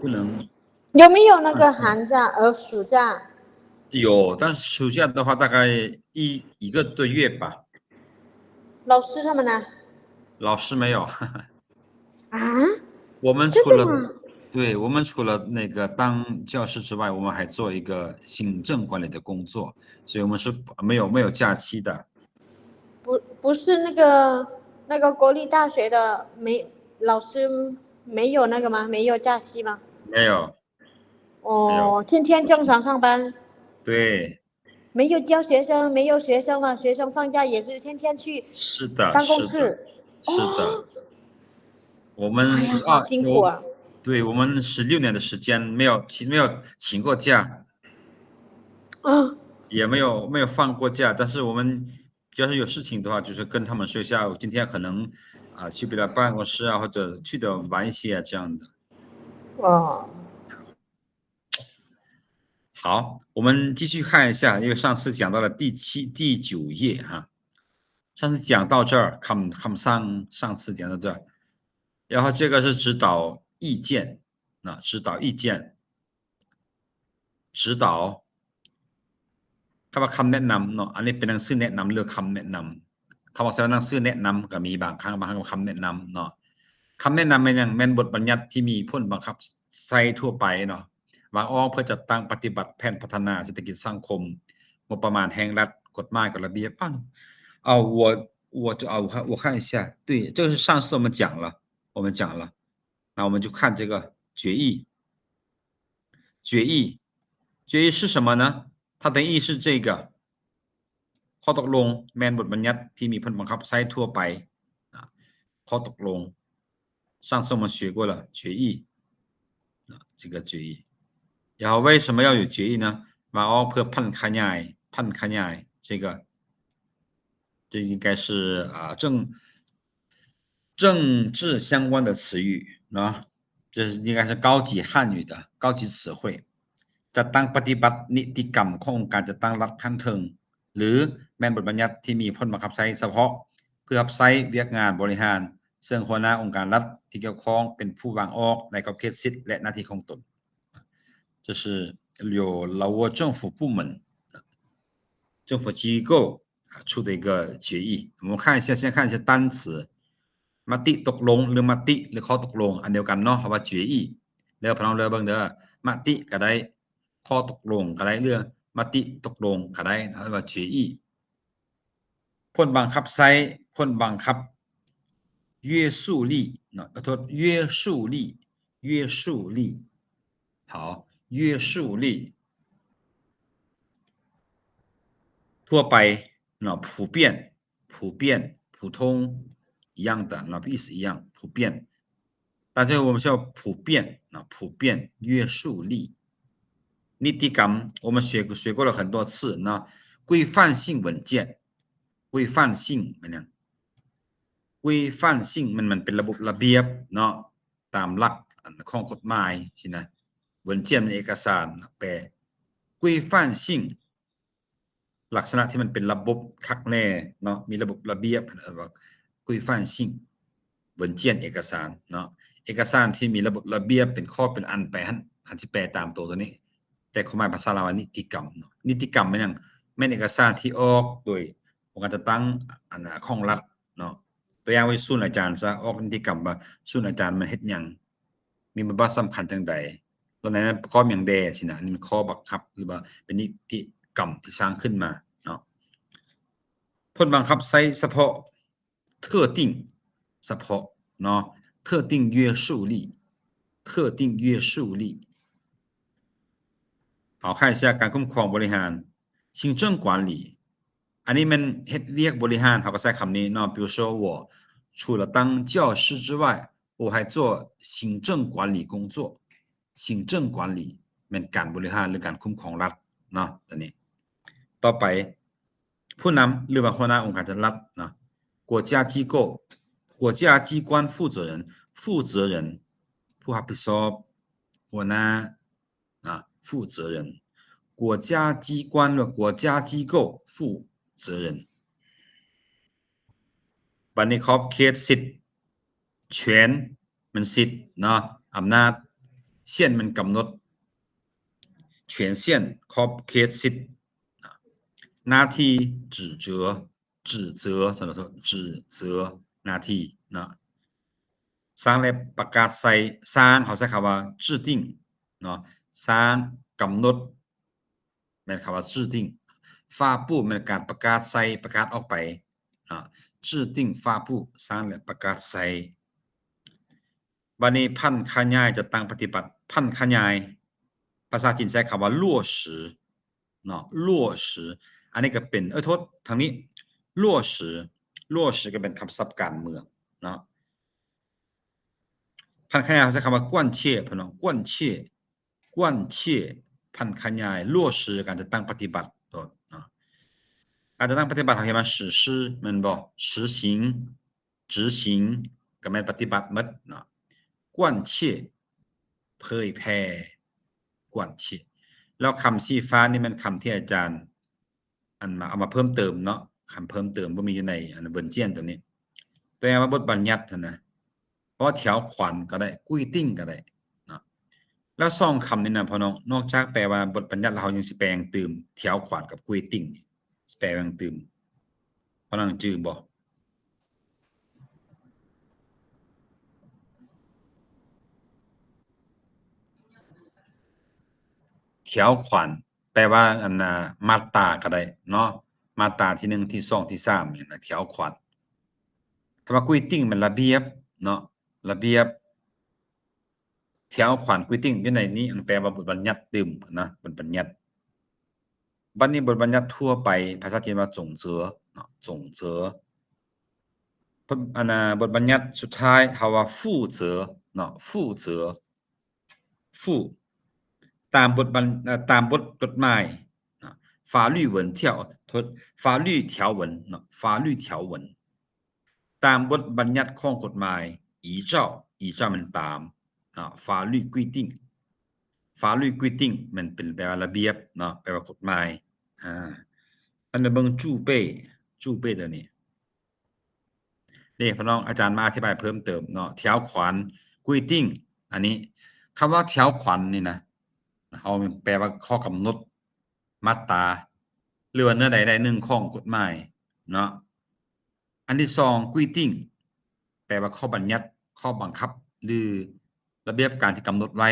不能。有没有那个寒假、呃，暑假？有，但是暑假的话，大概一，一个多月吧。老师他们呢？老师没有。啊？我们除了，真的吗？对，我们除了那个当教师之外，我们还做一个行政管理的工作，所以我们是没有，没有假期的。不，不是那个，那个国立大学的没，老师没有那个吗？没有假期吗？没有。哦，没有。天天正常上班。对。没有教学生，没有学生了，学生放假也是天天去，是的，办公室。是的，是的。哦。我们，哎呀，好辛苦啊。啊，有，对，我们十六年的时间没有请，没有请过假。啊。也没有，没有放过假，但是我们 就是有事情的话，就是跟他们说一下，我今天可能，啊，去别的办公室啊，或者去得晚一些啊，这样的。哦。好，我们继续看一下，因为上次讲到了第七、第九页哈。上次讲到这儿，看，看上，上次讲到这儿。然后这个是指导意见，啊，指导意见。 指导 ຄຳວ່າຄຳແນະນຳເນາະ, ອັນນີ້ເປັນໜັງສືແນະນຳ ຫຼື ຄຳແນະນຳ. ຄຳວ່າໃຊ້ໜັງສືແນະນຳກໍມີບາງຄັ້ງ, ບາງຄັ້ງກໍຄຳແນະນຳເນາະ. ຄຳແນະນຳແມ່ນຫຍັງ? ແມ່ນບົດບັນຍັດທີ່ມີຜົນບັງຄັບໃຊ້ທົ່ວໄປເນາະ, ວາງອອກເພື່ອຈັດຕັ້ງປະຕິບັດແຜນພັດທະນາເສດຖະກິດສັງຄົມ, ງົບປະມານແຫ່ງລັດ, ກົດໝາຍ, ກົດລະບຽບ. ເອົາ ເອົາ ເອົາ 我看一下, 对，这个是上次我们讲了，我们讲了。 那我们就看这个决议。决议，决议是什么呢？它的意义是这个 ຂໍ້ຕົກລົງ ແມ່ນບົດບັນຍັດທີ່ມີຜົນບັງຄັບໃຊ້ທົ່ວໄປ. ອາ ຂໍ້ຕົກລົງ 上次我们学过了，决议。啊，这个决议。然后为什么要有决议呢？ ວາງອອກເພື່ອຜັນຂະຫຍາຍ, ຜັນຂະຫຍາຍ 这个 这应该是，啊，政，政治相关的词语เนาะ, 这应该是高级汉语的高级词汇。 ຈັດຕັ້ງປະຕິບັດນິຕິກຳຂອງອົງການຈັດຕັ້ງລັດຂັ້ນເທິງ ຫຼື ແມ່ນບົດບັນຍັດທີ່ມີຜົນບັງຄັບໃຊ້ສະເພາະ ເພື່ອຮັບໃຊ້ວຽກງານບໍລິຫານ ເຊິ່ງຫົວໜ້າອົງການລັດທີ່ກ່ຽວຂ້ອງເປັນຜູ້ວາງອອກໃນຂອບເຂດສິດ ແລະ ໜ້າທີ່ຂອງຕົນ. 这是由老挝政府部门、政府机构 啊，出的一个决议。我们看一下，先看一下单词。 ມະຕິຕົກລົງ ຫຼື ມະຕິ ຫຼື ຂໍ້ຕົກລົງ ອັນດຽວກັນເນາະ, ເຮົາວ່າ 决议 ເດີ. ພີ່ນ້ອງເດີ ເບິ່ງເດີ, ມະຕິກໍໄດ້, ຂໍ້ຕົກລົງກໍໄດ້ ຫຼື ມະຕິຕົກລົງກໍໄດ້, ເຮົາວ່າ 决议. ຜົນບັງຄັບໃຊ້, ຜົນບັງຄັບ 约束力 ເນາະ, ຂໍໂທດ 约束力 约束力. 好, 约束力 ທົ່ວໄປເນາະ, 普遍, 普遍, 普通一样的 ເນາະ, 意思一样, 普遍. 但是我们说普遍 ເນາະ, 普遍 约束力. ນິຕິກຳ 我们学，学过了很多次 ເນາະ, 规范性文件, 规范性 ແມ່ນຫຍັງ? 规范性 ມັນ ມັນເປັນລະບົບລະບຽບເນາະ, ຕາມຫຼັກອັນຂອງກົດໝາຍຊີ້ນະ. 文件 ເອກະສານ ແປ 规范性 ລັກສະນະທີ່ມັນເປັນລະບົບຄັກແນ່ເນາະ, ມີລະບົບລະບຽບ ເອີ້ນວ່າ 规范性 文件 ເອກະສານເນາະ, ເອກະສານທີ່ມີລະບົບລະບຽບເປັນຂໍ້ເປັນອັນໄປຫັ້ນ, ຄັນຊິແປຕາມໂຕໂຕນີ້. ແຕ່ຄວາມໝາຍພາສາລາວວ່ານິຕິກຳເນາະ, ນິຕິກຳແມ່ນຫຍັງ? ແມ່ນເອກະສານທີ່ອອກໂດຍອົງການຈັດຕັ້ງ ອັນ ຂອງລັດເນາະ. ຕົວຢ່າງວ່າສູນອາຈານຊະ, ອອກນິຕິກຳວ່າສູນອາຈານມັນເຮັດຫຍັງ, ມີບົດບາດສຳຄັນຈັ່ງໃດ, ແລ້ວໃນນັ້ນປະກອບຫຍັງແດ່ຊີ້ນະ. ອັນນີ້ແມ່ນຂໍ້ບັງຄັບ ຫຼືວ່າເປັນນິຕິກຳທີ່ສ້າງຂຶ້ນມາເນາະ. ຜົນບັງຄັບໃຊ້ສະເພາະ 特定 ສະເພາະເນາະ, 特定约束力, 特定约束力. ເຮົາຂາຍເສຍການຄຸ້ມຄອງບໍລິຫານ 行政管理. ອັນນີ້ແມ່ນເຮັດວຽກບໍລິຫານ, ເຮົາກໍໃຊ້ຄຳນີ້ເນາະ. 比如说我除了当教师之外，我还做行政管理工作. 行政管理 ແມ່ນການບໍລິຫານ ຫຼື ການຄຸ້ມຄອງລັດເນາະ. ຕົວນີ້ ຕໍ່ໄປ ຜູ້ນຳ ຫຼືວ່າຫົວໜ້າອົງການຈັດລັດເນາະ, 国家机构, 国家机关负责人, 负责人 ຜູ້ຮັບຜິດຊອບ, ຫົວໜ້າ ນະ, 负责人, 国家机关 ຫຼືວ່າ 国家机构负责人. ບັດນີ້ຂອບເຂດສິດ 权 ແມ່ນສິດເນາະ, ອຳນາດ.限 ແມ່ນກຳນົດ, 权限 ຂອບເຂດສິດ, ໜ້າທີ່ 职责, 职责 ຂໍໂທດ 职责 ໜ້າທີ່ເນາະ. ສ້າງ ແລະ ປະກາດໃຊ້, ສ້າງ ເຮົາໃຊ້ຄຳວ່າ 制定 ເນາະ, ສ້າງ ກຳນົດ ແມ່ນຄຳວ່າ 制定, 发布 ແມ່ນການປະກາດໃຊ້ ປະກາດອອກໄປເນາະ, 制定 发布 ສ້າງ ແລະ ປະກາດໃຊ້. ບັດນີ້ ผันขยาย ຈັດຕັ້ງປະຕິບັດ, ผัນຂະຫຍາຍ ພາສາຈີນໃຊ້ຄຳວ່າ 落实 ເນາະ, 落实 ອັນນີ້ກໍເປັນ ເອີ ໂທດ ທາງນີ້ 落实 落实 ກໍເປັນຄຳສັບການເມືອງເນາະ. ຜັນຂະຫຍາຍ ເຮົາໃຊ້ຄຳວ່າ 贯彻 ເພິ່ນເນາະ, 贯彻 贯彻 ຜັນຂະຫຍາຍ 落实 ການຈັດຕັ້ງປະຕິບັດໂຕເນາະ. ການຈັດຕັ້ງປະຕິບັດ ເຮົາເຫັນວ່າ 实施 ແມ່ນບໍ່? 实行 执行 ກໍແມ່ນປະຕິບັດໝົດເນາະ. 贯彻 ເຜີຍແຜ່ 贯彻. ແລ້ວຄຳຊີ້ຟ້ານີ້ແມ່ນຄຳທີ່ອາຈານ ອັນມາ ເອົາມາເພີ່ມເຕີມເນາະ, ຄຳເພີ່ມເຕີມບໍ່ມີຢູ່ໃນອັນ 文件 ຕົວນີ້. ຕົວຢ່າງວ່າບົດບັນຍັດຫັ້ນນະ, ເພາະວ່າ 条款 ກໍໄດ້, 规定 ກໍໄດ້ເນາະ. ແລ້ວສອງຄຳນີ້ນະ ພໍ່ນ້ອງ, ນອກຈາກແປວ່າບົດບັນຍັດແລ້ວ ເຮົາຍັງຊິແປຫຍັງຕື່ມ? 条款 ກັບ 规定 ຊິແປຫຍັງຕື່ມ? ພໍ່ນ້ອງຈື່ບໍ່? 条款 ແປວ່າ ອັນນ່າ ມາດຕາກໍໄດ້ເນາະ, ມາດຕາທີໜຶ່ງ ທີສອງ ທີສາມ ຫຍັງນະ, 条款. ຄຳວ່າ 规定 ແມ່ນລະບຽບເນາະ, ລະບຽບ. 条款 规定 ຢູ່ໃນນີ້ ອັນແປວ່າບົດບັນຍັດຕື່ມນະ, ບົດບັນຍັດ. ບັດນີ້ບົດບັນຍັດທົ່ວໄປ ພາສາຈີນວ່າ 总则 ເນາະ, 总则. ເພິ່ນ ອັນນ່າ ບົດບັນຍັດສຸດທ້າຍ ເຮົາວ່າ 负责 ເນາະ, 负责 负 ຕາມບົດບັນ ເອີ ຕາມບົດກົດໝາຍນະ, 法律文条 ໂທດ 法律条文ເນາະ, 法律条文 ຕາມບົດບັນຍັດຂອງກົດໝາຍ, 依照 依照 ແມ່ນຕາມເນາະ, 法律规定 法律规定 ແມ່ນເປັນແປວ່າລະບຽບເນາະ, ແປວ່າກົດໝາຍ. ອາ ອັນນີ້ເບິ່ງ 主备 主备 ຕົວນີ້ ເດ້ ພີ່ນ້ອງ, ອາຈານມາອະທິບາຍເພີ່ມເຕີມເນາະ, 条款 规定 ອັນນີ້ ຄຳວ່າ 条款 ນີ້ນະ ເຮົາແປວ່າຂໍ້ກຳນົດ, ມາດຕາ ຫຼືວ່າເນື້ອໃດໃດໜຶ່ງຂອງກົດໝາຍເນາະ. ອັນທີສອງ 规定 ແປວ່າຂໍ້ບັນຍັດ, ຂໍ້ບັງຄັບ ຫຼື ລະບຽບການທີ່ກຳນົດໄວ້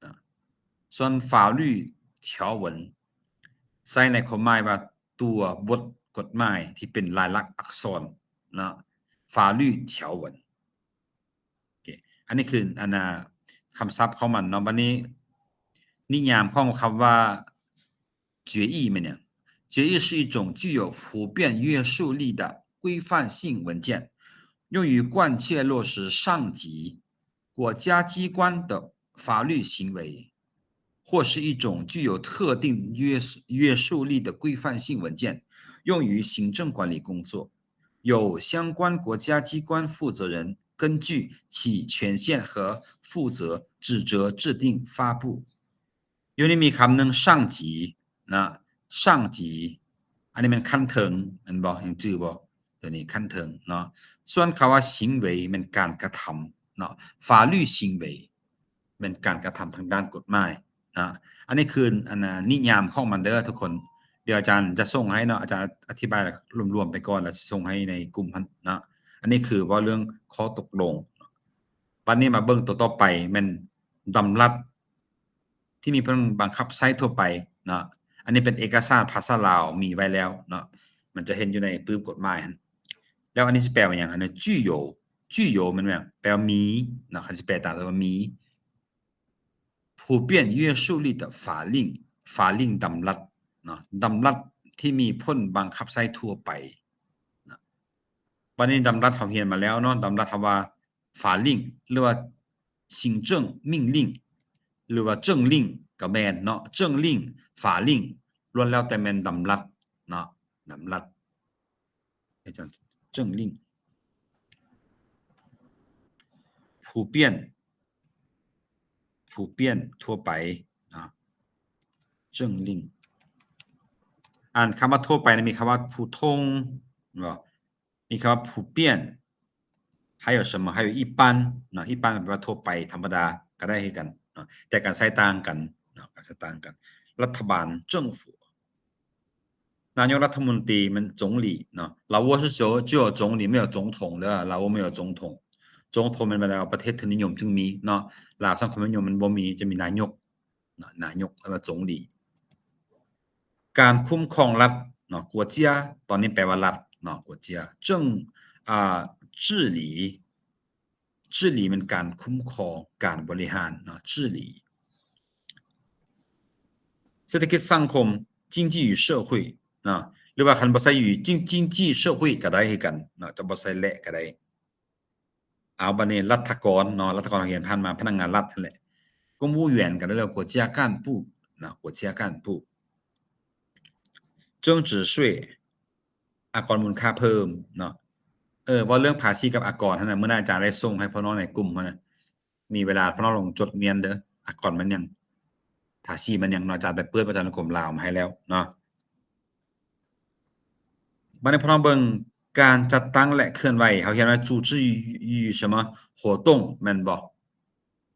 ນະ. ສ່ວນ 法律条文 ໃຊ້ໃນຄວາມໝາຍວ່າຕົວບົດກົດໝາຍທີ່ເປັນລາຍລັກອັກສອນເນາະ, 法律条文. ໂອເຄ ອັນນີ້ຄື ອັນນ່າ ຄຳສັບຂອງມັນເນາະ. ບັດນີ້ ນິຍາມຂອງຄຳວ່າ 决议 ແມ່ນຫຍັງ? 决议是一种具有普遍约束力的规范性文件，用于贯彻落实上级国家机关的法律行为，或是一种具有特定约束，约束力的规范性文件，用于行政管理工作，由相关国家机关负责人根据其权限和负责、职责制定、发布。 ຢູ່ນີ້ມີຄຳໜຶ່ງ 上级 ນະ, 上级 ອັນນີ້ແມ່ນຂັ້ນເທິງ ແມ່ນບໍ່? ຍັງຈື່ບໍ່? ຕົວນີ້ຂັ້ນເທິງເນາະ. ສ່ວນຄຳວ່າ 行为 ແມ່ນການກະທຳເນາະ, 法律行为 ແມ່ນການກະທຳທາງດ້ານກົດໝາຍນະ. ອັນນີ້ຄື ອັນນ່າ ນິຍາມຂອງມັນເດີທຸກຄົນ. ດຽວອາຈານຈະສົ່ງໃຫ້ເນາະ, ອາຈານອະທິບາຍລວມໆໄປກ່ອນ ແລ້ວຊິສົ່ງໃຫ້ໃນກຸ່ມຫັ້ນເນາະ. ອັນນີ້ຄືເວົ້າເລື່ອງຂໍ້ຕົກລົງ. ບັດນີ້ມາເບິ່ງຕົວຕໍ່ໄປ ແມ່ນດຳລັດ ທີ່ມີຜົນບັງຄັບໃຊ້ທົ່ວໄປເນາະ. ອັນນີ້ເປັນເອກະສານພາສາລາວມີໄວ້ແລ້ວເນາະ, ມັນຈະເຫັນຢູ່ໃນປຶ້ມກົດໝາຍຫັ້ນ. ແລ້ວອັນນີ້ຊິແປວ່າຫຍັງ? ອັນນີ້ 具有 具有 ແມ່ນຫຍັງ? ແປວ່າມີເນາະ, ຄັນຊິແປຕາມແປວ່າມີ. 普遍约束力的法令 法令 ດຳລັດເນາະ, ດຳລັດທີ່ມີຜົນບັງຄັບໃຊ້ທົ່ວໄປເນາະ. ບັດນີ້ດຳລັດເຮົາຮຽນມາແລ້ວເນາະ, ດຳລັດເຮົາວ່າ 法令 ຫຼືວ່າ 行政命令 ຫຼືວ່າ 政令 ກໍແມ່ນເນາະ, 政令 法令 ລ້ວນແລ້ວແຕ່ແມ່ນດຳລັດເນາະ, ດຳລັດ 政令 普遍 普遍 ທົ່ວໄປເນາະ, 政令. ອັນຄຳວ່າທົ່ວໄປນະ ມີຄຳວ່າ 普通 ເນາະ, ມີຄຳວ່າ 普遍 还有什么? 还有一般 ເນາະ, 一般 ແປວ່າທົ່ວໄປ ທຳມະດາ ກໍໄດ້ຄືກັນ. ເນາະ ແຕ່ການໃຊ້ຕ່າງກັນເນາະ ການໃຊ້ຕ່າງກັນ. ລັດຖະບານ 政府 ນາຍົກລັດຖະມົນຕີ ແມ່ນ 总理 ເນາະ. ລາວໂວ ຊື່ 只有 只有 总理 ບໍ່ມີ 总统 ເດີ. ລາວໂວ ບໍ່ມີ 总统. 总统 ແມ່ນເວລາປະເທດທຶນນິຍົມຈຶ່ງມີເນາະ. ລາວສັງຄົມນິຍົມມັນບໍ່ມີ ຈະມີນາຍົກເນາະ ນາຍົກ ເອີ້ນວ່າ 总理. ການຄຸ້ມຄອງລັດເນາະ 国家 ຕອນນີ້ແປວ່າລັດເນາະ 国家 政 ອ່າ 治理 治理 ແມ່ນການຄຸ້ມຄອງ ການບໍລິຫານເນາະ 治理. ເສດຖະກິດສັງຄົມ 经济与社会 ເນາະ ຫຼືວ່າຄັນບໍ່ໃສ່ 与 经 经济社会 ກໍໄດ້ຄືກັນເນາະ ຈະບໍ່ໃສ່ ແລະ ກໍໄດ້. ເອົາ ບັດນີ້ລັດຖະກອນເນາະ ລັດຖະກອນເຮົາຮຽນຜ່ານມາ ພະນັກງານລັດຫັ້ນແຫຼະ. 公务员 ກໍໄດ້ແລ້ວ 国家干部 ເນາະ 国家干部. 增值税 ອາກອນມູນຄ່າເພີ່ມເນາະ. ເອີ ເວົ້າເລື່ອງພາສີກັບອາກອນຫັ້ນນະ ມື້ໜ້າອາຈານໄດ້ສົ່ງໃຫ້ພວກນ້ອງໃນກຸ່ມຫັ້ນນະ. ມີເວລາພວກນ້ອງລອງຈົດມຽນເດີ ອາກອນມັນຫຍັງ ພາສີມັນຫຍັງເນາະ. ອາຈານໄປເປີດພະຈະນານຸກົມລາວມາໃຫ້ແລ້ວເນາະ. ບັດນີ້ພວກນ້ອງເບິ່ງການຈັດຕັ້ງ ແລະ ເຄື່ອນໄຫວ ເຮົາຮຽນວ່າ 组织与 什么 活动 ແມ່ນບໍ່?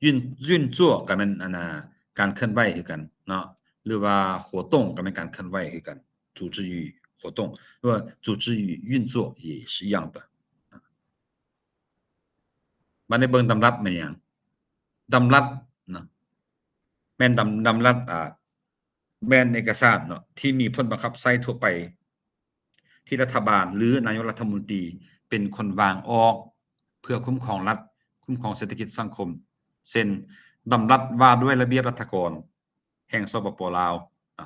运 运作 ກໍແມ່ນ ອັນນ່າ ການເຄື່ອນໄຫວຄືກັນເນາະ ຫຼືວ່າ 活动 ກໍແມ່ນການເຄື່ອນໄຫວຄືກັນ 组织与活动 ຫຼືວ່າ 组织与运作也是一样的. ບັດນີ້ເບິ່ງດຳລັດແມ່ນຫຍັງ? ດຳລັດເນາະ ແມ່ນດຳ ດຳລັດ ອ່າ ແມ່ນເອກະສານເນາະ ທີ່ມີຜົນບັງຄັບໃຊ້ທົ່ວໄປ ທີ່ລັດຖະບານ ຫຼື ນາຍົກລັດຖະມົນຕີ ເປັນຄົນວາງອອກ ເພື່ອຄຸ້ມຄອງລັດ ຄຸ້ມຄອງເສດຖະກິດສັງຄົມ ເຊັ່ນ ດຳລັດວ່າດ້ວຍລະບຽບລັດຖະກອນ ແຫ່ງ ສປປ ລາວ. ອາ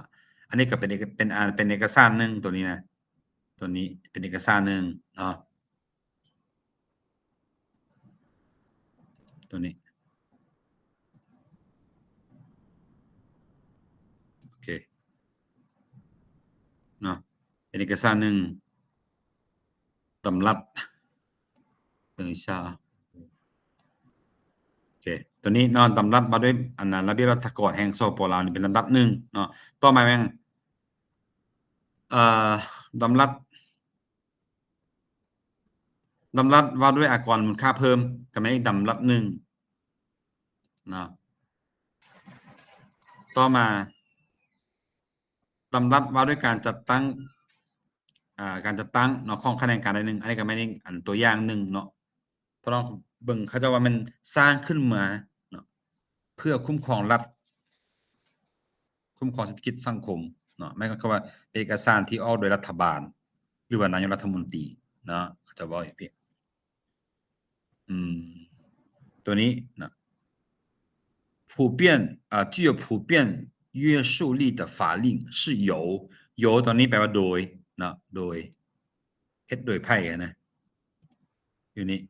ອັນນີ້ກໍເປັນເອກະ ເປັນ ອ່າ ເປັນເອກະສານໜຶ່ງ ຕົວນີ້ນະ ຕົວນີ້ເປັນເອກະສານໜຶ່ງເນາະ ຕົວນີ້ ໂອເຄເນາະ ເປັນເອກະສານໜຶ່ງ ດຳລັດ ເອີ ຊາ ໂອເຄ ຕົວນີ້ເນາະ ດຳລັດວ່າດ້ວຍ ອັນນ່າ ລະບຽບລັດຖະກອນແຫ່ງ ສປປ ລາວ ນີ້ເປັນລຳດັບໜຶ່ງເນາະ. ຕໍ່ມາແມ່ນ ເອີ ດຳລັດ ດຳລັດວ່າດ້ວຍອາກອນມູນຄ່າເພີ່ມ ກໍແມ່ນອີກດຳລັດໜຶ່ງເນາະ. ຕໍ່ມາ ດຳລັດວ່າດ້ວຍການຈັດຕັ້ງ ອ່າ ການຈັດຕັ້ງເນາະ ຂອງຂະແໜງການໃດໜຶ່ງ ອັນນີ້ກໍແມ່ນອີກ ອັນ ຕົວຢ່າງໜຶ່ງເນາະ. ພວກນ້ອງເບິ່ງ ເຂົາເຈົ້າວ່າແມ່ນສ້າງຂຶ້ນມາເນາະ ເພື່ອຄຸ້ມຄອງລັດ ຄຸ້ມຄອງເສດຖະກິດສັງຄົມເນາະ ໝາຍຄວາມວ່າເປັນເອກະສານທີ່ອອກໂດຍລັດຖະບານ ຫຼືວ່ານາຍົກລັດຖະມົນຕີເນາະ ເຂົາເຈົ້າເວົ້າຢ່າງຊີ້. ອືມ ຕົວນີ້ນະ 普遍 ອ່າ 具有普遍约束力的法令是由 由 ຕົວນີ້ແປວ່າໂດຍເນາະ ໂດຍ ເຮັດໂດຍໃຜຫັ້ນນະ ຢູ່ນີ້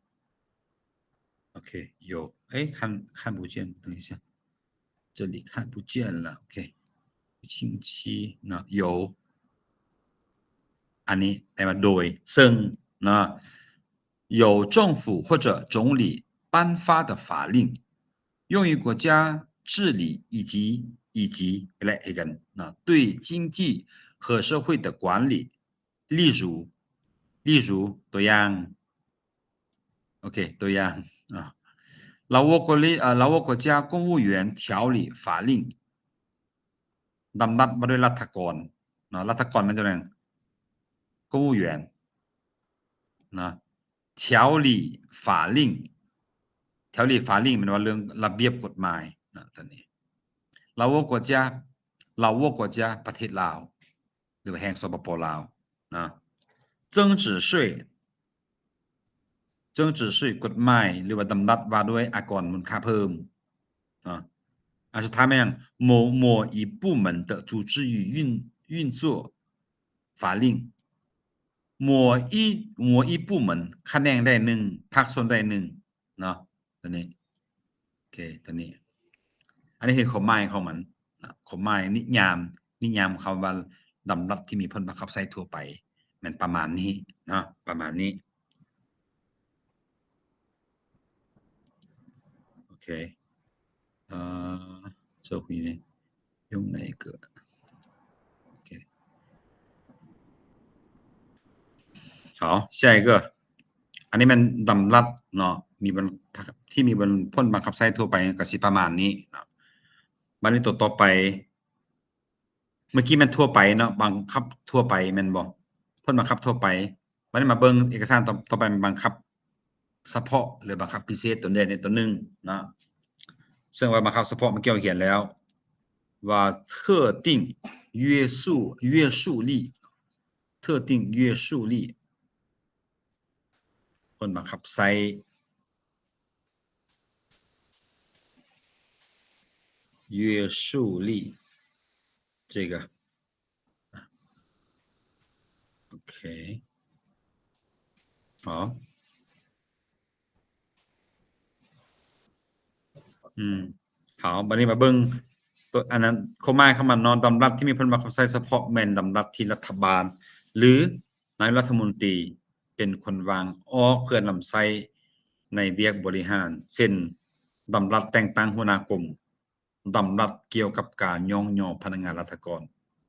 ໂອເຄ 由 ເອີຍ 看 看不见 等一下 这里看不见了 ໂອເຄ 星期 ເນາະ 由 ອັນນີ້ແປວ່າໂດຍ ເຊິ່ງ ເນາະ 由政府或者总理颁发的法令，用于国家治理以及 以及 ແລະ ຄືກັນເນາະ 对经济和社会的管理。例如 例如 ຕົວຢ່າງ ໂອເຄ ຕົວຢ່າງເນາະ ລາວໂວ ກະລີ ເອີ ລາວໂວ ກະຈາ ກົງຫູ່ຢວນ ຖຽວຫຼີ ຝາລິງ ດຳລັດວ່າດ້ວຍລັດຖະກອນເນາະ ລັດຖະກອນແມ່ນຕົວນັ້ນ ກົງຫູ່ຢວນເນາະ ຖຽວຫຼີ ຝາລິງ ຖຽວຫຼີ ຝາລິງ ແມ່ນວ່າເລື່ອງລະບຽບກົດໝາຍເນາະ ຕົວນີ້ ລາວໂວ ກະຈາ ລາວໂວ ກະຈາ ປະເທດລາວ ຫຼືວ່າແຫ່ງ ສປປ ລາວເນາະ 增值税 增值税 ກົດໝາຍ ຫຼືວ່າດຳລັດວ່າດ້ວຍອາກອນມູນຄ່າເພີ່ມເນາະ ອັນສຸດທ້າຍແມ່ນຫຍັງ 某 某一部门的组织与运 运作法令 某一 某一部门 ຂະແໜງໃດໜຶ່ງ ພາກສ່ວນໃດໜຶ່ງ ເນາະ ຕົວນີ້ ໂອເຄ ຕົວນີ້ ອັນນີ້ຄືຄວາມໝາຍຂອງມັນເນາະ ຄວາມໝາຍນິຍາມ ນິຍາມຄຳວ່າດຳລັດທີ່ມີຜົນບັງຄັບໃຊ້ທົ່ວໄປ ແມ່ນປະມານນີ້ເນາະ ປະມານນີ້ ໂອເຄ ເອີ 用哪个 ໂອເຄ 好 下一个 ອັນນີ້ແມ່ນດຳລັດເນາະ ມີບັນ ທີ່ມີບັນ ຜົນບັງຄັບໃຊ້ທົ່ວໄປກໍຊິປະມານນີ້ເນາະ ບາດນີ້ຕົວຕໍ່ໄປ ເມື່ອກີ້ແມ່ນທົ່ວໄປເນາະ ບັງຄັບທົ່ວໄປແມ່ນບໍ່? ຜົນບັງຄັບທົ່ວໄປ. ບາດນີ້ມາເບິ່ງເອກະສານຕໍ່ ຕໍ່ໄປ ບັງຄັບສະເພາະ ຫຼື ບັງຄັບພິເສດ ຕົວໃດຕົວໜຶ່ງເນາະ. ເຊິ່ງວ່າບັງຄັບສະເພາະເມື່ອກີ້ເຮົາຮຽນແລ້ວ ວ່າ 特定约束 约束力 特定约束力 ຜົນບັງຄັບໃຊ້ 约束力 这个 ໂອເຄ 好 ອືມ ເຮົາ ບາດນີ້ມາເບິ່ງ ອັນນັ້ນ ຄວາມໝາຍຂອງມັນເນາະ ດຳລັດທີ່ມີຜົນບັງຄັບໃຊ້ສະເພາະ ແມ່ນດຳລັດທີ່ລັດຖະບານ ຫຼື ນາຍົກລັດຖະມົນຕີ ເປັນຄົນວາງອອກເພື່ອນຳໃຊ້ໃນວຽກບໍລິຫານ ເຊັ່ນ ດຳລັດແຕ່ງຕັ້ງຫົວໜ້າກົມ, ດຳລັດກ່ຽວກັບການຍ້ອງຍໍພະນັກງານລັດຖະກອນ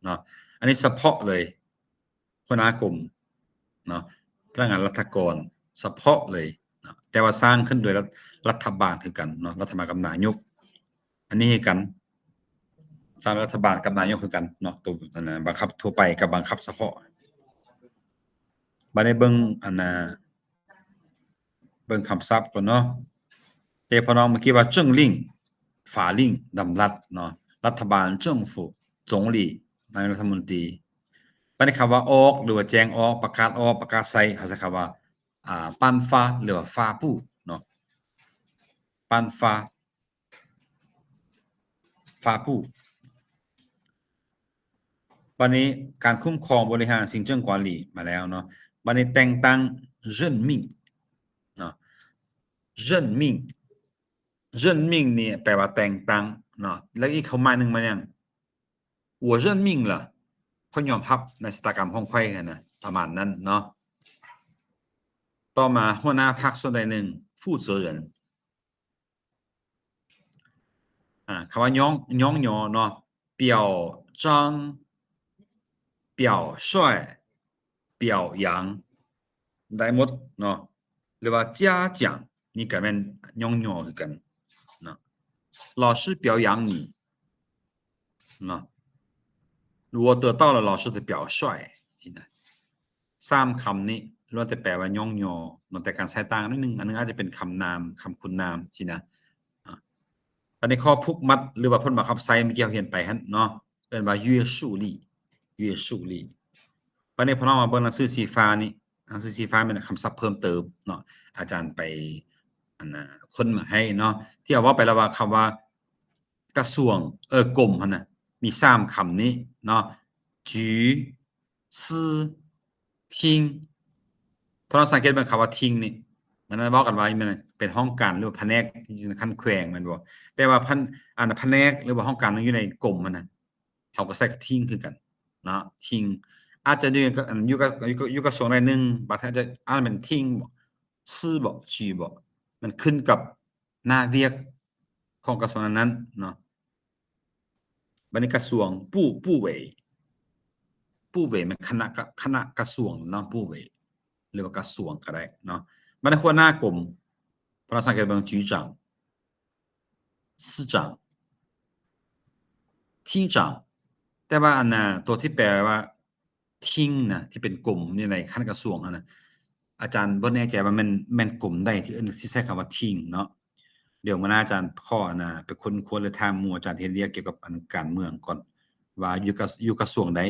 ເນາະ. ອັນນີ້ສະເພາະເລີຍ ຫົວໜ້າກົມເນາະ, ພະນັກງານລັດຖະກອນສະເພາະເລີຍເນາະ, ແຕ່ວ່າສ້າງຂຶ້ນໂດຍລັດ ລັດຖະບານຄືກັນເນາະ, ລັດຖະບານກັບນາຍົກ ອັນນີ້ຄືກັນ, ສ້າງລັດຖະບານກັບນາຍົກຄືກັນເນາະ, ໂຕ ອັນນະ ບັງຄັບທົ່ວໄປກັບບັງຄັບສະເພາະ. ບາດນີ້ເບິ່ງ ອັນນະ ເບິ່ງຄຳສັບກ່ອນເນາະ. ເດ ພໍ່ນ້ອງ ເມື່ອກີ້ວ່າ 政令, 法令, ດຳລັດເນາະ, ລັດຖະບານ, 政府, 总理, ນາຍົກລັດຖະມົນຕີ. ບາດນີ້ຄຳວ່າອອກ ຫຼືວ່າແຈ້ງອອກ, ປະກາດອອກ, ປະກາດໃຊ້, ເຮົາໃຊ້ຄຳວ່າ ອ່າ 颁发 ຫຼືວ່າ发布ເນາະ, 颁发 发布. ບາດນີ້ການຄຸ້ມຄອງບໍລິຫານ 行政管理 ມາແລ້ວເນາະ. ບາດນີ້ແຕ່ງຕັ້ງ 任命 ເນາະ, 任命 任命 ນີ້ແປວ່າແຕ່ງຕັ້ງເນາະ, ແລ້ວອີກຄວາມໝາຍໜຶ່ງມາຫຍັງ? 我任命了, ຂ້ອຍຍອມຮັບໃນຊະຕາກຳຂອງຂ້ອຍຫັ້ນນະ, ປະມານນັ້ນເນາະ. ຕໍ່ມາ ຫົວໜ້າພັກສ່ວນໃດໜຶ່ງ 负责人. ອ່າ ຄຳວ່າຍ້ອງ ຍ້ອງຍໍເນາະ, 表彰, 表率, 表扬 ໄດ້ໝົດເນາະ, ຫຼືວ່າ嘉奖 ນີ້ກໍແມ່ນຍ້ອງຍໍຄືກັນເນາະ. 老师表扬你 ເນາະ, 我得到了老师的表率 ຊີ້ນະ. ສາມຄຳນີ້ລ້ວນແຕ່ແປວ່າຍ້ອງຍໍເນາະ, ແຕ່ການໃຊ້ຕ່າງໜ້ອຍໜຶ່ງ, ອັນໜຶ່ງອາດຈະເປັນຄຳນາມ, ຄຳຄຸນນາມ ຊີ້ນະ. ອາ ອັນນີ້ຂໍ້ຜູກມັດ ຫຼືວ່າຜົນບັງຄັບໃຊ້ ເມື່ອກີ້ເຮົາຮຽນໄປຫັ້ນເນາະ, ເອີ້ນວ່າ 约束力, 约束力. ບັດນີ້ພວກເຮົາມາເບິ່ງໜັງສືສີຟ້ານີ້, ໜັງສືສີຟ້າແມ່ນຄຳສັບເພີ່ມເຕີມເນາະ, ອາຈານໄປ ອັນນະ ຄົ້ນມາໃຫ້ເນາະ, ທີ່ເຮົາເວົ້າໄປແລ້ວວ່າ ຄຳວ່າ ກະຊວງ ເອີ ກົມຫັ້ນນະ ມີສາມຄຳນີ້ເນາະ, 局, 司, 厅. ພວກເຮົາສັງເກດເບິ່ງຄຳວ່າ 厅 ນີ້ ມັນເວົ້າກັນວ່າ ແມ່ນເປັນຫ້ອງການ ຫຼືວ່າພະແນກຢູ່ໃນຂັ້ນແຂວງແມ່ນບໍ່? ແຕ່ວ່າພະ ອັນພະແນກ ຫຼືວ່າຫ້ອງການຢູ່ໃນກົມຫັ້ນນະ ເຮົາກໍໃຊ້ 厅 ຄືກັນເນາະ, 厅. ອາດຈະຢູ່ກັບ ຢູ່ກັບ ຢູ່ກັບ ຢູ່ກະຊວງໃດໜຶ່ງ, ບາງເທື່ອອາດຈະອ່ານເປັນ 厅 ບໍ 司 ບໍ 局 ບໍ, ມັນຂຶ້ນກັບ ໜ້າວຽກຂອງກະຊວງນັ້ນໆເນາະ. ບັດນີ້ກະຊວງ 部 部委, 部委 ແມ່ນຄະນະ ຄະນະກະຊວງເນາະ, 部委 ຫຼືວ່າກະຊວງກໍໄດ້ເນາະ. ບັດນີ້ຫົວໜ້າກົມ ພວກເຮົາສັງເກດເບິ່ງ 局长, 司长, 厅长. ແຕ່ວ່າອັນນະ ຕົວທີ່ແປວ່າ 厅 ນະ ທີ່ເປັນກົມຢູ່ໃນຂັ້ນກະຊວງຫັ້ນນະ, ອາຈານບໍ່ແນ່ໃຈວ່າແມ່ນ ແມ່ນກົມໃດທີ່ເອີ້ນ ທີ່ໃຊ້ຄຳວ່າ 厅 ເນາະ. ດຽວມື້ໜ້າອາຈານຂໍ ອັນນະ ໄປຄົ້ນຄວ້າ ຫຼືຖາມໝູ່ອາຈານທີ່ເຮັດວຽກກ່ຽວກັບອັນການເມືອງກ່ອນ ວ່າຢູ່ກະ ຢູ່ກະຊວງໃດ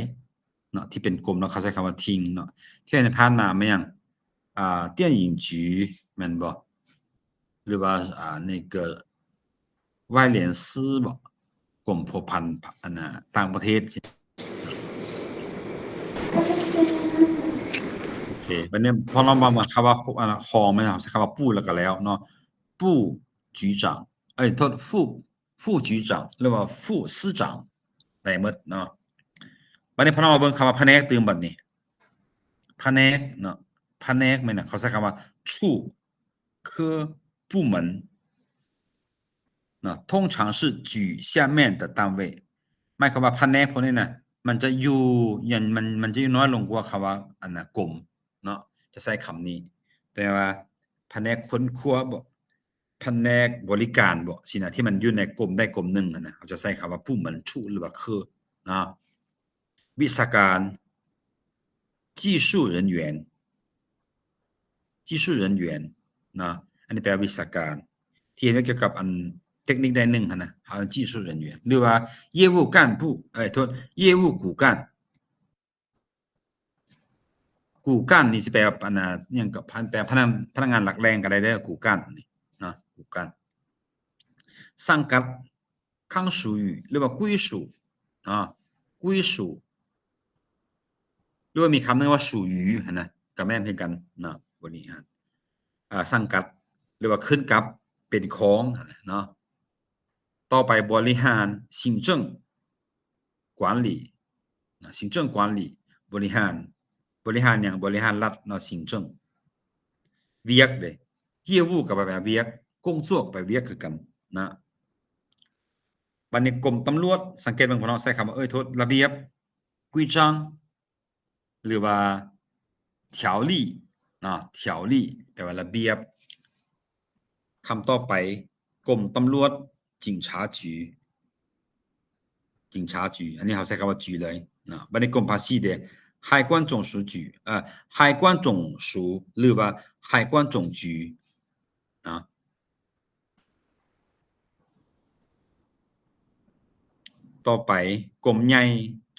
ເນາະ ທີ່ເປັນກົມເນາະ, ເຂົາໃຊ້ຄຳວ່າ 厅 ເນາະ. ທີ່ໃນຜ່ານມາແມ່ນຫຍັງ? ອ່າ 电影局 ແມ່ນບໍ່? ຫຼືວ່າ ອ່າ 那个 外联司 ບໍ ກົມພົວພັນ ອັນນະ ຕ່າງປະເທດ. ໂອເຄ ບັດນີ້ພໍລອງມາເບິ່ງຄຳວ່າ ອັນນະ ຂອງ ແມ່ນເຮົາໃຊ້ຄຳວ່າ 部 ແລ້ວກໍແລ້ວເນາະ, 部局长 ເອີຍ ໂທດ 副 副局长 ຫຼືວ່າ 副司长 ໄດ້ໝົດເນາະ. ບັດນີ້ພໍລອງມາເບິ່ງຄຳວ່າ ພະແນກຕື່ມ ບັດນີ້ ພະແນກເນາະ, ພະແນກແມ່ນຫຍັງ? ເຂົາໃຊ້ຄຳວ່າ 处 科、部门 ເນາະ, 通常是局下面的单位. ໝາຍຄວາມວ່າພະແນກພວກນີ້ນະ ມັນຈະຢູ່ ມັນ ມັນຈະຢູ່ນ້ອຍລົງກວ່າຄຳວ່າ ອັນນະ ກົມເນາະ, ຈະໃຊ້ຄຳນີ້. ແຕ່ວ່າພະແນກຄົ້ນຄວ້າບໍ ພະແນກບໍລິການບໍ ຊີ້ນະ ທີ່ມັນຢູ່ໃນກົມໃດກົມໜຶ່ງຫັ້ນນະ ເຮົາຈະໃຊ້ຄຳວ່າ 部门处 ຫຼືວ່າ 科 ເນາະ. ວິຊາການ 技术人员 技术人员 ເນາະ. ອັນນີ້ແປວ່າວິຊາການ ທີ່ເຮັດວຽກກ່ຽວກັບອັນເຕັກນິກໃດໜຶ່ງຫັ້ນນະ ເຮົາ 技术人员 ຫຼືວ່າ 业务干部 ເອີຍ ໂທດ 业务骨干. ກູກັນນີ້ຊິແປວ່າ ອັນນ່າ ຫຍັງກໍ ແປພະນັກ ພະນັກງານຫຼັກແຫຼ່ງກໍໄດ້ເດີ ກູກັນນີ້ເນາະ ກູກັນ. ສັງກັດ 康属于 ຫຼືວ່າ 归属 ເນາະ 归属 ຫຼືວ່າມີຄຳໜຶ່ງວ່າ 属于 ຫັ້ນນະ ກໍແມ່ນຄືກັນເນາະ ບໍລິຫານ ອາ ສັງກັດ ຫຼືວ່າ ຂຶ້ນກັບ ເປັນຂອງ ຫັ້ນນະເນາະ. ຕໍ່ໄປ ບໍລິຫານ 行政管理 ນະ 行政管理 ບໍລິຫານ ບໍລິຫານຫຍັງ? ບໍລິຫານລັດເນາະ 行政. ວຽກເດ້ 业务ກໍແປວ່າວຽກ 工作 ກໍແປວຽກຄືກັນນະ. ບັດນີ້ກົມຕຳຫຼວດ ສັງເກດເບິ່ງ ພີ່ນ້ອງໃຊ້ຄຳວ່າ ເອີຍ ໂທດ ລະບຽບ 规章 ຫຼືວ່າ 条例 ເນາະ 条例 ແປວ່າລະບຽບ. ຄຳຕໍ່ໄປ ກົມຕຳຫຼວດ 警察局 警察局 ອັນນີ້ເຮົາໃຊ້ຄຳວ່າ 局 ເລີຍເນາະ. ບັດນີ້ກົມພາສີເດ້ 海关总署局 ເອີ 海关总署 ຫຼືວ່າ 海关总局 ເນາະ. ຕໍ່ໄປ ກົມໃຫຍ່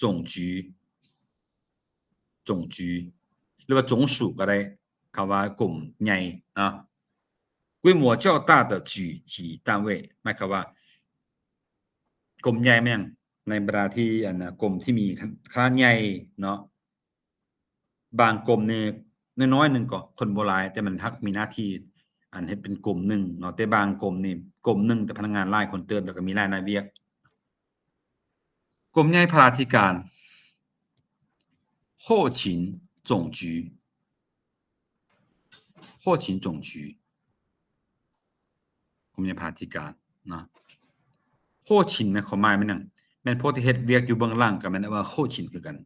总局 总局 ຫຼືວ່າ 总署 ກໍໄດ້ ຄຳວ່າກົມໃຫຍ່ເນາະ. 规模较大的局级单位 ໝາຍຄວາມວ່າ ກົມໃຫຍ່ແມ່ນຫຍັງ? ໃນບັນດາທີ່ ອັນ ກົມທີ່ມີຂະໜາດໃຫຍ່ເນາະ ບາງກົມນີ້ນ້ອຍໆໜຶ່ງກໍຄົນບໍ່ຫຼາຍ ແຕ່ມັນຮັກມີໜ້າທີ່ ອັນ ເຮັດເປັນກົມໜຶ່ງເນາະ ແຕ່ບາງກົມນີ້ ກົມໜຶ່ງແຕ່ພະນັກງານຫຼາຍຄົນເຕີບ ແລ້ວກໍມີຫຼາຍໜ້າວຽກ. ກົມໃຫຍ່ພະລາທິການ 后勤总局 后勤总局 ກົມໃຫຍ່ພະລາທິການເນາະ. 后勤 ແມ່ນຄວາມໝາຍແມ່ນຫຍັງ? ແມ່ນພວກທີ່ເຮັດວຽກຢູ່ເບື້ອງຫຼັງ ກໍແມ່ນເອີ້ນວ່າ 后勤 ຄືກັນ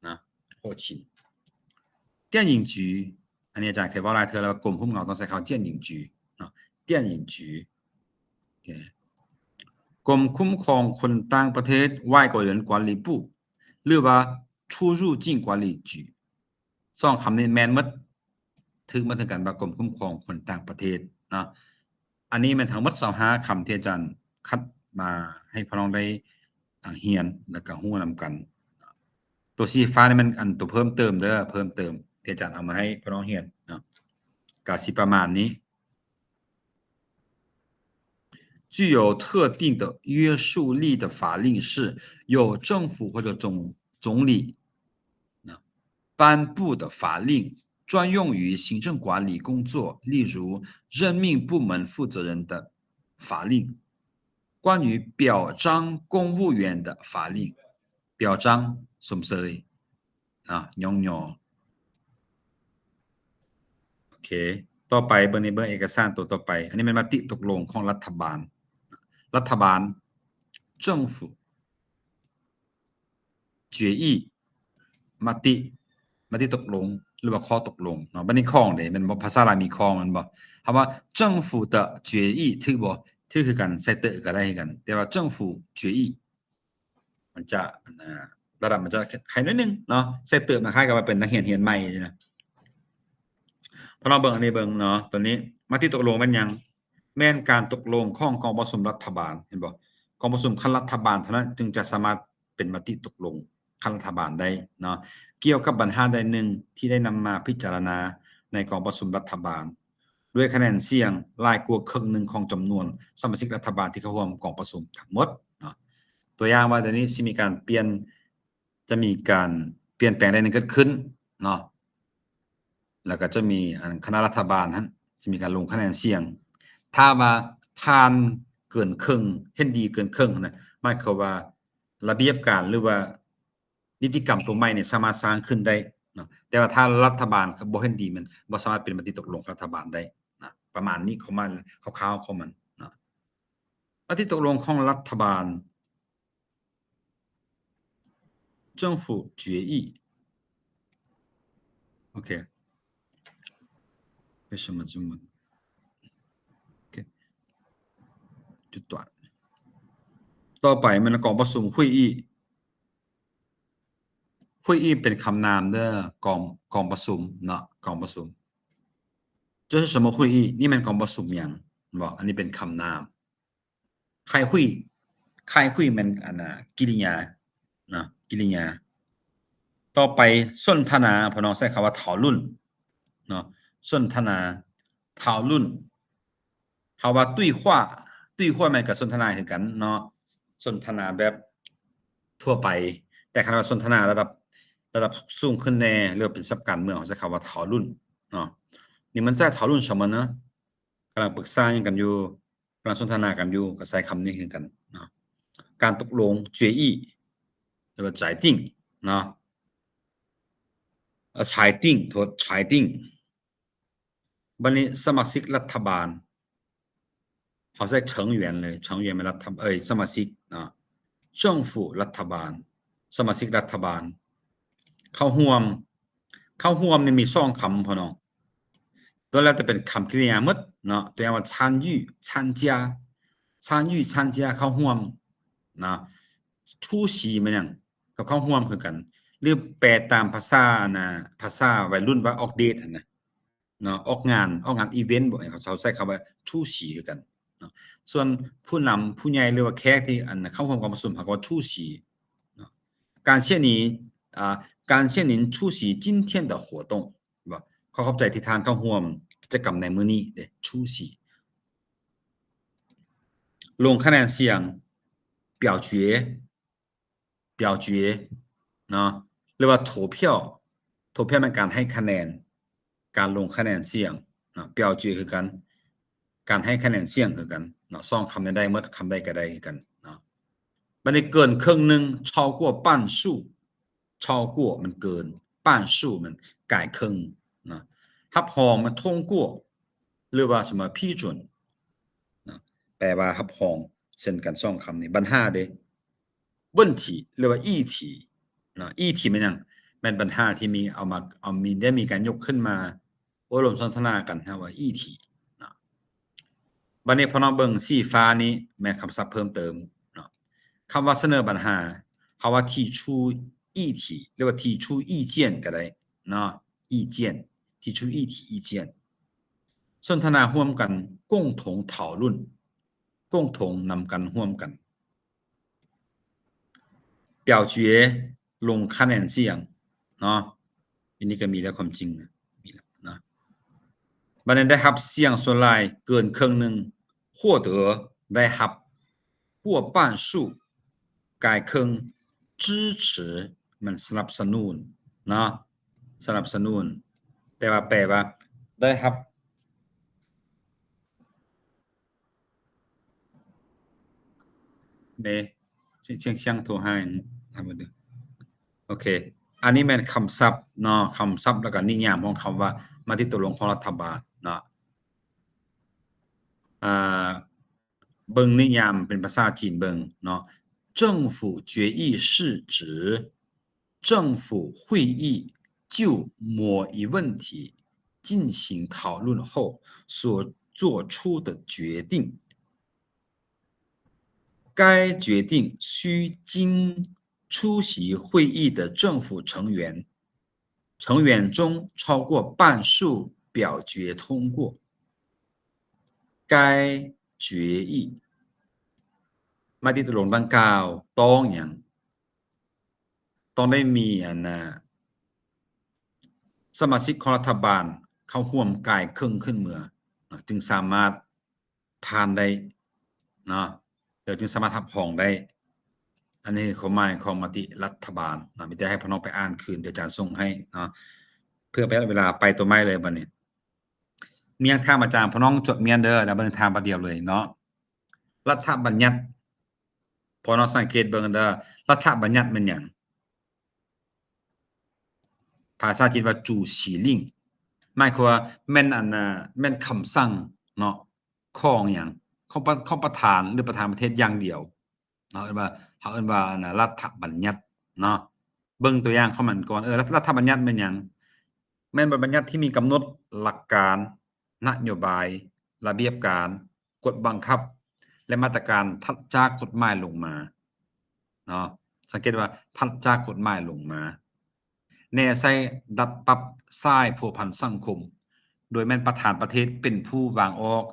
ນະ 后勤. 电影局 ອັນນີ້ອາຈານເຄີຍເວົ້າຫຼາຍເທື່ອແລ້ວວ່າ ກົມຮຸ້ມເງົາຕ້ອງໃຊ້ຄຳວ່າ 电影局 ເນາະ 电影局. ໂອເຄ ກົມຄຸ້ມຄອງຄົນຕ່າງປະເທດ 外国人管理部 ຫຼືວ່າ 出入境管理局 ສອງຄຳນີ້ແມ່ນໝົດ ຖືກໝົດຄືກັນວ່າ ກົມຄຸ້ມຄອງຄົນຕ່າງປະເທດເນາະ. ອັນນີ້ແມ່ນທັງໝົດຊາວຫ້າຄຳທີ່ອາຈານຄັດມາໃຫ້ພວກນ້ອງໄດ້ ອ່າ ຮຽນ ແລ້ວກໍຮູ້ນຳກັນ. ຕົວສີຟ້ານີ້ແມ່ນອັນຕົວເພີ່ມເຕີມເດີ ເພີ່ມເຕີມທີ່ອາຈານເອົາມາໃຫ້ພວກນ້ອງຮຽນເນາະ ກໍຊິປະມານນີ້. 具有特定的约束力的法令是由政府或者总，总理 นะ 颁布的法令，专用于行政管理工作，例如任命部门负责人的法令，关于表彰公务员的法令，表彰 ຊົມເຊີຍ ເນາະ ຍ້ອງຍໍ. ໂອເຄ ຕໍ່ໄປເບິ່ງ ນີ້ເບິ່ງເອກະສານໂຕຕໍ່ໄປ ອັນນີ້ແມ່ນມະຕິຕົກລົງຂອງລັດຖະບານ ລັດຖະບານ 政府 决议 ມະຕິ ມະຕິຕົກລົງ ຫຼືວ່າຂໍ້ຕົກລົງເນາະ. ບັດນີ້ຂອງເດ້ ແມ່ນບໍ່? ພາສາລາວມີຂອງແມ່ນບໍ່? ຄຳວ່າ 政府的决议 ຖືກບໍ່? ຖືກຄືກັນ ໃສ່ 的 ກໍໄດ້ຄືກັນ ແຕ່ວ່າ 政府决议 ມັນຈະ ອັນນ່າ ລະດັບມັນຈະໄຄໜ້ອຍໜຶ່ງເນາະ ໃສ່ 的 ມາຄ້າຍກັບວ່າເປັນນັກຮຽນຮຽນໃໝ່ຊີ້ນະ. ພວກເຮົາເບິ່ງອັນນີ້ເບິ່ງເນາະ ຕົວນີ້ ມະຕິຕົກລົງແມ່ນຫຍັງ? ແມ່ນການຕົກລົງຂອງກອງປະຊຸມລັດຖະບານ ເຫັນບໍ່? ກອງປະຊຸມຂັ້ນລັດຖະບານເທົ່ານັ້ນຈຶ່ງຈະສາມາດເປັນມະຕິຕົກລົງຂັ້ນລັດຖະບານໄດ້ເນາະ ກ່ຽວກັບບັນຫາໃດໜຶ່ງທີ່ໄດ້ນຳມາພິຈາລະນາໃນກອງປະຊຸມລັດຖະບານ ດ້ວຍຄະແນນສຽງຫຼາຍກວ່າເຄິ່ງໜຶ່ງຂອງຈຳນວນສະມາຊິກລັດຖະບານທີ່ເຂົ້າຮ່ວມກອງປະຊຸມທັງໝົດເນາະ. ຕົວຢ່າງວ່າ ດຽວນີ້ຊິມີການປ່ຽນ ຈະມີການປ່ຽນແປງໃດໜຶ່ງເກີດຂຶ້ນເນາະ ແລ້ວກໍຈະມີ ອັນ ຄະນະລັດຖະບານຫັ້ນ ຊິມີການລົງຄະແນນສຽງ ຖ້າວ່າຜ່ານເກີນເຄິ່ງ ເຫັນດີເກີນເຄິ່ງຫັ້ນນະ ໝາຍຄວາມວ່າລະບຽບການ ຫຼືວ່ານິຕິກຳຕົວໃໝ່ນີ້ສາມາດສ້າງຂຶ້ນໄດ້ເນາະ ແຕ່ວ່າຖ້າລັດຖະບານບໍ່ເຫັນດີ ມັນບໍ່ສາມາດເປັນມະຕິຕົກລົງຂອງລັດຖະບານໄດ້ນະ. ປະມານນີ້ ຄວາມໝາຍຄ່າວໆຂອງມັນເນາະ ມະຕິຕົກລົງຂອງລັດຖະບານ 政府决议 ໂອເຄ 为什么这么 ໂອເຄ ຈຸດຕວດ. ຕໍ່ໄປແມ່ນກອງປະຊຸມ 会议. 会议 ເປັນຄຳນາມເດີ ກອງ ກອງປະຊຸມເນາະ ກອງປະຊຸມ. 这是什么会议? ນີ້ແມ່ນກອງປະຊຸມຫຍັງເນາະ ອັນນີ້ເປັນຄຳນາມ. 开会 开会 ແມ່ນອັນນ່າ ກິລິຍາເນາະ ກິລິຍາ. ຕໍ່ໄປ ສົນທະນາ ພວກນ້ອງໃຊ້ຄຳວ່າ 讨论 ເນາະ ສົນທະນາ 讨论. ເຮົາວ່າ 对话 对话 ແມ່ນກໍສົນທະນາຄືກັນເນາະ ສົນທະນາແບບທົ່ວໄປ. ແຕ່ຄັນວ່າສົນທະນາລະດັບ ລະດັບສູງຂຶ້ນແດ່ ຫຼືວ່າເປັນສັບການເມືອງ ເຮົາໃຊ້ຄຳວ່າ 讨论 ເນາະ. 你们在讨论什么呢? ກຳລັງປຶກສາຫຍັງກັນຢູ່ ກຳລັງສົນທະນາກັນຢູ່ ກໍໃຊ້ຄຳນີ້ຄືກັນເນາະ. ການຕົກລົງ 决议 ຫຼືວ່າ 裁定 ເນາະ 裁定 ໂທດ 裁定. ບັດນີ້ສະມາຊິກລັດຖະບານ ເຮົາໃຊ້成员ເລີຍ 成员ແມ່ນລັດຖະ ເອີຍ ສະມາຊິກເນາະ 政府ລັດຖະບານ ສະມາຊິກລັດຖະບານ. ເຂົ້າຮ່ວມ ເຂົ້າຮ່ວມນີ້ມີສອງຄຳ ພໍ່ນ້ອງ ໂດຍແລ້ວແຕ່ເປັນຄຳກິລິຍາໝົດເນາະ. ຕົວຢ່າງວ່າ 参与 参加 参与 参加 ເຂົ້າຮ່ວມນະ. 出席 ແມ່ນຫຍັງ? ກໍເຂົ້າຮ່ວມຄືກັນ ຫຼືແປຕາມພາສາອັນນ່າ ພາສາໄວລຸ້ນວ່າອອກເດດຫັ້ນນະເນາະ ອອກງານ ອອກງານອີເວັນບໍ ເຂົາເຈົ້າໃຊ້ຄຳວ່າ 出席 ຄືກັນເນາະ. ສ່ວນຜູ້ນຳ ຜູ້ໃຫຍ່ ຫຼືວ່າແຂກທີ່ອັນເຂົ້າຮ່ວມກອງປະຊຸມ ເຂົາກໍວ່າ 出席 ເນາະ. 感谢你 ອ່າ 感谢您出席今天的活动 ວ່າ ຂໍຂອບໃຈທີ່ທ່ານເຂົ້າຮ່ວມກິດຈະກຳໃນມື້ນີ້ເດ້ 出席. ລົງຄະແນນສຽງ 表决 表决 ເນາະ ຫຼືວ່າ 投票 投票 ແມ່ນການໃຫ້ຄະແນນ ການລົງຄະແນນສຽງເນາະ 表决 ຄືກັນ ການໃຫ້ຄະແນນສຽງຄືກັນເນາະ. ສອງຄຳນີ້ໄດ້ໝົດ ຄຳໃດກໍໄດ້ຄືກັນເນາະ. ບັດນີ້ເກີນເຄິ່ງໜຶ່ງ 超过半数 超过 ມັນເກີນ 半数 ມັນກາຍເຄິ່ງເນາະ. ຮັບຮອງ ມັນ 通过 ຫຼືວ່າ ສະມາ 批ຈຸນເນາະ ແປວ່າຮັບຮອງເຊັ່ນກັນ ສອງຄຳນີ້. ບັນຫາເດ້ 问题 ຫຼືວ່າ 议题 ເນາະ 议题 ແມ່ນຫຍັງ? ແມ່ນບັນຫາທີ່ມີເອົາມາ ເອົາມີ ໄດ້ມີການຍົກຂຶ້ນມາໂອ້ລົມສົນທະນາກັນ ເຮົາວ່າ 议题 ເນາະ. ບັດນີ້ພວກເຮົາເບິ່ງສີຟ້ານີ້ແມ່ນຄຳສັບເພີ່ມເຕີມເນາະ. ຄຳວ່າສະເໜີບັນຫາ ເຮົາວ່າ 提出议题 ຫຼືວ່າ 提出意见 ກໍໄດ້ເນາະ 意见 提出议题 意见. ສົນທະນາຮ່ວມກັນ 共同讨论 共同 ນຳກັນ ຮ່ວມກັນ. 表决 ລົງຄະແນນສຽງເນາະ ອັນນີ້ກໍມີແລ້ວ ຄວາມຈິງນະ ມີແລ້ວເນາະ. ບັດນີ້ໄດ້ຮັບສຽງສ່ວນຫຼາຍເກີນເຄິ່ງໜຶ່ງ 获得 ໄດ້ຮັບ 过半数 ກາຍເຄິ່ງ 支持 ມັນສະໜັບສະໜູນເນາະ ສະໜັບສະໜູນ ແຕ່ວ່າແປວ່າໄດ້ຮັບ ເດ້ ຊຽງ ຊຽງ ຊຽງໂທຫາຫຍັງ ຖາມເບິ່ງເດີ. ໂອເຄ ອັນນີ້ແມ່ນຄຳສັບເນາະ ຄຳສັບ ແລ້ວກໍນິຍາມຂອງຄຳວ່າ ມະຕິຕົກລົງຂອງລັດຖະບານເນາະ. ອ່າ ເບິ່ງນິຍາມເປັນພາສາຈີນເບິ່ງເນາະ 政府决议是指 政府会议就某一问题进行讨论后所做出的决定。该决定需经出席会议的政府成员，成员中超过半数表决通过。该决议 ມະຕິຕົກລົງດັ່ງກ່າວຕ້ອງຫຍັງ? ຕ້ອງໄດ້ມີອັນນ່າ ສະມາຊິກຂອງລັດຖະບານເຂົ້າຮ່ວມກາຍເຄິ່ງຂຶ້ນເມືອເນາະ ຈຶ່ງສາມາດຜ່ານໄດ້ເນາະ ແລ້ວຈຶ່ງສາມາດຮັບຮອງໄດ້. ອັນນີ້ຄືຄວາມໝາຍຂອງມະຕິລັດຖະບານເນາະ. ມີແຕ່ໃຫ້ພວກນ້ອງໄປອ່ານຄືນ ດຽວອາຈານສົ່ງໃຫ້ເນາະ ເພື່ອປະຢັດເວລາ. ໄປຕົວໃໝ່ເລີຍບັດນີ້ ມີຫຍັງຖາມອາຈານ ພວກນ້ອງຈົດມ້ຽນເດີ ແລ້ວບັດນີ້ຖາມບັດດຽວເລີຍເນາະ. ລັດຖະບັນຍັດ ພວກນ້ອງສັງເກດເບິ່ງເດີ ລັດຖະບັນຍັດແມ່ນຫຍັງ? ພາສາຈີນວ່າ 主席令 ໝາຍຄວາມວ່າແມ່ນອັນນ່າ ແມ່ນຄຳສັ່ງເນາະ ຂອງຫຍັງ ຂອງປະ ຂອງປະທານ ຫຼື ປະທານປະເທດຢ່າງດຽວເນາະ. ເອີ້ນວ່າ ເຮົາເອີ້ນວ່າອັນນ່າ ລັດຖະບັນຍັດເນາະ. ເບິ່ງຕົວຢ່າງຂອງມັນກ່ອນ ເອີ ລັດ ລັດຖະບັນຍັດແມ່ນຫຍັງ? ແມ່ນບົດບັນຍັດທີ່ມີກຳນົດຫຼັກການ, ນະໂຍບາຍ, ລະບຽບການ, ກົດບັງຄັບ ແລະ ມາດຕະການຖັດຈາກກົດໝາຍລົງມາເນາະ, ສັງເກດວ່າຖັດຈາກກົດໝາຍລົງມາ ແນໃສ່ດັດປັບສາຍພົວພັນສັງຄົມ ໂດຍແມ່ນປະທານປະເທດເປັນຜູ້ວາງອອກ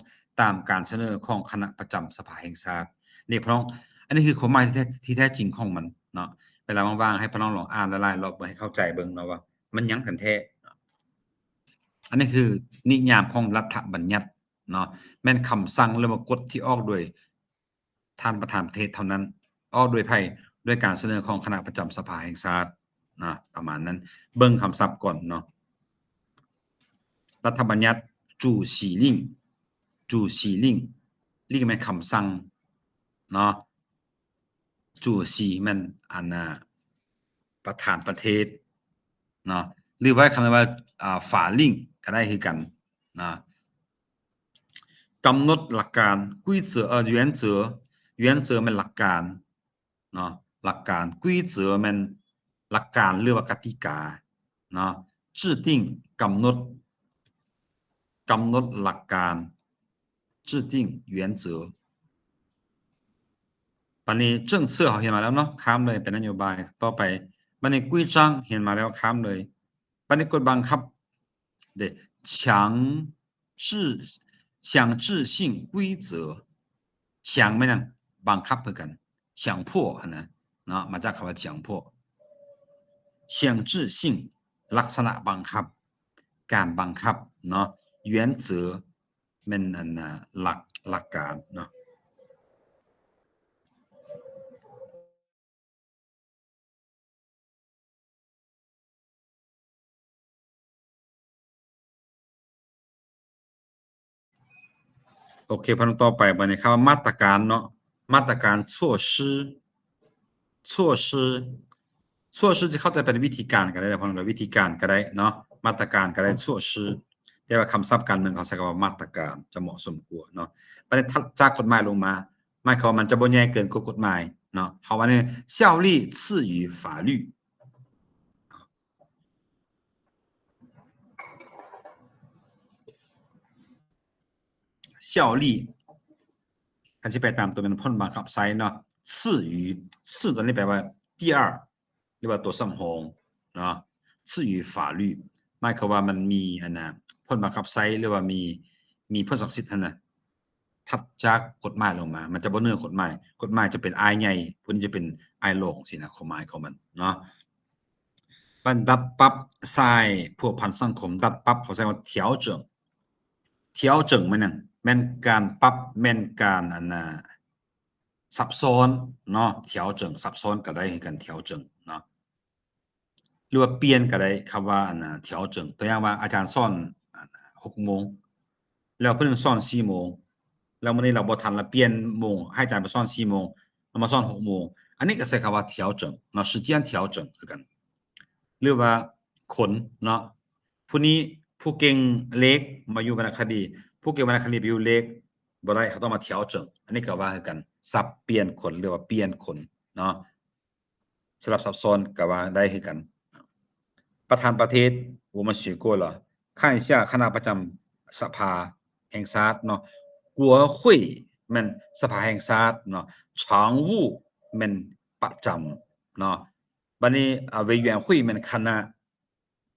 ຕາມການສະເໜີຂອງຄະນະປະຈຳສະພາແຫ່ງຊາດ. ນີ້ພີ່ນ້ອງ ອັນນີ້ຄືຄວາມໝາຍທີ່ແທ້ ທີ່ແທ້ຈິງຂອງມັນເນາະ. ເວລາວ່າງໆ ໃຫ້ພີ່ນ້ອງລອງອ່ານຫຼາຍໆລອບເບິ່ງ ໃຫ້ເຂົ້າໃຈເບິ່ງເນາະວ່າມັນຫຍັງກັນແທ້ເນາະ. ອັນນີ້ຄືນິຍາມຂອງລັດຖະບັນຍັດເນາະ, ແມ່ນຄຳສັ່ງ ຫຼືວ່າກົດທີ່ອອກໂດຍ ທ່ານປະທານປະເທດເທົ່ານັ້ນ. ອອກໂດຍໃຜ? ໂດຍການສະເໜີຂອງຄະນະປະຈຳສະພາແຫ່ງຊາດນະ ປະມານນັ້ນ. ເບິ່ງຄຳສັບກ່ອນເນາະ. ລັດຖະບັນຍັດ 主席令, 主席令, 令ແມ່ນຄຳສັ່ງເນາະ, 主席ແມ່ນອັນນະ ປະທານປະເທດເນາະ ຫຼືວ່າຄຳວ່າ ອ່າ 法令 ກໍໄດ້ຄືກັນນະ. ກຳນົດຫຼັກການ 规则 ເອີ 原则, 原则 ແມ່ນຫຼັກການເນາະ ຫຼັກການ, 规则 ແມ່ນຫຼັກການ ຫຼືວ່າກະຕິກາເນາະ, 制定 ກຳນົດ, ກຳນົດຫຼັກການ, 制定 原则. ບັດນີ້ 政策 ເຮົາຮຽນມາແລ້ວເນາະ, ຂ້າມເລີຍ ເປັນນະໂຍບາຍ. ຕໍ່ໄປ ບັດນີ້ 规章 ຮຽນມາແລ້ວ, ຂ້າມເລີຍ. ບັດນີ້ ກົດບັງຄັບເດ້ 强制, 强制性规则, 强 ແມ່ນຫຍັງ? ບັງຄັບຄືກັນ, 强迫 ຫັ້ນນະເນາະ, ມາຈາກຄຳວ່າ 强迫. 强制性 ລັກສະນະບັງຄັບ, ການບັງຄັບເນາະ, 原则 ແມ່ນອັນນະ ຫຼັກ, ຫຼັກການເນາະ. ໂອເຄ ພາດຕໍ່ໄປ ບັດນີ້ຄຳວ່າມາດຕະການເນາະ, ມາດຕະການ 措施, 措施, 措施 ຊິເຂົ້າໃຈເປັນວິທີການກໍໄດ້ ເພາະວ່າວິທີການກໍໄດ້ເນາະ, ມາດຕະການກໍໄດ້ 措施. ແຕ່ວ່າຄຳສັບການເມືອງເຂົາໃຊ້ຄຳວ່າມາດຕະການ ຈະເໝາະສົມກວ່າເນາະ. ບັດນີ້ ຖັດຈາກກົດໝາຍລົງມາ ໝາຍຄວາມວ່າມັນຈະບໍ່ໃຫຍ່ເກີນກວ່າກົດໝາຍເນາະ. ເຮົາວ່ານີ້ 效力次于法律. 效力 ຄັນຊິແປຕາມຕົວແມ່ນຜົນບັງຄັບໃຊ້ເນາະ. 次于, 次 ຕົວນີ້ແປວ່າ 第二 ຫຼືວ່າຕົວສຳຮອງເນາະ, 次于法律 ໝາຍຄວາມວ່າມັນມີອັນນະ ຜົນບັງຄັບໃຊ້ ຫຼືວ່າມີ ມີຜົນສັກສິດຫັ້ນນະ, ຖັດຈາກກົດໝາຍລົງມາ, ມັນຈະບໍ່ເໜືອກົດໝາຍ, ກົດໝາຍຈະເປັນອ້າຍໃຫຍ່, ຜູ້ນີ້ຈະເປັນອ້າຍລອງຊີ້ນະ, ຄວາມໝາຍຂອງມັນເນາະ. ບັນດັດປັບສາຍພົວພັນສັງຄົມ, ດັດປັບ ເຂົາໃຊ້ວ່າ 调整, 调整 ແມ່ນຫຍັງ? ແມ່ນການປັບ, ແມ່ນການອັນນະ ຊັບຊ້ອນເນາະ, 调整 ຊັບຊ້ອນກໍໄດ້ຄືກັນ 调整 ເນາະ ຫຼືວ່າປ່ຽນກໍໄດ້ ຄຳວ່າອັນນະ 调整. ຕົວຢ່າງວ່າອາຈານສອນອັນນະ ຫົກໂມງ ແລ້ວຜູ້ໜຶ່ງສອນສີ່ໂມງ ແລ້ວມື້ນີ້ລາວບໍ່ທັນ ລາວປ່ຽນໂມງ ໃຫ້ອາຈານໄປສອນສີ່ໂມງ ລາວມາສອນຫົກໂມງ ອັນນີ້ກໍໃຊ້ຄຳວ່າ 调整 ເນາະ, 时间调整 ຄືກັນ. ຫຼືວ່າຂົນເນາະ, ຜູ້ນີ້ ຜູ້ເກັ່ງເລກມາຢູ່ວັນນະຄະດີ, ຜູ້ເກັ່ງວັນນະຄະດີໄປຢູ່ເລກບໍ່ໄດ້, ເຮົາຕ້ອງມາ 调整 ອັນນີ້ກໍວ່າຄືກັນ, ສັບປ່ຽນຂົນ ຫຼືວ່າປ່ຽນຂົນເນາະ, ສະຫຼັບຊັບຊ້ອນກໍວ່າໄດ້ຄືກັນ. ປະທານປະເທດ 我们学过了, 看一下 ຄະນະປະຈຳສະພາແຫ່ງຊາດເນາະ, 国会 ແມ່ນສະພາແຫ່ງຊາດເນາະ, 常务 ແມ່ນປະຈຳເນາະ. ບັດນີ້ ອາ 委员会 ແມ່ນຄະນະ,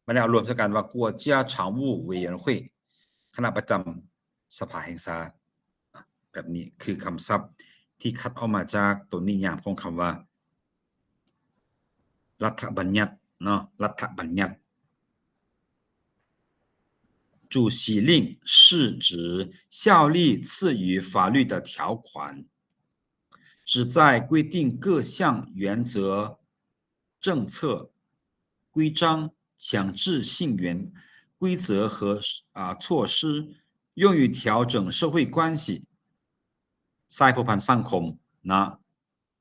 ບັດນີ້ເອົາລວມໃສ່ກັນວ່າ 国家常务委员会 ຄະນະປະຈຳສະພາແຫ່ງຊາດ. ແບບນີ້ຄືຄຳສັບທີ່ຄັດອອກມາຈາກຕົວນິຍາມຂອງຄຳວ່າລັດຖະບັນຍັດເນາະ, ລັດຖະບັນຍັດ. 主席令是指效力次于法律的条款，旨在规定各项原则、政策、规章、强制性原规则和，啊，措施，用于调整社会关系。ສາຍພົວພັນສັງຄົມນະ.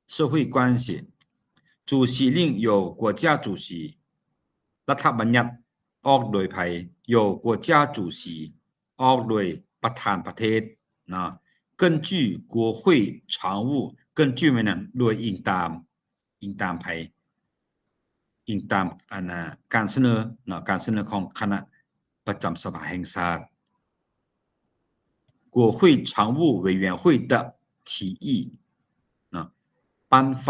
社会关系. 主席令由国家主席, ລັດຖະບັນຍັດອອກໂດຍໃຜ? 由国家主席, ອອກໂດຍປະທານປະເທດເນາະ. 根据国会常务, 根据 ແມ່ນຫຍັງ? ໂດຍອີງຕາມ, ອີງຕາມໃຜ? ອີງຕາມ ອັນນະ ການສະເໜີເນາະ, ການສະເໜີຂອງຄະນະ ປະຈຳສະພາແຫ່ງຊາດ. 国会常务委员会的提议 ເນາະ 颁发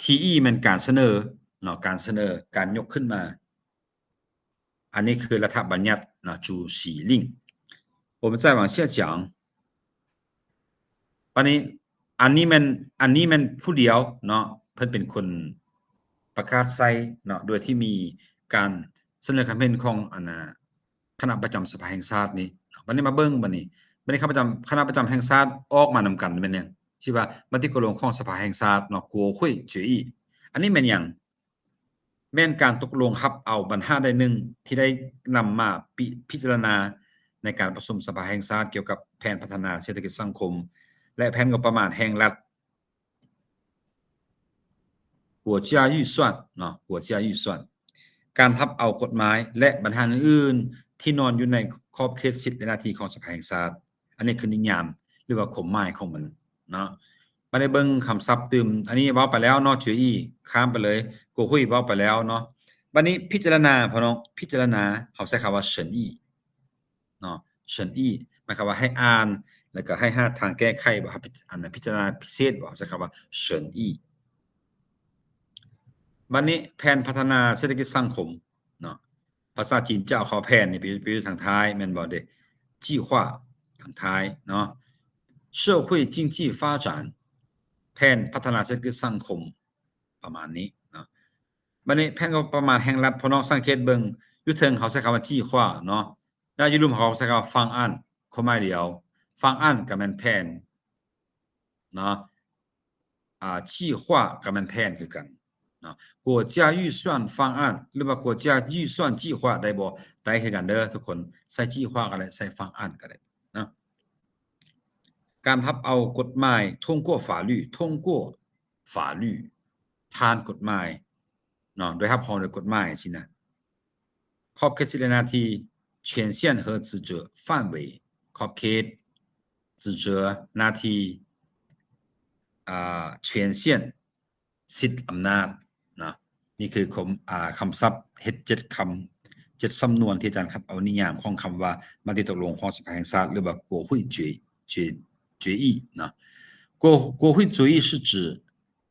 提议 ແມ່ນການສະເໜີເນາະ ການສະເໜີ ການຍົກຂຶ້ນມາ ອັນນີ້ຄືລັດຖະບັນຍັດເນາະ 主席令 我们再往下讲 ບັດນີ້ ອັນນີ້ແມ່ນ ອັນນີ້ແມ່ນຜູ້ດຽວເນາະ ເພິ່ນເປັນຄົນປະກາດໃຊ້ເນາະ ໂດຍທີ່ມີການສະເໜີຄຳເຫັນຂອງ ອັນນ່າ ຄະນະປະຈຳສະພາແຫ່ງຊາດນີ້. ບັດນີ້ມາເບິ່ງ ບັດນີ້ ບັດນີ້ຄະນະປະຈຳ ຄະນະປະຈຳແຫ່ງຊາດອອກມານຳກັນແມ່ນຫຍັງ? ທີ່ວ່າມະຕິຕົກລົງຂອງສະພາແຫ່ງຊາດເນາະ 国会决议 ອັນນີ້ແມ່ນຫຍັງ? ແມ່ນການຕົກລົງຮັບເອົາບັນຫາໃດໜຶ່ງທີ່ໄດ້ນຳມາພິ ພິຈາລະນາໃນການປະຊຸມສະພາແຫ່ງຊາດກ່ຽວກັບແຜນພັດທະນາເສດຖະກິດສັງຄົມ ແລະ ແຜນງົບປະມານແຫ່ງລັດ 国家预算ເນາະ 国家预算 ການຮັບເອົາກົດໝາຍ ແລະ ບັນຫາອື່ນໆທີ່ນອນຢູ່ໃນຂອບເຂດສິດ ແລະ ໜ້າທີ່ຂອງສະພາແຫ່ງຊາດ. ອັນນີ້ຄືນິຍາມ ຫຼືວ່າຄວາມໝາຍຂອງມັນເນາະ. ບັດນີ້ເບິ່ງຄຳສັບຕື່ມ ອັນນີ້ເວົ້າໄປແລ້ວເນາະ 决议 ຂ້າມໄປເລີຍ 国会 ເວົ້າໄປແລ້ວເນາະ. ບັດນີ້ພິຈາລະນາ ພີ່ນ້ອງ ພິຈາລະນາ ເຮົາໃຊ້ຄຳວ່າ审议 ເນາະ 审议 ໝາຍຄວາມວ່າໃຫ້ອ່ານ ແລ້ວກໍໃຫ້ຫາທາງແກ້ໄຂບໍ່ ໃຫ້ພິ ອັນນັ້ນ ພິຈາລະນາພິເສດບໍ່ ເຮົາໃຊ້ຄຳວ່າ审议. ບັດນີ້ແຜນພັດທະນາເສດຖະກິດສັງຄົມເນາະ ພາສາຈີນຈະເອົາຄຳວ່າແຜນນີ້ໄປ ໄປຢູ່ທາງທ້າຍແມ່ນບໍ່ເດ? 计划 ທາງທ້າຍເນາະ 社会经济发展 ແຜນພັດທະນາເສດຖະກິດສັງຄົມ ປະມານນີ້ເນາະ. ບັດນີ້ແຜນງົບປະມານແຫ່ງລັດ ພີ່ນ້ອງສັງເກດເບິ່ງ ຢູ່ເທິງເຮົາໃຊ້ຄຳວ່າ 计划 ເນາະ ແລ້ວຢູ່ລຸ່ມເຮົາໃຊ້ຄຳວ່າ 方案 ຄວາມໝາຍດຽວ 方案 ກໍແມ່ນແຜນເນາະ ອ່າ 计划 ກໍແມ່ນແຜນຄືກັນເນາະ. 国家预算方案 ຫຼືວ່າ 国家预算计划 ໄດ້ບໍ່? ໄດ້ຄືກັນເດີທຸກຄົນ ໃຊ້ 计划 ກໍໄດ້ ໃຊ້ 方案 ກໍໄດ້ເນາະ. ການຮັບເອົາກົດໝາຍ 通过法律 通过 法律 ຜ່ານກົດໝາຍເນາະ ໂດຍຮັບຮອງໂດຍກົດໝາຍຊີ້ນະ. ຂອບເຂດສິດ ແລະ ໜ້າທີ່ 权限和职责范围 ຂອບເຂດ 职责 ໜ້າທີ່ ອ່າ 权限 ສິດ ອຳນາດເນາະ. ນີ້ຄືຄວາມ ອ່າ ຄຳສັບເຮັດເຈັດຄຳ ເຈັດສຳນວນທີ່ອາຈານຄັດເອົານິຍາມຂອງຄຳວ່າມະຕິຕົກລົງຂອງສະພາແຫ່ງຊາດ ຫຼືວ່າ 国会决 决 决议 ເນາະ. 国 国会决议是指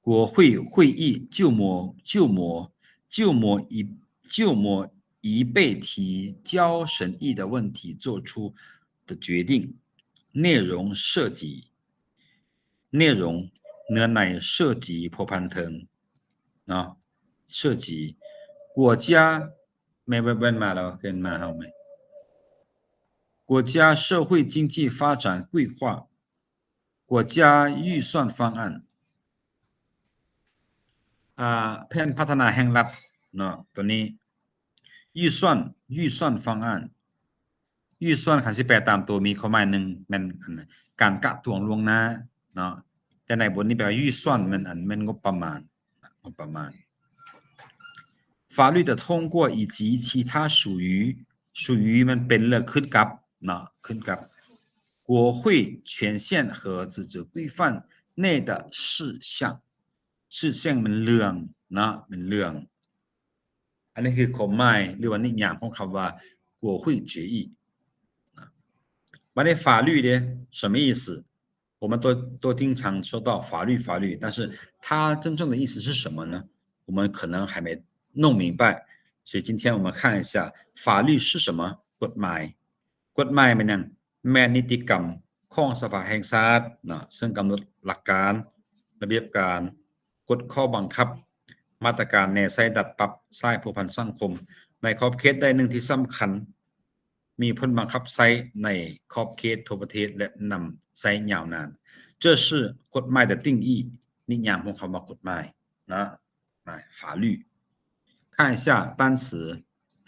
国会会议就某，就某，就某一，就某一被提交审议的问题做出的决定，内容涉及 内容 ເນື້ອໃນ 涉及 ພົວພັນເຖິງເນາະ 涉及 国家 ແມ່ນ ແມ່ນ ແມ່ນມາແລ້ວ ເກີນມາເຮົາແມ່ນ 国家社会经济发展规划 国家预算方案 ອ່າ ແຜນພັດທະນາແຫ່ງລັດເນາະ ຕົວນີ້ 预算 预算方案 预算 ຄັນຊິແປຕາມໂຕມີຄວາມໝາຍໜຶ່ງແມ່ນ ອັນ ການກະຕວງລ່ວງໜ້າເນາະ ແຕ່ໃນບົດນີ້ແປວ່າ 预算 ແມ່ນ ອັນ ແມ່ນງົບປະມານ ງົບປະມານ. 法律的通过以及其他属于 属于 ແມ່ນເປັນ ຫຼື ຂຶ້ນກັບເນາະ ຂຶ້ນກັບ 国会权限和职责规范内的事项 事项 ແມ່ນເລື່ອງເນາະ ແມ່ນເລື່ອງ. ອັນນີ້ຄືຄວາມໝາຍ ຫຼືວ່ານິຍາມຂອງຄຳວ່າ 国会决议 ນະ. ບັດນີ້ 法律 ເດ້ 什么意思? 我们都，都经常说到法律，法律，但是它真正的意思是什么呢？我们可能还没弄明白，所以今天我们看一下法律是什么，กฎหมาย กฎหมาย ແມ່ນຫຍັງ? ແມ່ນນິຕິກຳຂອງສະພາແຫ່ງຊາດເນາະ ເຊິ່ງກຳນົດຫຼັກການ, ລະບຽບການ, ກົດຂໍ້ບັງຄັບ, ມາດຕະການແນໃສ່ດັດປັບສາຍພົວພັນສັງຄົມ ໃນຂອບເຂດໃດໜຶ່ງທີ່ສຳຄັນ ມີຜົນບັງຄັບໃຊ້ໃນຂອບເຂດທົ່ວປະເທດ ແລະ ນຳໃຊ້ຍາວນານ. 这是กฎหมาย的定义 ນິຍາມຂອງຄຳວ່າກົດໝາຍເນາະ 法律. 看一下单词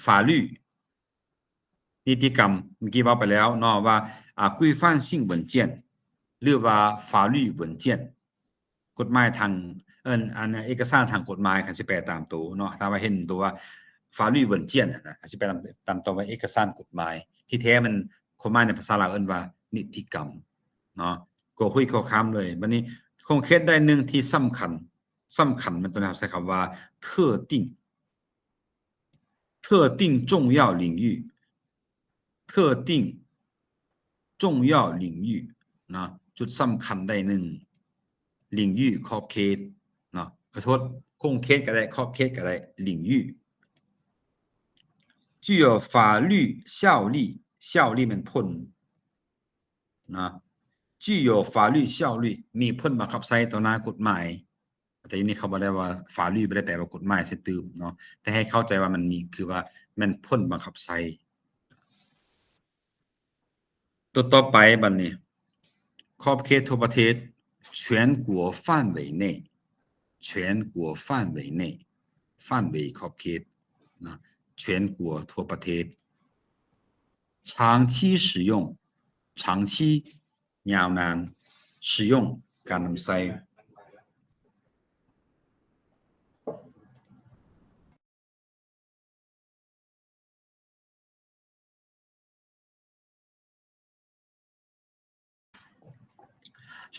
法律 ນິຕິກຳ ເມື່ອກີ້ເວົ້າໄປແລ້ວເນາະວ່າ ອ່າ 规范性文件 ຫຼືວ່າ 法律文件 ກົດໝາຍທາງ ເອີ້ນ ອັນ ເອກະສານທາງກົດໝາຍ ຄັນຊິແປຕາມໂຕເນາະ ຖ້າວ່າເຫັນໂຕວ່າ 法律文件 ຫັ້ນນະ ຊິແປຕາມ ຕາມໂຕວ່າເອກະສານກົດໝາຍ ທີ່ແທ້ມັນ ຄວາມໝາຍໃນພາສາລາວເອີ້ນວ່ານິຕິກຳເນາະ ກໍຫຸ້ຍຂໍ້ຄາມເລີຍ. ບັດນີ້ ຂົງເຂດໃດໜຶ່ງທີ່ສຳຄັນ ສຳຄັນ ແມ່ນຕົວນີ້ ເຮົາໃຊ້ຄຳວ່າ 特定 特定重要领域 特定重要领域 ເນາະ ຈຸດສຳຄັນໃດໜຶ່ງ 领域 ຂອບເຂດເນາະ ຂໍໂທດ ຂົງເຂດກໍໄດ້ ຂອບເຂດກໍໄດ້ 领域 具有法律效力 效力 ແມ່ນຜົນເນາະ 具有法律效力 ມີຜົນບັງຄັບໃຊ້ຕໍ່ໜ້າກົດໝາຍ ແຕ່ຢູ່ນີ້ເຂົາບໍ່ໄດ້ວ່າ 法律 ບໍ່ໄດ້ແປວ່າກົດໝາຍໃສ່ຕື່ມເນາະ ແຕ່ໃຫ້ເຂົ້າໃຈວ່າມັນມີ ຄືວ່າແມ່ນຜົນບັງຄັບໃຊ້. ຕົວຕໍ່ໄປບັດນີ້ ຂອບເຂດທົ່ວປະເທດ 全国范围内 全国范围内 范围 ຂອບເຂດນະ 全国 ທົ່ວປະເທດ 长期使用 长期 ຍາວນານ 使用 ການນຳໃຊ້.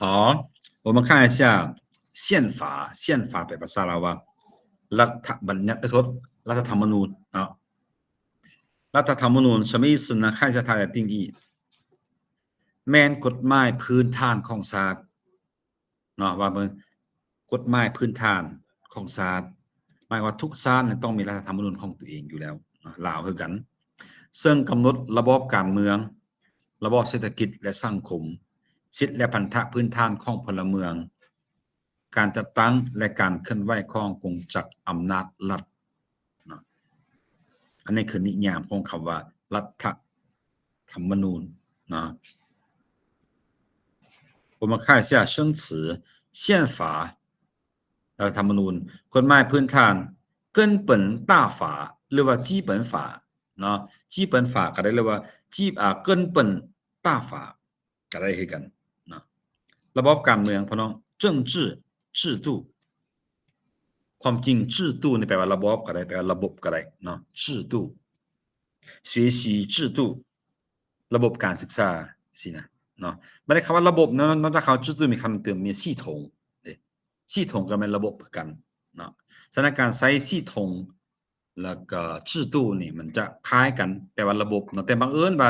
好，我们看一下宪法 宪法 ແປພາສາລາວວ່າ ລັດຖະບັນຍັດ ເອີ ໂທດ ລັດຖະທຳມະນູນເນາະ ລັດຖະທຳມະນູນ 什么意思呢？看一下它的定义 ແມ່ນກົດໝາຍພື້ນຖານຂອງຊາດ ເນາະ ວ່າເບິ່ງ ກົດໝາຍພື້ນຖານຂອງຊາດ ໝາຍວ່າທຸກຊາດນີ້ຕ້ອງມີລັດຖະທຳມະນູນຂອງຕົວເອງຢູ່ແລ້ວເນາະ ລາວຄືກັນ ເຊິ່ງກຳນົດລະບອບການເມືອງ, ລະບອບເສດຖະກິດ ແລະ ສັງຄົມ, ສິດ ແລະ ພັນທະພື້ນຖານຂອງພົນລະເມືອງ, ການຈັດຕັ້ງ ແລະ ການເຄື່ອນໄຫວຂອງກົງຈັກອຳນາດລັດ. ເນາະ ອັນນີ້ຄືນິຍາມຂອງຄຳວ່າລັດຖະທຳມະນູນເນາະ 我们看一下生词 宪法 ລັດຖະທຳມະນູນ ກົດໝາຍພື້ນຖານ 根本大法 ຫຼືວ່າ 基本法 ເນາະ 基本法 ກໍໄດ້ ຫຼືວ່າ 基 ອ່າ 根本大法 ກໍໄດ້ຄືກັນເນາະ ລະບອບການເມືອງ ພີ່ນ້ອງ 政治制度 ຄວາມຈິງ 制度 ນີ້ແປວ່າລະບອບກໍໄດ້ ແປວ່າລະບົບກໍໄດ້ເນາະ 制度 学习制度 ລະບົບການສຶກສາ ຊີ້ນະເນາະ ບັດນີ້ຄຳວ່າລະບົບເນາະ ນອກຈາກຄຳວ່າ 制度 ມີຄຳຕື່ມ ມີ 系统 ເດ້ 系统 ກໍແມ່ນລະບົບຄືກັນເນາະ ສະນັ້ນການໃຊ້ 系统 ແລ້ວກໍ 制度 ນີ້ມັນຈະຄ້າຍກັນ ແປວ່າລະບົບເນາະ ແຕ່ບັງເອີນວ່າ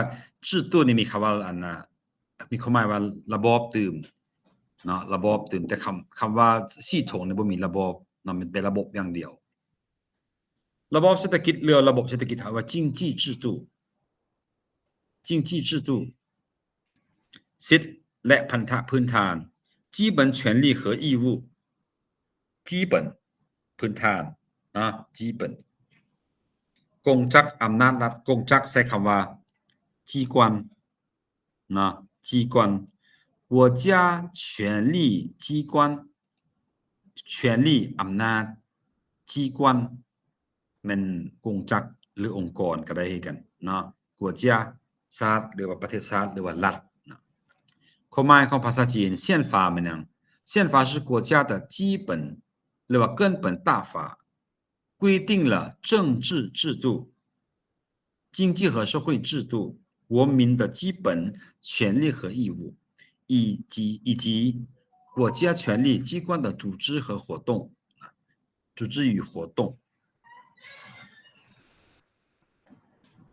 制度 ນີ້ມີຄຳວ່າ ອັນນ່າ ມີຄວາມໝາຍວ່າລະບອບຕື່ມເນາະ ລະບອບຕື່ມ ແຕ່ຄຳ ຄຳວ່າ 系统 ນີ້ບໍ່ມີລະບອບເນາະ ມັນເປັນລະບົບຢ່າງດຽວ. ລະບອບເສດຖະກິດ ຫຼື ລະບົບເສດຖະກິດ ເຮົາວ່າ 经济制度 经济制度 ສິດ ແລະ ພັນທະພື້ນຖານ 基本权利和义务 基本 ພື້ນຖານນະ 基本 ກົງຈັກອຳນາດລັດ ກົງຈັກໃຊ້ຄຳວ່າ 机关 ນະ 机关 国家权力机关 权力 ອຳນາດ 机关 ແມ່ນກົງຈັກ ຫຼື ອົງກອນກໍໄດ້ຄືກັນເນາະ 国家 ຊາດ ຫຼືວ່າປະເທດຊາດ ຫຼືວ່າລັດເນາະ ຄວາມໝາຍຂອງພາສາຈີນ 宪法 ແມ່ນຫຍັງ? 宪法是国家的基本 ຫຼືວ່າ 根本大法 规定了政治制度、经济和社会制度、国民的基本权利和义务，以及，以及国家权力机关的组织和活动，组织与活动。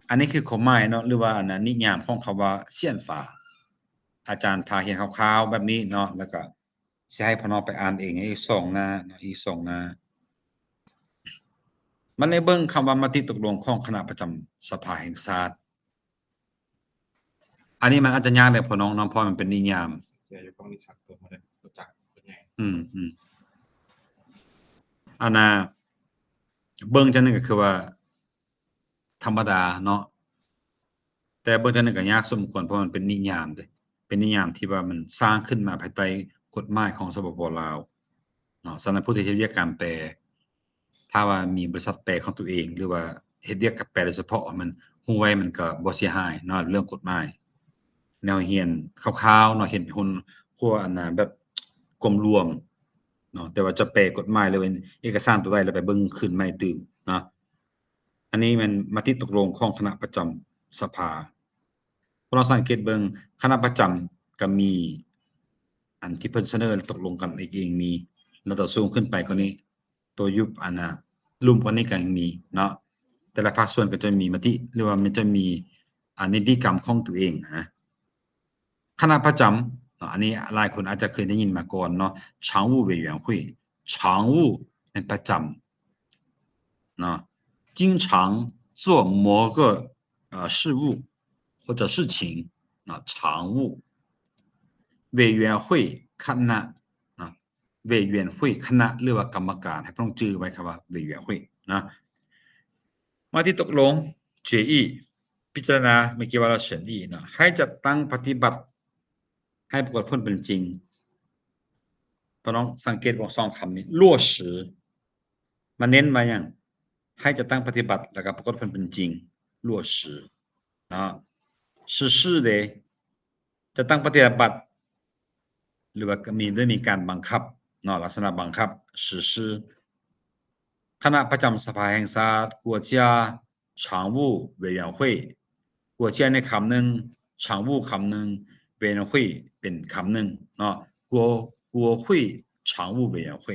ອັນນີ້ຄືຄວາມໝາຍເນາະ ຫຼືວ່າອັນນັ້ນ ນິຍາມຂອງຄຳວ່າ 宪法 ອາຈານພາຮຽນຄ່າວໆແບບນີ້ເນາະ ແລ້ວກໍ ຊິໃຫ້ພໍ່ນ້ອງໄປອ່ານເອງໃນອີກສອງໜ້າເນາະ ອີກສອງໜ້າ ມາໃນເບິ່ງຄຳວ່າມະຕິຕົກລົງຂອງຄະນະປະຈຳສະພາແຫ່ງຊາດ ອັນນີ້ມັນອາດຈະຍາກແດ່ພໍ່ນ້ອງເນາະ ເພາະມັນເປັນນິຍາມ ເສຍຢູ່ຂອງລິສັດຕົວເຮົາເດ້ ຮູ້ຈັກເປັນຫຍັງ ອືມ ອືມ ອັນນ່າ ເບິ່ງຈັ່ງໜຶ່ງກໍຄືວ່າ ທຳມະດາເນາະ ແຕ່ເບິ່ງຈັ່ງໃດກໍຍາກສົມຄວນ ເພາະມັນເປັນນິຍາມເດ້ ເປັນນິຍາມທີ່ວ່າມັນສ້າງຂຶ້ນມາພາຍໃຕ້ກົດໝາຍຂອງ ສປປ ລາວເນາະ ສະນັ້ນຜູ້ທີ່ເຮັດວຽກການແປ ຖ້າວ່າມີບໍລິສັດແປຂອງຕົວເອງ ຫຼືວ່າເຮັດວຽກກັບແປໂດຍສະເພາະ ມັນຮູ້ໄວ້ມັນກໍບໍ່ເສຍຫາຍເນາະ ເລື່ອງກົດໝາຍ ແນວຮຽນຄ່າວໆເນາະ ເຫັນຫົນຫົວ ອັນນ່າ ແບບກວມລວມເນາະ ແຕ່ວ່າຈະແປກົດໝາຍ ຫຼືວ່າເອກະສານຕົວໃດ ແລ້ວໄປເບິ່ງຄືນໃໝ່ຕື່ມເນາະ. ອັນນີ້ແມ່ນມະຕິຕົກລົງຂອງຄະນະປະຈຳສະພາ. ພວກເຮົາສັງເກດເບິ່ງ ຄະນະປະຈຳກໍມີ ອັນທີ່ເພິ່ນສະເໜີຕົກລົງກັນເອງມີ ແລ້ວກໍສູງຂຶ້ນໄປກວ່ານີ້ ຕົວຢູ່ ອັນນ່າ ລຸ່ມກວ່ານີ້ກໍຍັງມີເນາະ. ແຕ່ລະພາກສ່ວນກໍຈະມີມະຕິ ຫຼືວ່າມັນຈະມີ ອັນ ນິຕິກຳຂອງຕົວເອງນະ. ຄະນະປະຈຳ ເນາະ ອັນນີ້ຫຼາຍຄົນອາດຈະເຄີຍໄດ້ຍິນມາກ່ອນເນາະ 常务委员会 常务 ແມ່ນປະຈຳເນາະ 经常做某个 呃，事务或者事情 ເນາະ 常务 委员会 ຄະນະ 委员会 ຄະນະ ຫຼືວ່າກຳມະການ ໃຫ້ພວກເຮົາຈື່ໄວ້ຄຳວ່າ 委员会 ນະ ມະຕິຕົກລົງ 决议 ພິຈາລະນາ ເມື່ອກີ້ວ່າລະ 审议 ເນາະ ໃຫ້ຈັດຕັ້ງປະຕິບັດ ໃຫ້ປາກົດຜົນເປັນຈິງ ພວກນ້ອງສັງເກດເບິ່ງສອງຄຳນີ້ 落实 ມາເນັ້ນວ່າຫຍັງ? ໃຫ້ຈັດຕັ້ງປະຕິບັດ ແລ້ວກໍປາກົດຜົນເປັນຈິງ 落实 ເນາະ 实施 ເດ້ ຈັດຕັ້ງປະຕິບັດ ຫຼືວ່າມີ ໂດຍມີການບັງຄັບເນາະ ລັກສະນະບັງຄັບ 实施 ຄະນະປະຈຳສະພາແຫ່ງຊາດ 国家常务委员会 国家 ໃນຄຳໜຶ່ງ 常务 ຄຳໜຶ່ງ 委员会 ເປັນຄຳໜຶ່ງເນາະ 国国会常务委员会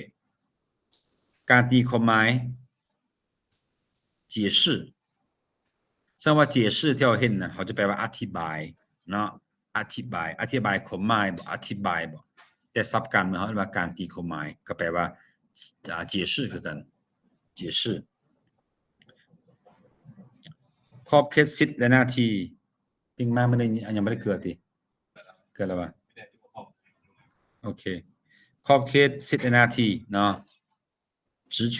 ການຕີຄວາມໝາຍ 解释 ສະເໝືອນວ່າ 解释 ທີ່ເຮົາເຫັນນະ ເຮົາຈະແປວ່າອະທິບາຍເນາະ ອະທິບາຍ ອະທິບາຍຄວາມໝາຍບໍ ອະທິບາຍບໍ ແຕ່ສັບການເມືອງເຮົາເອີ້ນວ່າການຕີຄວາມໝາຍ ກໍແປວ່າ ອ່າ 解释 ຄືກັນ 解释 ຂອບເຂດສິດ ແລະ ໜ້າທີ່ ປິງມາ ມັນໄດ້ ຍັງບໍ່ໄດ້ເກືອຕິ ເກືອແລ້ວຫວາ? ໂອເຄ ຂອບເຂດສິດ ແລະ ໜ້າທີ່ເນາະ 职权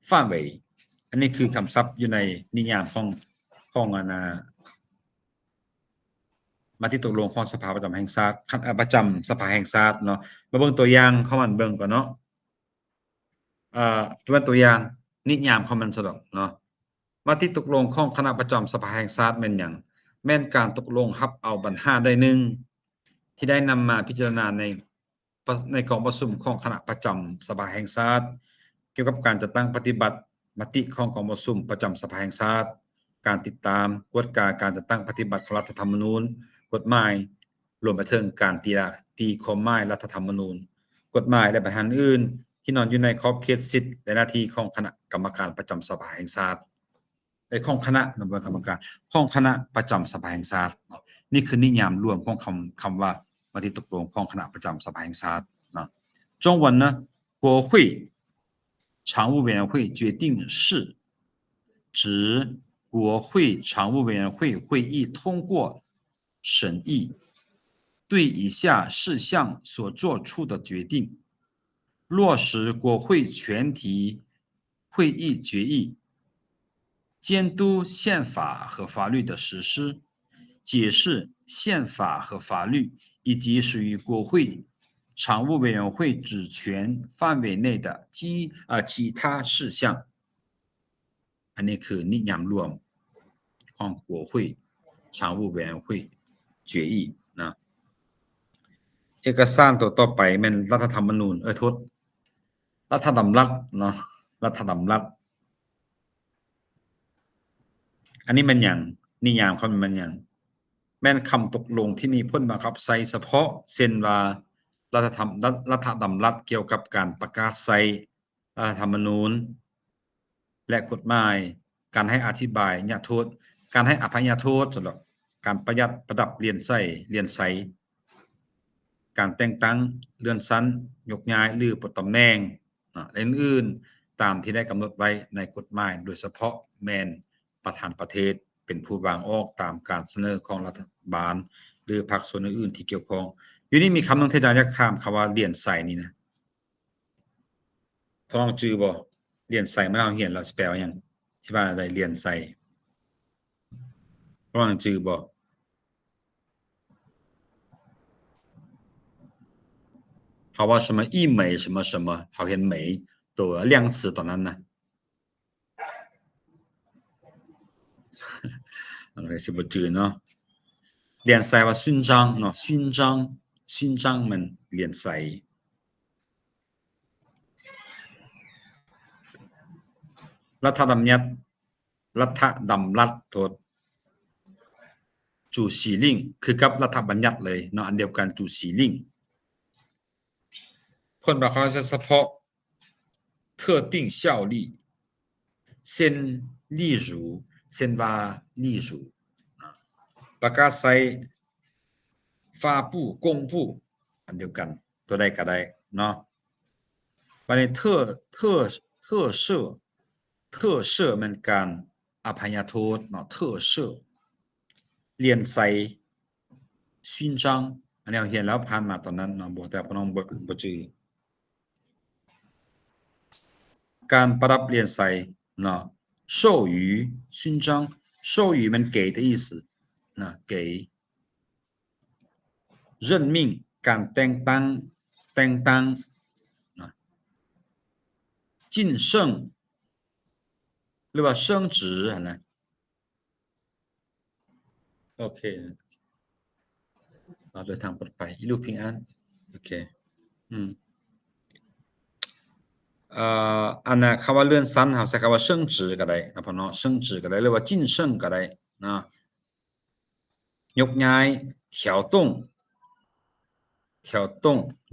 范围 ອັນນີ້ຄືຄຳສັບຢູ່ໃນນິຍາມຂອງ ຂອງອັນນ່າ ມະຕິຕົກລົງຂອງສະພາປະຈຳແຫ່ງຊາດ ຄັນ ເອີ ປະຈຳສະພາແຫ່ງຊາດເນາະ ມາເບິ່ງຕົວຢ່າງຂອງມັນເບິ່ງກ່ອນເນາະ ເອີ ຕົວ ຕົວຢ່າງ ນິຍາມຂອງມັນຊະດອກເນາະ ມະຕິຕົກລົງຂອງຄະນະປະຈຳສະພາແຫ່ງຊາດແມ່ນຫຍັງ? ແມ່ນການຕົກລົງຮັບເອົາບັນຫາໃດໜຶ່ງ ທີ່ໄດ້ນຳມາພິຈາລະນາໃນ ປະ ໃນກອງປະຊຸມຂອງຄະນະປະຈຳສະພາແຫ່ງຊາດ ກ່ຽວກັບການຈັດຕັ້ງປະຕິບັດມະຕິຂອງກອງປະຊຸມປະຈຳສະພາແຫ່ງຊາດ, ການຕິດຕາມ, ກວດກາການຈັດຕັ້ງປະຕິບັດຂອງລັດຖະທຳມະນູນ, ກົດໝາຍ, ລວມໄປເຖິງການຕີລາ ຕີຄວາມໝາຍລັດຖະທຳມະນູນ, ກົດໝາຍ ແລະ ບັນຫາອື່ນໆ ທີ່ນອນຢູ່ໃນຂອບເຂດສິດ ແລະ ໜ້າທີ່ຂອງຄະນະກຳມະການປະຈຳສະພາແຫ່ງຊາດ. ເອີ ຂອງຄະນະ ນະ ບໍ່ແມ່ນກຳມະການ ຂອງຄະນະປະຈຳສະພາແຫ່ງຊາດເນາະ. ນີ້ຄືນິຍາມລວມຂອງຄຳ ຄຳວ່າມະຕິຕົກລົງຂອງຄະນະປະຈຳສະພາແຫ່ງຊາດເນາະ. 中文呢，国会常务委员会决定是指国会常务委员会会议通过审议对以下事项所作出的决定，落实国会全体 会议决议，监督宪法和法律的实施，解释宪法和法律以及属于国会常务委员会职权范围内的其，呃，其他事项。 ອັນນີ້ຄືນິຍາມລວມຂອງ 国会常务委员会决议 ນະ. ເອກະສານໂຕຕໍ່ໄປແມ່ນລັດຖະທຳມະນູນ ເອີ ໂທດ ລັດຖະດຳລັດເນາະ ລັດຖະດຳລັດ. ອັນນີ້ແມ່ນຫຍັງ? ນິຍາມຄຳແມ່ນຫຍັງ? ແມ່ນຄຳຕົກລົງທີ່ມີຜົນບັງຄັບໃຊ້ສະເພາະ ເຊັ່ນວ່າ ລັດຖະທຳ ລັດ ລັດຖະດຳລັດກ່ຽວກັບການປະກາດໃຊ້ ລັດຖະທຳມະນູນ ແລະ ກົດໝາຍ, ການໃຫ້ອະທິບາຍຍະໂທດ, ການໃຫ້ອະໄພຍະໂທດ, ສຳລັບການປະຢັດ ປະດັບ ລຽນໄຊ ລຽນໄຊ, ການແຕ່ງຕັ້ງ, ເລື່ອນຊັ້ນ, ຍົກຍ້າຍ ຫຼື ປົດຕຳແໜ່ງ ນະ ແລະ ອື່ນໆ ຕາມທີ່ໄດ້ກຳນົດໄວ້ໃນກົດໝາຍ, ໂດຍສະເພາະແມ່ນປະທານປະເທດເປັນຜູ້ວາງອອກຕາມການສະເໜີຂອງລັດຖະບານ ຫຼື ພາກສ່ວນອື່ນໆທີ່ກ່ຽວຂ້ອງ. ຢູ່ນີ້ມີຄຳໜຶ່ງທີ່ອາຈານຢາກຖາມ ຄຳວ່າລຽນໄຊນີ້ນະ ພວກນ້ອງຈື່ບໍ່? ລຽນໄຊ ເມື່ອເຮົາຮຽນແລ້ວຊິແປວ່າຫຍັງ? ຊິວ່າໄດ້ລຽນໄຊ ພວກນ້ອງຈື່ບໍ່? ເຮົາວ່າ ສະມະ ອີ່ເໝີ ສະມະ ສະມະ ເຮົາຮຽນເໝີ ໂຕລຽງຊື່ຕອນນັ້ນນະ ເຮົາຊິບໍ່ຈື່ເນາະ. ລຽນໄຊວ່າ 勳章 ເນາະ 勳章 勳章 ແມ່ນລຽນໄຊ. ລັດຖະດຳຍັດ ລັດຖະດຳລັດ ໂທດ ຈູຊີລິງ ຄືກັບລັດຖະບັນຍັດເລີຍເນາະ ອັນດຽວກັນ ຈູຊີລິງ. ຜົນປະກອບສະເພາະ 特定效力 ເຊັ່ນ 例如 ເຊັ່ນວ່າ 例如 ປະກາດໃຊ້ 发布 公布ອັນດຽວກັນ ຕົວໃດກໍໄດ້ເນາະ. ບັດນີ້ ເທີ ເທີ ເທີເຊີ ເທີເຊີ ແມ່ນການອະໄພຍະໂທດເນາະ ເທີເຊີ ລຽນໄຊ ຊິນຈັງ ອັນນີ້ເຮົາຮຽນແລ້ວ ຜ່ານມາຕອນນັ້ນເນາະ ບໍ່ ແຕ່ພວກນ້ອງບໍ່ ບໍ່ຈື່ ການປະດັບລຽນໄຊເນາະ 授予勋章 授予 ແມ່ນເກຍ 的意思 ນະ ເກຍ 任命 ການແຕ່ງຕັ້ງ ແຕ່ງຕັ້ງນະ 晋升 ຫຼືວ່າ升职ຫັ້ນນະ. ໂອເຄ ເຮົາເດີນທາງປອດໄພ 一路平安 ໂອເຄ ອືມ ເອີ ອັນນ່າ ຄຳວ່າເລື່ອນຊັ້ນ ເຮົາໃຊ້ຄຳວ່າ升职ກໍໄດ້ນະພໍ່ເນາະ 升职ກໍໄດ້ ຫຼືວ່າ晋升ກໍໄດ້ນະ. ຍົກຍ້າຍ 调动 调动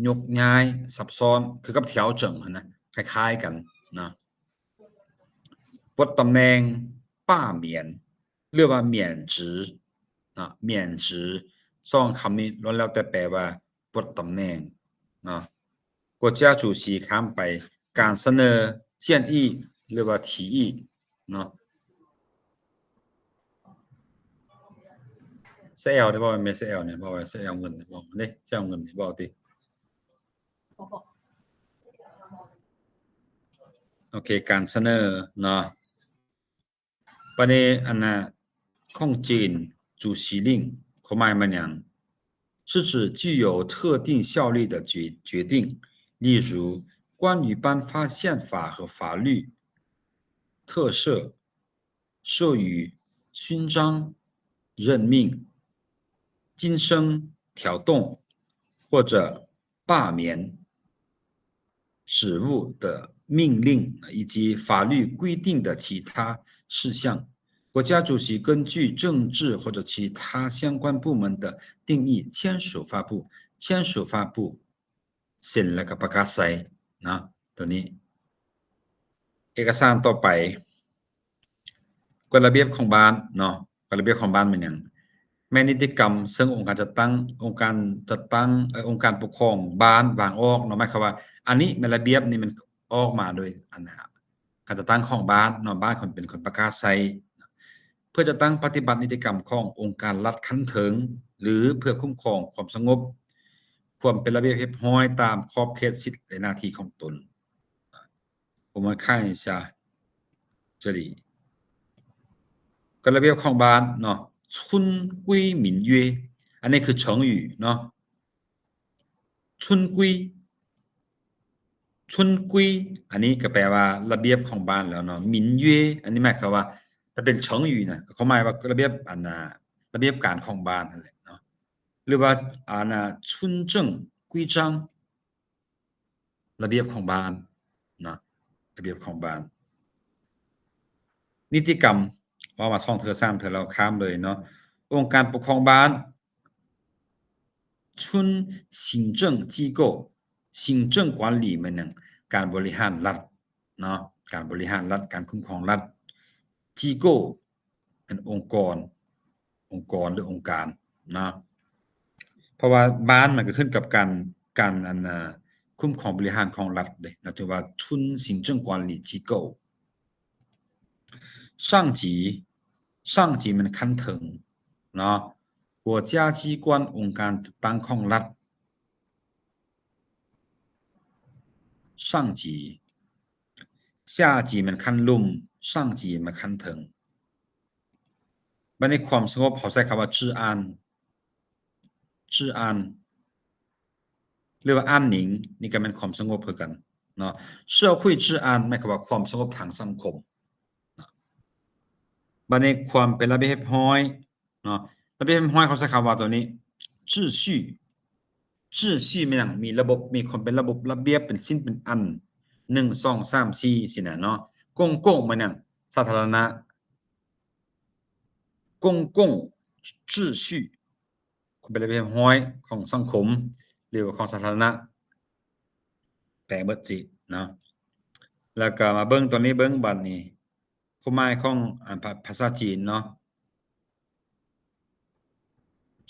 ຍົກຍ້າຍ ຊັບຊ້ອນ ຄືກັບ调整ຫັ້ນນະ ຄ້າຍໆກັນນະ. ປົດຕຳແໜ່ງ 罢免 ຫຼືວ່າ免职ນະ 免职 ສອງຄຳນີ້ລ້ວນແລ້ວແຕ່ແປວ່າປົດຕຳແໜ່ງນະ. 国家主席 ຂ້າມໄປ ການສະເໜີ 建议 ຫຼືວ່າ 提议 ເນາະ. ສະແອວໄດ້ເວົ້າແມ່ນ ສະແອວນີ້ເວົ້າ ສະແອວເງິນເວົ້າເດ້ ສະແອວເງິນນີ້ເວົ້າຕິ. ໂອເຄ ການສະເໜີເນາະ. ບັດນີ້ອັນນ່າ ของจีน 主席令 ຄວາມໝາຍແມ່ນຫຍັງ? 是指具有特定效力的决 决定，例如关于颁发宪法和法律特赦，授予勋章、任命、晋升、调动或者罢免职务的命令以及法律规定的其他事项。国家主席根据政治或者其他相关部门的定义签署发布，签署发布 ເຊັນແລ້ວກໍປະກາດໃຊ້ເນາະ ໂຕນີ້. ເອກະສານຕໍ່ໄປ ກົດລະບຽບຂອງບ້ານເນາະ. ກົດລະບຽບຂອງບ້ານແມ່ນຫຍັງ? ແມ່ນນິຕິກຳເຊິ່ງອົງການຈັດຕັ້ງ ອົງການຈັດຕັ້ງ ເອີ ອົງການປົກຄອງບ້ານວາງອອກເນາະ. ໝາຍຄວາມວ່າ ອັນນີ້ແມ່ນລະບຽບນີ້ມັນອອກມາໂດຍ ອັນນ່າ ການຈັດຕັ້ງຂອງບ້ານເນາະ ບ້ານເປັນຄົນປະກາດໃຊ້ ເພື່ອຈັດຕັ້ງປະຕິບັດນິຕິກຳຂອງອົງການລັດຂັ້ນເທິງ ຫຼື ເພື່ອຄຸ້ມຄອງຄວາມສະຫງົບ ຄວາມເປັນລະບຽບຮຽບຮ້ອຍຕາມຂອບເຂດສິດ ແລະ ໜ້າທີ່ຂອງຕົນ. 我们看一下这里 ກົດລະບຽບຂອງບ້ານເນາະ 春规民约 ອັນນີ້ຄື成语ເນາະ 春规 春规 ອັນນີ້ກໍແປວ່າລະບຽບຂອງບ້ານແລ້ວເນາະ. 民约 ອັນນີ້ໝາຍຄວາມວ່າ ມັນເປັນ成语ນະ ກໍຄວາມໝາຍວ່າລະບຽບ ອັນນ່າ ລະບຽບການຂອງບ້ານຫັ້ນແຫຼະເນາະ ຫຼືວ່າ ອັນນ່າ 春政规章 ລະບຽບຂອງບ້ານເນາະ ລະບຽບຂອງບ້ານ. ນິຕິກຳ ເວົ້າມາສອງເທື່ອສາມເທື່ອແລ້ວ ຂ້າມເລີຍເນາະ. ອົງການປົກຄອງບ້ານ 春行政机构 行政管理 ແມ່ນຫຍັງ? ການບໍລິຫານລັດເນາະ ການບໍລິຫານລັດ ການຄຸ້ມຄອງລັດ. 机构 ເປັນອົງກອນ ອົງກອນ ຫຼື ອົງການເນາະ ເພາະວ່າບ້ານມັນກໍຂຶ້ນກັບການ ການ ອັນ ຄຸ້ມຄອງບໍລິຫານຂອງລັດເດ້ເນາະ ຖືວ່າ 春行政管理机构. 上级 上级 ແມ່ນຂັ້ນເທິງເນາະ 国家机关 ອົງການຈັດຕັ້ງຂອງລັດ. 上级 下级 ແມ່ນຂັ້ນລຸ່ມ 上级 ແມ່ນຂັ້ນເທິງ. ບັດນີ້ຄວາມສະຫງົບ ເຮົາໃຊ້ຄຳວ່າ 治安 治安 ຫຼືວ່າ 安宁 ນີ້ກໍແມ່ນຄວາມສະຫງົບຄືກັນເນາະ. 社会治安 ໝາຍຄວາມວ່າຄວາມສະຫງົບທາງສັງຄົມ. ບັດນີ້ຄວາມເປັນລະບຽບຮຽບຮ້ອຍ ເນາະ ລະບຽບຮຽບຮ້ອຍ ເຂົາໃຊ້ຄຳວ່າໂຕນີ້ 秩序 秩序 ແມ່ນຫຍັງ? ມີລະບົບ ມີຄວາມເປັນລະບົບລະບຽບ ເປັນຊິ້ນເປັນອັນ ໜຶ່ງ ສອງ ສາມ ສີ່ ຊີ້ນະເນາະ. 公共 ແມ່ນຫຍັງ? ສາທາລະນະ 公共秩序 ຄວາມເປັນລະບຽບຮຽບຮ້ອຍຂອງສັງຄົມ ຫຼືວ່າຂອງສາທາລະນະ ແປເໝິດຊິເນາະ. ແລ້ວກໍມາເບິ່ງໂຕນີ້ເບິ່ງບັດນີ້ ຄວາມໝາຍຂອງ ອາ ພາ ພາສາຈີນເນາະ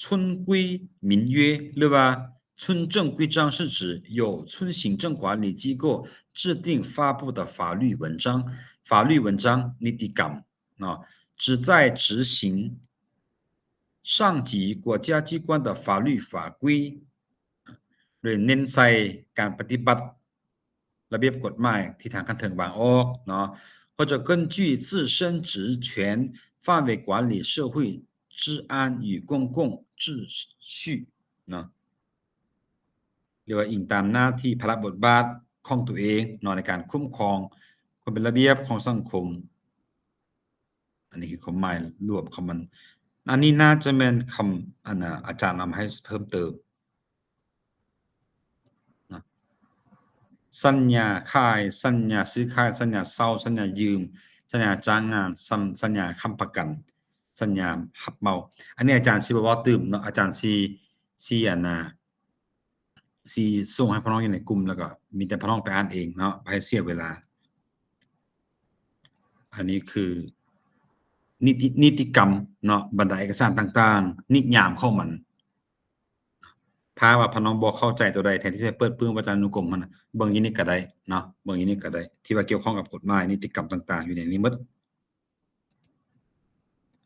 春规民约 ຫຼືວ່າ村镇规章是指由村行政管理机构制定发布的法律文章，法律文章 ນິຕິກຳເນາະ 旨在执行上级国家机关的法律法规 ໂດຍເນັ້ນໃສ່ການປະຕິບັດ ລະບຽບກົດໝາຍທີ່ທາງຂັ້ນເທິງວາງອອກເນາະ 或者根据自身职权范围管理社会治安与公共秩序ເນາະ ຫຼືວ່າອີງຕາມໜ້າທີ່ພາລະບົດບາດຂອງຕົວເອງເນາະ ໃນການຄຸ້ມຄອງຄວາມເປັນລະບຽບຂອງສັງຄົມ. ອັນນີ້ຄືຄວາມໝາຍລວມຂອງມັນ. ອັນນີ້ໜ້າຈະແມ່ນຄຳ ອັນນ່າ ອາຈານເອົາມາໃຫ້ເພີ່ມເຕີມ. ນະ ສັນຍາຂາຍ, ສັນຍາຊື້ຂາຍ, ສັນຍາເຊົ່າ, ສັນຍາຢືມ, ສັນຍາຈ້າງງານ, ສັນ ສັນຍາຄ້ຳປະກັນ, ສັນຍາຮັບເໝົາ. ອັນນີ້ອາຈານຊິບໍ່ເວົ້າຕື່ມເນາະ, ອາຈານຊິ ຊິ ອັນນ່າ ຊິສົ່ງໃຫ້ພວກນ້ອງຢູ່ໃນກຸ່ມ ແລ້ວກໍມີແຕ່ພວກນ້ອງໄປອ່ານເອງເນາະ, ບໍ່ໃຫ້ເສຍເວລາ. ອັນນີ້ຄືນິຕິ ນິຕິກຳເນາະ, ບັນດາເອກະສານຕ່າງໆ, ນິຍາມຂອງມັນ. ຖ້າວ່າພວກນ້ອງບໍ່ເຂົ້າໃຈຕົວໃດ, ແທນທີ່ຈະເປີດປຶ້ມວັດທະນານຸກົມຫັ້ນນະ, ເບິ່ງຢູ່ນີ້ກໍໄດ້ເນາະ, ເບິ່ງຢູ່ນີ້ກໍໄດ້, ທີ່ວ່າກ່ຽວຂ້ອງກັບກົດໝາຍນິຕິກຳຕ່າງໆ ຢູ່ໃນນີ້ໝົດ.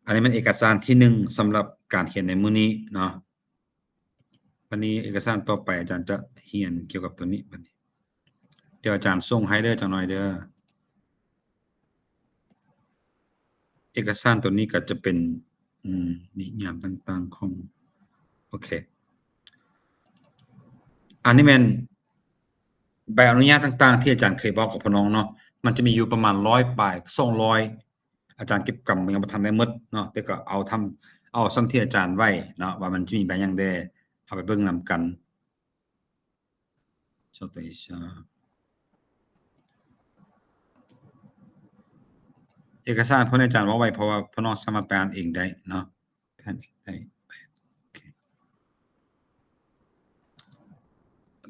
ອັນນີ້ແມ່ນເອກະສານທີໜຶ່ງ ສຳລັບການຮຽນໃນມື້ນີ້ເນາະ. ບັດນີ້ເອກະສານຕໍ່ໄປ ອາຈານຈະຮຽນກ່ຽວກັບຕົວນີ້ບັດນີ້. ດຽວອາຈານສົ່ງໃຫ້ເດີ ຈັກໜ້ອຍເດີ. ເອກະສານຕົວນີ້ກໍຈະເປັນ ອືມ ນິຍາມຕ່າງໆຂອງ ໂອເຄ ອັນນີ້ແມ່ນໃບອະນຸຍາດຕ່າງໆ ທີ່ອາຈານເຄີຍບອກກັບພວກນ້ອງເນາະ, ມັນຈະມີຢູ່ປະມານຮ້ອຍປາຍ ສອງຮ້ອຍ ອາຈານເກັບກຳຍັງບໍ່ທັນໄດ້ໝົດເນາະ, ແຕ່ກໍເອົາທຳ ເອົາສ່ຳທີ່ອາຈານໄຫວເນາະ ວ່າມັນຈະມີໃບຫຍັງແດ່ ເຮົາໄປເບິ່ງນຳກັນ. ເອກະສານພວກນີ້ອາຈານເວົ້າໄວ້ ເພາະວ່າພວກນ້ອງສາມາດໄປອ່ານເອງໄດ້ເນາະ, ໄປອ່ານເອງໄດ້. ໂອເຄ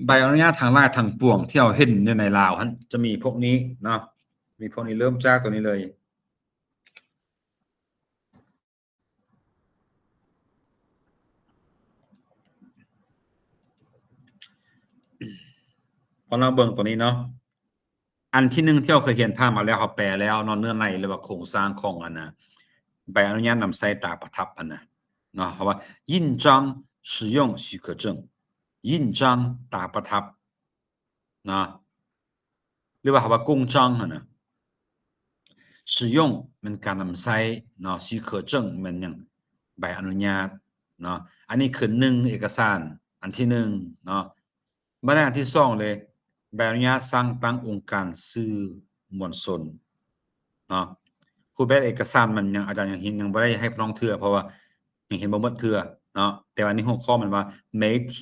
ໃບອະນຸຍາດທັງຫຼາຍທັງປວງທີ່ເຮົາເຫັນຢູ່ໃນລາວຫັ້ນ ຈະມີພວກນີ້ເນາະ, ມີພວກນີ້ ເລີ່ມຈາກຕົວນີ້ເລີຍ. ພວກເຮົາເບິ່ງຕົວນີ້ເນາະ, ອັນທີໜຶ່ງທີ່ເຮົາເຄີຍຮຽນຜ່ານມາແລ້ວ ເຮົາແປແລ້ວເນາະ, ເນື້ອໃນ ຫຼືວ່າໂຄງສ້າງຂອງອັນນະ ໃບອະນຸຍາດນຳໃຊ້ຕາປະທັບຫັ້ນນະເນາະ, ເຮົາວ່າ 印章使用许可证, 印章 ຕາປະທັບ ເນາະ ຫຼືວ່າເຮົາວ່າ 公章 ຫັ້ນນະ, 使用 ແມ່ນການນຳໃຊ້ເນາະ, 许可证 ແມ່ນຫຍັງ? ໃບອະນຸຍາດເນາະ. ອັນນີ້ຄືໜຶ່ງເອກະສານ ອັນທີໜຶ່ງເນາະ. ບັດນີ້ອັນທີສອງເດ ໃບອະນຸຍາດສ້າງຕັ້ງອົງການສື່ມວນຊົນເນາະ. ຮູບແບບເອກະສານມັນຍັງ ອາຈານຍັງ ຍັງບໍ່ໄດ້ໃຫ້ພວກນ້ອງເທື່ອ ເພາະວ່າ ຍັງເຫັນບໍ່ໝົດເທື່ອເນາະ, ແຕ່ວ່າໃນຫົວຂໍ້ມັນວ່າ 媒体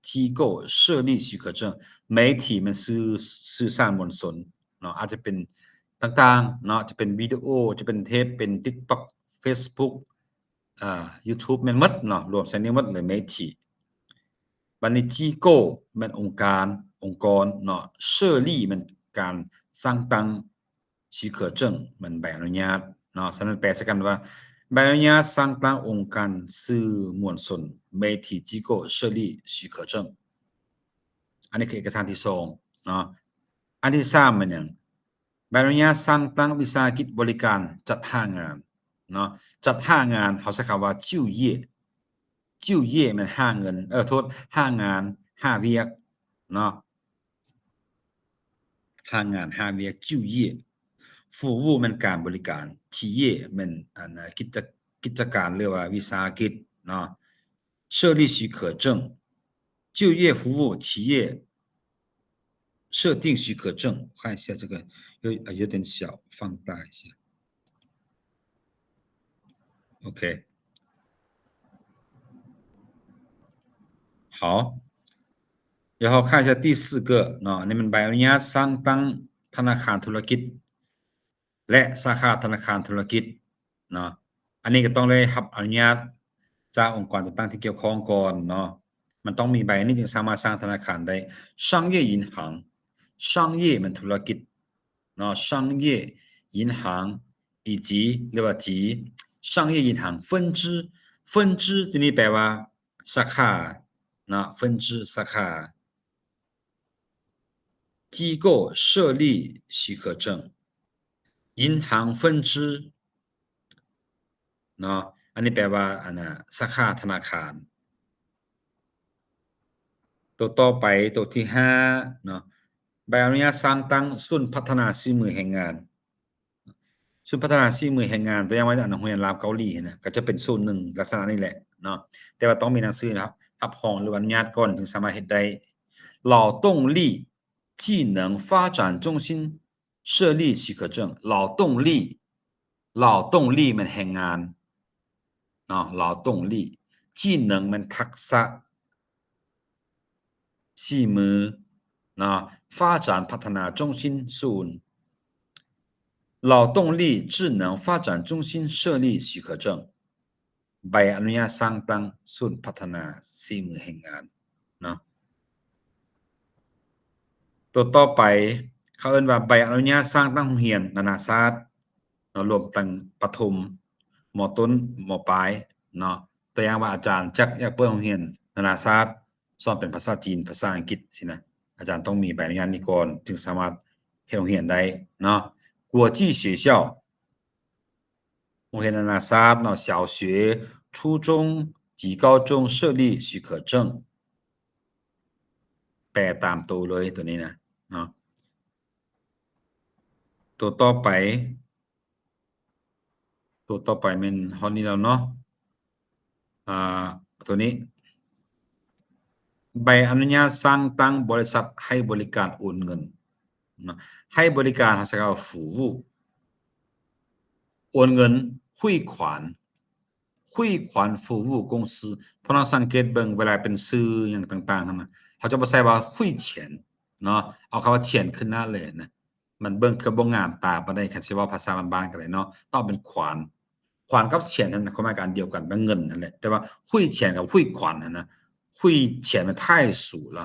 机构设立许可证, 媒体 ແມ່ນສື່ ສື່ສານມວນຊົນເນາະ, ອາດຈະເປັນຕ່າງໆເນາະ, ຈະເປັນວິດີໂອ, ຈະເປັນເທບ, ເປັນ TikTok, Facebook, ເອີ YouTube ແມ່ນໝົດເນາະ, ລວມໃສ່ນີ້ໝົດເລີຍ 媒体. ບັດນີ້ 机构 ແມ່ນອົງການ, ອົງກອນເນາະ, 设立 ແມ່ນການສ້າງຕັ້ງ, 许可证 ແມ່ນໃບອະນຸຍາດເນາະ. ສະນັ້ນແປໃສ່ກັນວ່າ ໃບອະນຸຍາດສ້າງຕັ້ງອົງການສື່ມວນຊົນ, 媒体机构设立许可证. ອັນນີ້ຄືເອກະສານທີສອງເນາະ. ອັນທີສາມແມ່ນຫຍັງ? ໃບອະນຸຍາດສ້າງຕັ້ງວິສາຫະກິດບໍລິການຈັດຫາງານເນາະ, ຈັດຫາງານ ເຮົາໃຊ້ຄຳວ່າ 就业, 就业 ແມ່ນຫາເງິນ, ເອີ ໂທດ, ຫາງານ, ຫາວຽກເນາະ. ຫາງານ ຫາວຽກ, 就业. 服务 ແມ່ນການບໍລິການ, 企业 ແມ່ນ ອັນ ກິດຈະ ກິດຈະການ ຫຼືວ່າວິສາຫະກິດເນາະ. 设立许可证, 就业服务企业设定许可证. 我看一下这个 有，有点小，放大一下。 OK. 好. 然后看一下第四个ເນາະ, ອັນນີ້ມັນໃບອະນຸຍາດສ້າງຕັ້ງທະນາຄານທຸລະກິດ ແລະ ສາຂາທະນາຄານທຸລະກິດເນາະ. ອັນນີ້ກໍຕ້ອງໄດ້ຮັບອະນຸຍາດຈາກອົງກອນຈັດຕັ້ງທີ່ກ່ຽວຂ້ອງກ່ອນເນາະ. ມັນຕ້ອງມີໃບນີ້ຈຶ່ງສາມາດສ້າງທະນາຄານໄດ້. 商业银行, 商业 ແມ່ນທຸລະກິດເນາະ, 商业银行 ອີຈີ ຫຼືວ່າຈີ 商业银行 分支, 分支 ຕົວນີ້ແປວ່າສາຂາ ເນາະ 分支 ສາຂາ 机构设立许可证 银行分支 ເນາະ ອັນນີ້ແປວ່າ ອັນນ່າ ສາຂາທະນາຄານ. ໂຕຕໍ່ໄປ ໂຕທີຫ້າເນາະ ໃບອະນຸຍາດສ້າງຕັ້ງສູນພັດທະນາສີມືແຮງງານ. ສູນພັດທະນາສີມືແຮງງານ ຕົວຢ່າງວ່າອັນໂຮງຮຽນລາວເກົາຫຼີຫັ້ນນະ ກໍຈະເປັນສູນໜຶ່ງລັກສະນະນີ້ແຫຼະເນາະ ແຕ່ວ່າຕ້ອງມີໜັງສືຮັບ ຮັບຮອງ ຫຼື ອະນຸຍາດກ່ອນ ຈຶ່ງສາມາດເຮັດໄດ້. 劳动力技能发展中心设立许可证 劳动力 劳动力 ແມ່ນແຮງງານເນາະ 劳动力 技能 ແມ່ນທັກສະ ສີມືເນາະ 发展 ພັດທະນາ 中心 ສູນ 劳动力技能发展中心设立许可证 ໃບອະນຸຍາດສ້າງຕັ້ງສູນພັດທະນາສີມືແຮງງານເນາະ. ໂຕຕໍ່ໄປ ເຂົາເອີ້ນວ່າໃບອະນຸຍາດສ້າງຕັ້ງໂຮງຮຽນນານາຊາດເນາະ ລວມທັງປະຖົມ ມໍຕົ້ນ ມໍປາຍເນາະ ຕົວຢ່າງວ່າອາຈານຈັກຢາກເປີດໂຮງຮຽນນານາຊາດ ສອນເປັນພາສາຈີນ ພາສາອັງກິດຊີ້ນະ ອາຈານຕ້ອງມີໃບອະນຸຍາດນີ້ກ່ອນ ຈຶ່ງສາມາດເຮັດໂຮງຮຽນໄດ້ເນາະ. 国际学校 ໂຮງຮຽນນານາຊາດເນາະ 小学、初中及高中设立许可证 ແປຕາມໂຕເລີຍໂຕນີ້ນະເນາະ. ໂຕຕໍ່ໄປ ໂຕຕໍ່ໄປແມ່ນຮອດນີ້ແລ້ວເນາະ ອາ ໂຕນີ້ ໃບອະນຸຍາດສ້າງຕັ້ງບໍລິສັດໃຫ້ບໍລິການໂອນເງິນເນາະ ໃຫ້ບໍລິການ ເຮົາໃຊ້ຄຳວ່າ 服务 ໂອນເງິນ 汇款 汇款服务公司 ພວກເຮົາສັງເກດເບິ່ງ ເວລາເປັນຊື່ຫຍັງຕ່າງໆຫັ້ນນະ ເຂົາຈະບໍ່ໃຊ້ວ່າ 汇钱 ເນາະ ເອົາຄຳວ່າ 钱 ຂຶ້ນໜ້າເລີຍນະ ມັນເບິ່ງຄືບໍ່ງາມຕາປານໃດ ຄັນຊິເວົ້າພາສາບ້ານໆກໍໄດ້ເນາະ ຕ້ອງເປັນ 款 款 ກັບ 钱 ຫັ້ນນະ ຄວາມໝາຍກໍອັນດຽວກັນ ແມ່ນເງິນຫັ້ນແຫຼະ ແຕ່ວ່າ 汇钱 ກັບ 汇款 ຫັ້ນນະ 汇钱 ມັນ 太俗了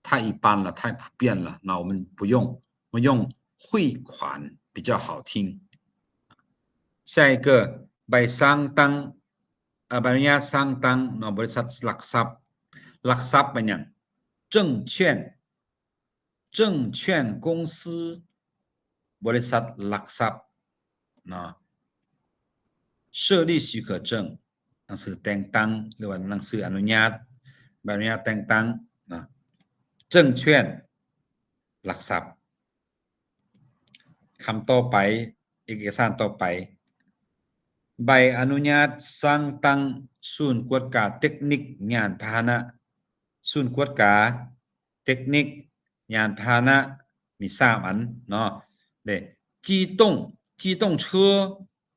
太一般了 太普遍了 ເນາະ ມັນ 不用 不用 汇款 比较好听. 下一个 ໃບສ້າງຕັ້ງ ເອີ ໃບອະນຸຍາດສ້າງຕັ້ງເນາະ ບໍລິສັດຫຼັກຊັບ ຫຼັກຊັບແມ່ນຫຍັງ? 证券 证券公司 ບໍລິສັດຫຼັກຊັບເນາະ 设立许可证 ໜັງສືແຕ່ງຕັ້ງ ຫຼືວ່າໜັງສືອະນຸຍາດ ໃບອະນຸຍາດແຕ່ງຕັ້ງເນາະ 证券 ຫຼັກຊັບ. ຄຳຕໍ່ໄປ ເອກະສານຕໍ່ໄປ ໃບອະນຸຍາດສ້າງຕັ້ງສູນກວດກາເຕັກນິກຍານພາຫະນະ ສູນກວດກາ ເຕັກນິກຍານພາຫະນະ ມີສາມອັນເນາະ ເດ້ 机动 机动车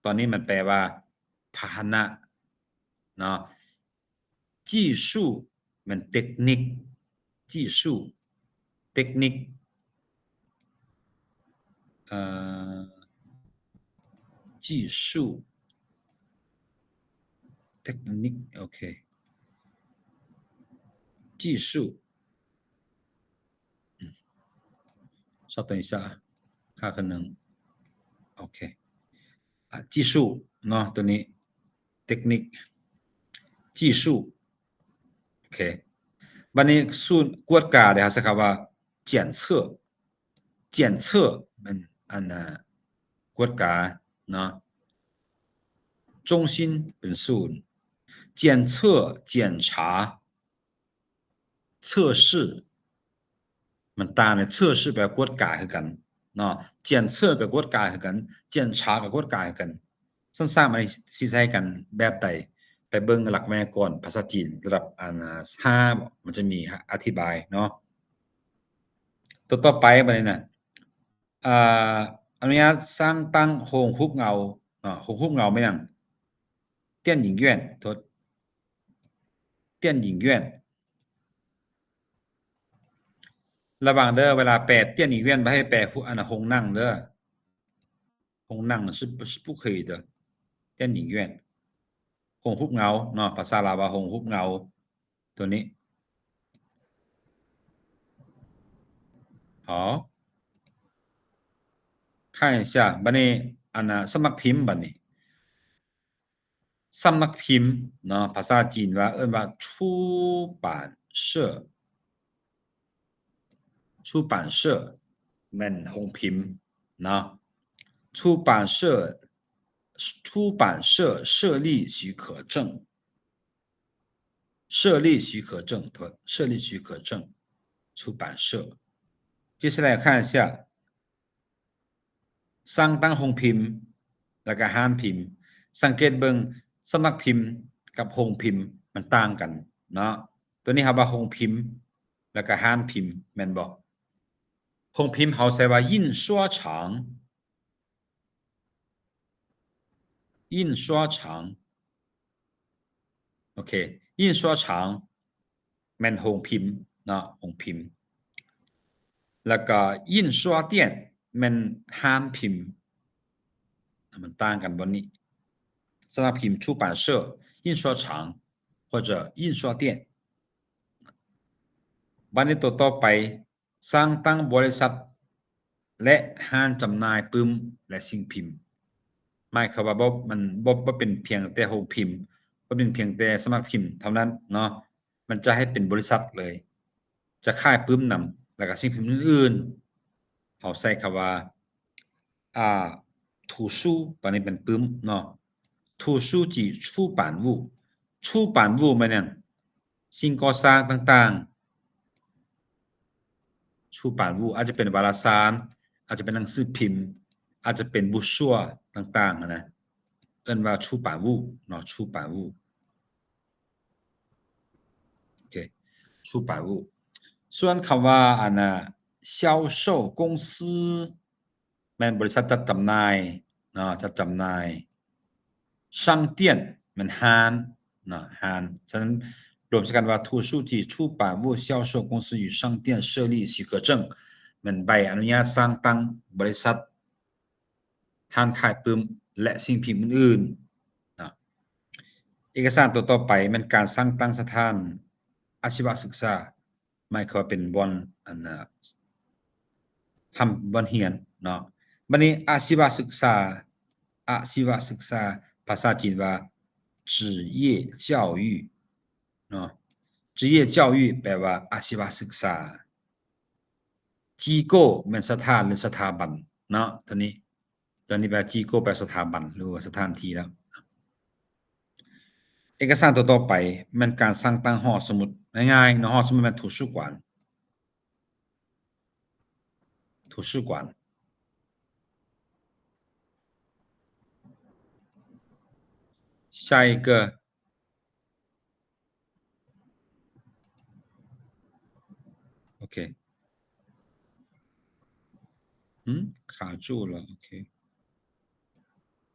ຕອນນີ້ມັນແປວ່າພາຫະນະເນາະ 技术 ແມ່ນເຕັກນິກ 技术 ເຕັກນິກ ເອີ 技术 ເຕັກນິກ ໂອເຄ 技术 ສອບຕົວນີ້ຊະ ຄ່າຄືນໜຶ່ງ ໂອເຄ ອາ 技术 ເນາະ ຕົວນີ້ ເຕັກນິກ 技术 ໂອເຄ ບັດນີ້ສູນກວດກາເດ ເຮົາໃຊ້ຄຳວ່າ 检测 检测 ແມ່ນອັນ ອາ ກວດກາເນາະ 中心 ເປັນສູນ 检测 检查 测试 ມັນຕ່າງເດ້ 测试 ແປວ່າກວດກາຄືກັນເນາະ 检测 ກໍກວດກາຄືກັນ 检查 ກໍກວດກາຄືກັນ ຊັ້ນສາມອັນນີ້ຊິໃຊ້ກັນແບບໃດ ໄປເບິ່ງຫຼັກໄວຍາກອນພາສາຈີນລະດັບອັນຫ້າ ມັນຈະມີອະທິບາຍເນາະ. ຕົວຕໍ່ໄປບັດນີ້ນະ ອາ ອະນຸຍາດສ້າງຕັ້ງໂຮງຮູບເງົາເນາະ ໂຮງຮູບເງົາແມ່ນຫຍັງ? 电影院 ໂທດ 电影院 ລະວັງເດີ ເວລາແປ 电影院 ບໍ່ໃຫ້ແປ ອັນ ໂຮງໜັງເດີ ໂຮງໜັງ 是不 是不可以的 电影院 ໂຮງຮູບເງົາເນາະ ພາສາລາວວ່າໂຮງຮູບເງົາ ຕົວນີ້ ຫອ 看一下 ບັດນີ້ ອັນນ່າ ສຳນັກພິມ ບັດນີ້ ສຳນັກພິມເນາະ ພາສາຈີນວ່າ ເອີ້ນວ່າ 出版社 出版社 ແມ່ນໂຮງພິມເນາະ 出版社 出版社设立许可证 设立许可证 ໂທດ 设立许可证 出版社 接下来看一下 ສ້າງຕັ້ງໂຮງພິມ ແລ້ວກະຮ້ານພິມ ສັງເກດເບິ່ງ ສຳນັກພິມກັບໂຮງພິມມັນຕ່າງກັນເນາະ ໂຕນີ້ເຮົາວ່າໂຮງພິມ ແລ້ວກະຮ້ານພິມ ແມ່ນບໍ່? ໂຮງພິມເຮົາໃຊ້ວ່າ 印刷厂 印刷厂 ໂອເຄ 印刷厂 ແມ່ນໂຮງພິມເນາະ ໂຮງພິມ ແລ້ວກໍ 印刷店 ແມ່ນຮ້ານພິມ ມັນຕ່າງກັນບ່ອນນີ້ ສຳນັກພິມ 出版社 印刷厂 或者 印刷店 ບັດນີ້ໂຕຕໍ່ໄປ ສ້າງຕັ້ງບໍລິສັດ ແລະ ຮ້ານຈຳໜ່າຍປຶ້ມ ແລະ ສິ່ງພິມ ໝາຍຄວາມວ່າບໍ່ ມັນບໍ່ ບໍ່ເປັນພຽງແຕ່ໂຮງພິມ ບໍ່ເປັນພຽງແຕ່ສຳນັກພິມເທົ່ານັ້ນເນາະ ມັນຈະໃຫ້ເປັນບໍລິສັດເລີຍ ຈະຂາຍປຶ້ມນຳ ແລ້ວກໍສິ່ງພິມອື່ນໆ ເຮົາໃຊ້ຄຳວ່າ ອ່າ 图书 ຕອນນີ້ເປັນປຶ້ມເນາະ 图书及出版物 出版物 ແມ່ນຫຍັງ? ສິ່ງກໍ່ສ້າງຕ່າງໆ 出版物 ອາດຈະເປັນວາລະສານ ອາດຈະເປັນໜັງສືພິມ ອາດຈະເປັນ บรอชัว ຕ່າງໆ ຫັ້ນນະ ເອີ້ນວ່າ 出版物 ເນາະ 出版物 ໂອເຄ 出版物 ສ່ວນຄຳວ່າ ອັນນ່າ 销售公司 ແມ່ນບໍລິສັດຈັດຈຳໜ່າຍເນາະ ຈັດຈຳໜ່າຍ 商店 ແມ່ນຮ້ານເນາະ ຮ້ານ ສະນັ້ນ ລວມໃສ່ກັນວ່າ 图书及出版物销售公司与商店设立许可证 ແມ່ນໃບອະນຸຍາດສ້າງຕັ້ງບໍລິສັດ ຮ້ານຂາຍປຶ້ມ ແລະ ສິ່ງພິມອື່ນໆເນາະ ເອກະສານໂຕຕໍ່ໄປແມ່ນການສ້າງຕັ້ງສະຖານອາຊີວະສຶກສາ ໝາຍຄວາມວ່າເປັນບ່ອນ ອັນນ່າ ທຳບ່ອນຮຽນເນາະ ບັດນີ້ອາຊີວະສຶກສາ ອາຊີວະສຶກສາ ພາສາຈີນວ່າ 职业教育 ເນາະ 职业教育 ແປວ່າອາຊີວະສຶກສາ 机构 ແມ່ນສະຖານ ຫຼື ສະຖາບັນເນາະ ຕົວນີ້ ຕອນນີ້ແປວ່າ 机构 ແປສະຖາບັນ ຫຼືວ່າສະຖານທີ່ແລ້ວ ເອກະສານຕົວຕໍ່ໄປແມ່ນການສ້າງຕັ້ງຫໍສະໝຸດ ງ່າຍໆເນາະ ຫໍສະໝຸດແມ່ນ 图书馆 图书馆 下一个 ໂອເຄ ຫືມ ຂາຈູ້ລະ ໂອເຄ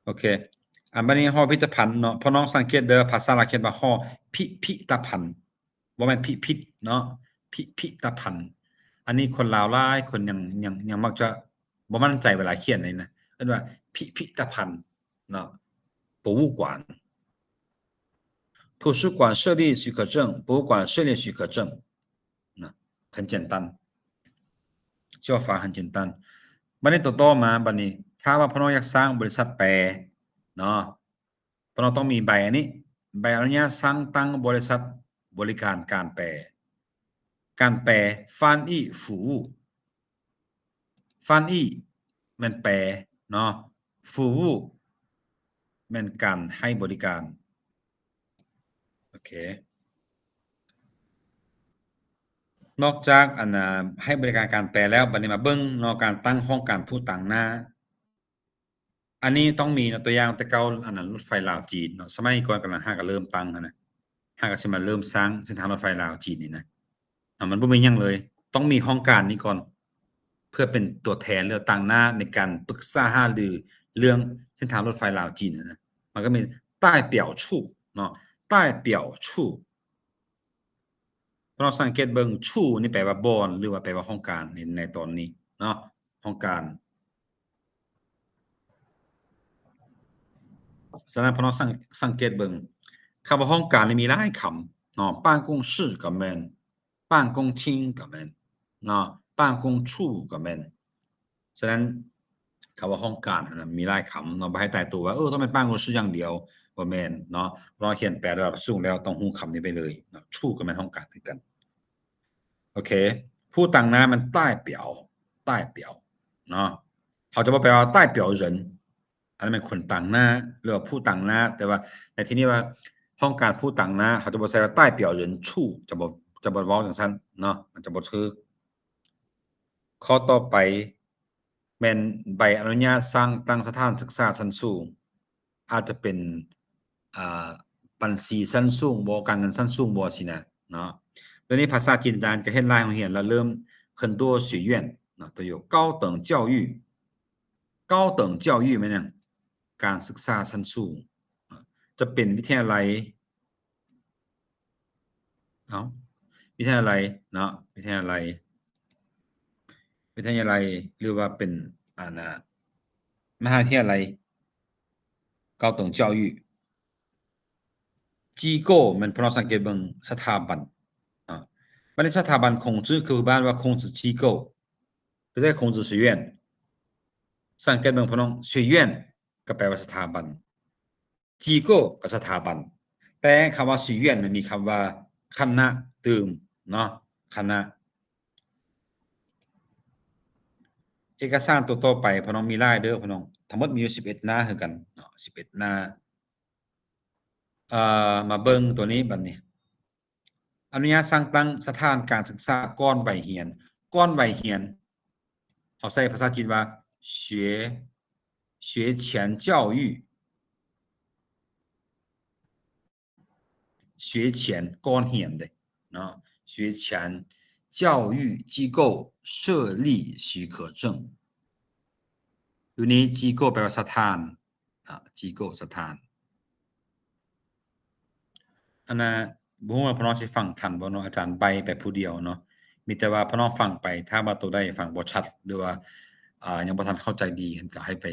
ໂອເຄ ອັນບັດນີ້ຫໍພິພິທະພັນເນາະ ພໍ່ນ້ອງສັງເກດເດີ ພາສາລາວຂຽນວ່າຫໍພິພິທະພັນ ບໍ່ແມ່ນພິພິດເນາະ ພິພິທະພັນ ອັນນີ້ຄົນລາວຫຼາຍຄົນຍັງ ຍັງ ຍັງມັກຈະບໍ່ໝັ້ນໃຈເວລາຂຽນນີ້ນະ ເອີ້ນວ່າພິພິທະພັນເນາະ 博物馆 图书馆设立许可证 博物馆设立许可证 ນະ 很简单 叫法很简单 ບັດນີ້ຕໍ່ໆມາ ບັດນີ້ຖ້າວ່າພວກນ້ອງຢາກສ້າງບໍລິສັດແປເນາະ ພວກນ້ອງຕ້ອງມີໃບອັນນີ້ ໃບອະນຸຍາດສ້າງຕັ້ງບໍລິສັດບໍລິການການແປ ການແປ 翻译服务 翻译 ແມ່ນແປເນາະ 服务 ແມ່ນການໃຫ້ບໍລິການ ໂອເຄ ນອກຈາກ ອັນນ່າ ໃຫ້ບໍລິການການແປແລ້ວ ບັດນີ້ມາເບິ່ງເນາະ ການຕັ້ງຫ້ອງການຜູ້ຕາງໜ້າ ອັນນີ້ຕ້ອງມີເນາະ ຕົວຢ່າງແຕ່ເກົ່າ ອັນນັ້ນ ລົດໄຟລາວຈີນເນາະ ສະໄໝກ່ອນກຳລັງຫາກະເລີ່ມຕັ້ງຫັ້ນນະ ຫາກະຊິມາເລີ່ມສ້າງເສັ້ນທາງລົດໄຟລາວຈີນນີ້ນະ ເນາະ ມັນບໍ່ມີຫຍັງເລີຍ ຕ້ອງມີຫ້ອງການນີ້ກ່ອນ ເພື່ອເປັນຕົວແທນ ຫຼື ຕາງໜ້າໃນການປຶກສາຫາລືເລື່ອງເສັ້ນທາງລົດໄຟລາວຈີນຫັ້ນນະ ມັນກໍມີ 代表处 ເນາະ 代表处 ພວກນ້ອງສັງເກດເບິ່ງ 处 ນີ້ແປວ່າບ່ອນ ຫຼືວ່າແປວ່າຫ້ອງການ ໃນ ໃນຕອນນີ້ເນາະ ຫ້ອງການ ສະນັ້ນພວກນ້ອງສັງ ສັງເກດເບິ່ງ ຄຳວ່າຫ້ອງການນີ້ມີຫຼາຍຄຳເນາະ 办公室 ກໍແມ່ນ 办公厅 ກໍແມ່ນເນາະ 办公处 ກໍແມ່ນ ສະນັ້ນ ຄຳວ່າຫ້ອງການຫັ້ນນະ ມີຫຼາຍຄຳເນາະ ບໍ່ໃຫ້ຕາຍຕົວວ່າ ເອີ ຕ້ອງແມ່ນ 办公室 ຢ່າງດຽວ ບໍ່ແມ່ນເນາະ. ເພາະເຮົາຂຽນແປລະດັບສູງແລ້ວ ຕ້ອງຮູ້ຄຳນີ້ໄປເລີຍເນາະ. 处 ກໍແມ່ນຫ້ອງການຄືກັນ. ໂອເຄ ผู้ตั้งหน้า ແມ່ນ 代表 代表 ເນາະ. ເຮົາຈະບໍ່ແປວ່າ 代表人 ອັນນັ້ນແມ່ນ คนตั้งหน้า ຫຼືວ່າ ผู้ตั้งหน้า ແຕ່ວ່າໃນທີ່ນີ້ວ່າ ຫ້ອງການ ผู้ตั้งหน้า ເຮົາຈະບໍ່ໃຊ້ວ່າ 代表人处 ຈະບໍ່ ຈະບໍ່ເວົ້າຈັ່ງຊັ້ນເນາະ ມັນຈະບໍ່ຖືກ. ຂໍ້ຕໍ່ໄປແມ່ນໃບອະນຸຍາດສ້າງຕັ້ງສະຖານສຶກສາຊັ້ນສູງ ອາດຈະເປັນ ອ່າ ບັນຊີຊັ້ນສູງບໍ ການເງິນຊັ້ນສູງບໍ ຊີ້ນະເນາະ. ດຽວນີ້ພາສາຈີນອາຈານກໍເຫັນຫຼາຍໂຮງຮຽນລະເລີ່ມ 很多学院 ເນາະ ໂຕຢູ່ 高等教育 高等教育 ແມ່ນຫຍັງ? ການສຶກສາຊັ້ນສູງ ຈະເປັນວິທະຍາໄລ ເອົ້າ ວິທະຍາໄລເນາະ ວິທະຍາໄລ ວິທະຍາໄລ ຫຼືວ່າເປັນ ອັນນ່າ ມະຫາວິທະຍາໄລ 高等教育. 机构 ແມ່ນພວກເຮົາສັງເກດເບິ່ງ ສະຖາບັນເນາະ. ບັດນີ້ສະຖາບັນ 孔子 ຄືບ້ານວ່າ 孔子机构 ບໍ່ໃຊ່ 孔子学院. ສັງເກດເບິ່ງ ພວກນ້ອງ 学院 ກໍແປວ່າສະຖາບັນ 机构 ກໍສະຖາບັນ ແຕ່ຄຳວ່າ 学院 ມັນມີຄຳວ່າ ຄະນະ ຕື່ມເນາະ ຄະນະ. ເອກະສານຕົວຕໍ່ໄປ ພວກນ້ອງ ມີຫຼາຍເດີ ພວກນ້ອງ ທັງໝົດມີຢູ່ສິບເອັດໜ້າຄືກັນເນາະ ສິບເອັດໜ້າ. ເອີ ມາເບິ່ງຕົວນີ້ບັດນີ້ ອະນຸຍາດສ້າງຕັ້ງສະຖານການສຶກສາກ່ອນໄວຮຽນ. ກ່ອນໄວຮຽນ ເຮົາໃຊ້ພາສາຈີນວ່າ 学 学前教育 学前 ກ່ອນຮຽນເດ້ເນາະ 学前教育机构设立许可证. ຢູ່ນີ້ 机构 ແປວ່າສະຖານ ອ່າ 机构 ສະຖານ ອັນນ່າ ບໍ່ຮູ້ວ່າພວກນ້ອງຊິຟັງທັນບໍ່ເນາະ ອາຈານໃບ້ໄປຜູ້ດຽວເນາະ ມີແຕ່ວ່າພວກນ້ອງຟັງໄປ ຖ້າວ່າໂຕໃດຟັງບໍ່ຊັດ ຫຼືວ່າ ອ່າ ຍັງບໍ່ທັນເຂົ້າໃຈດີຫັ້ນ ກໍໃຫ້ໄປ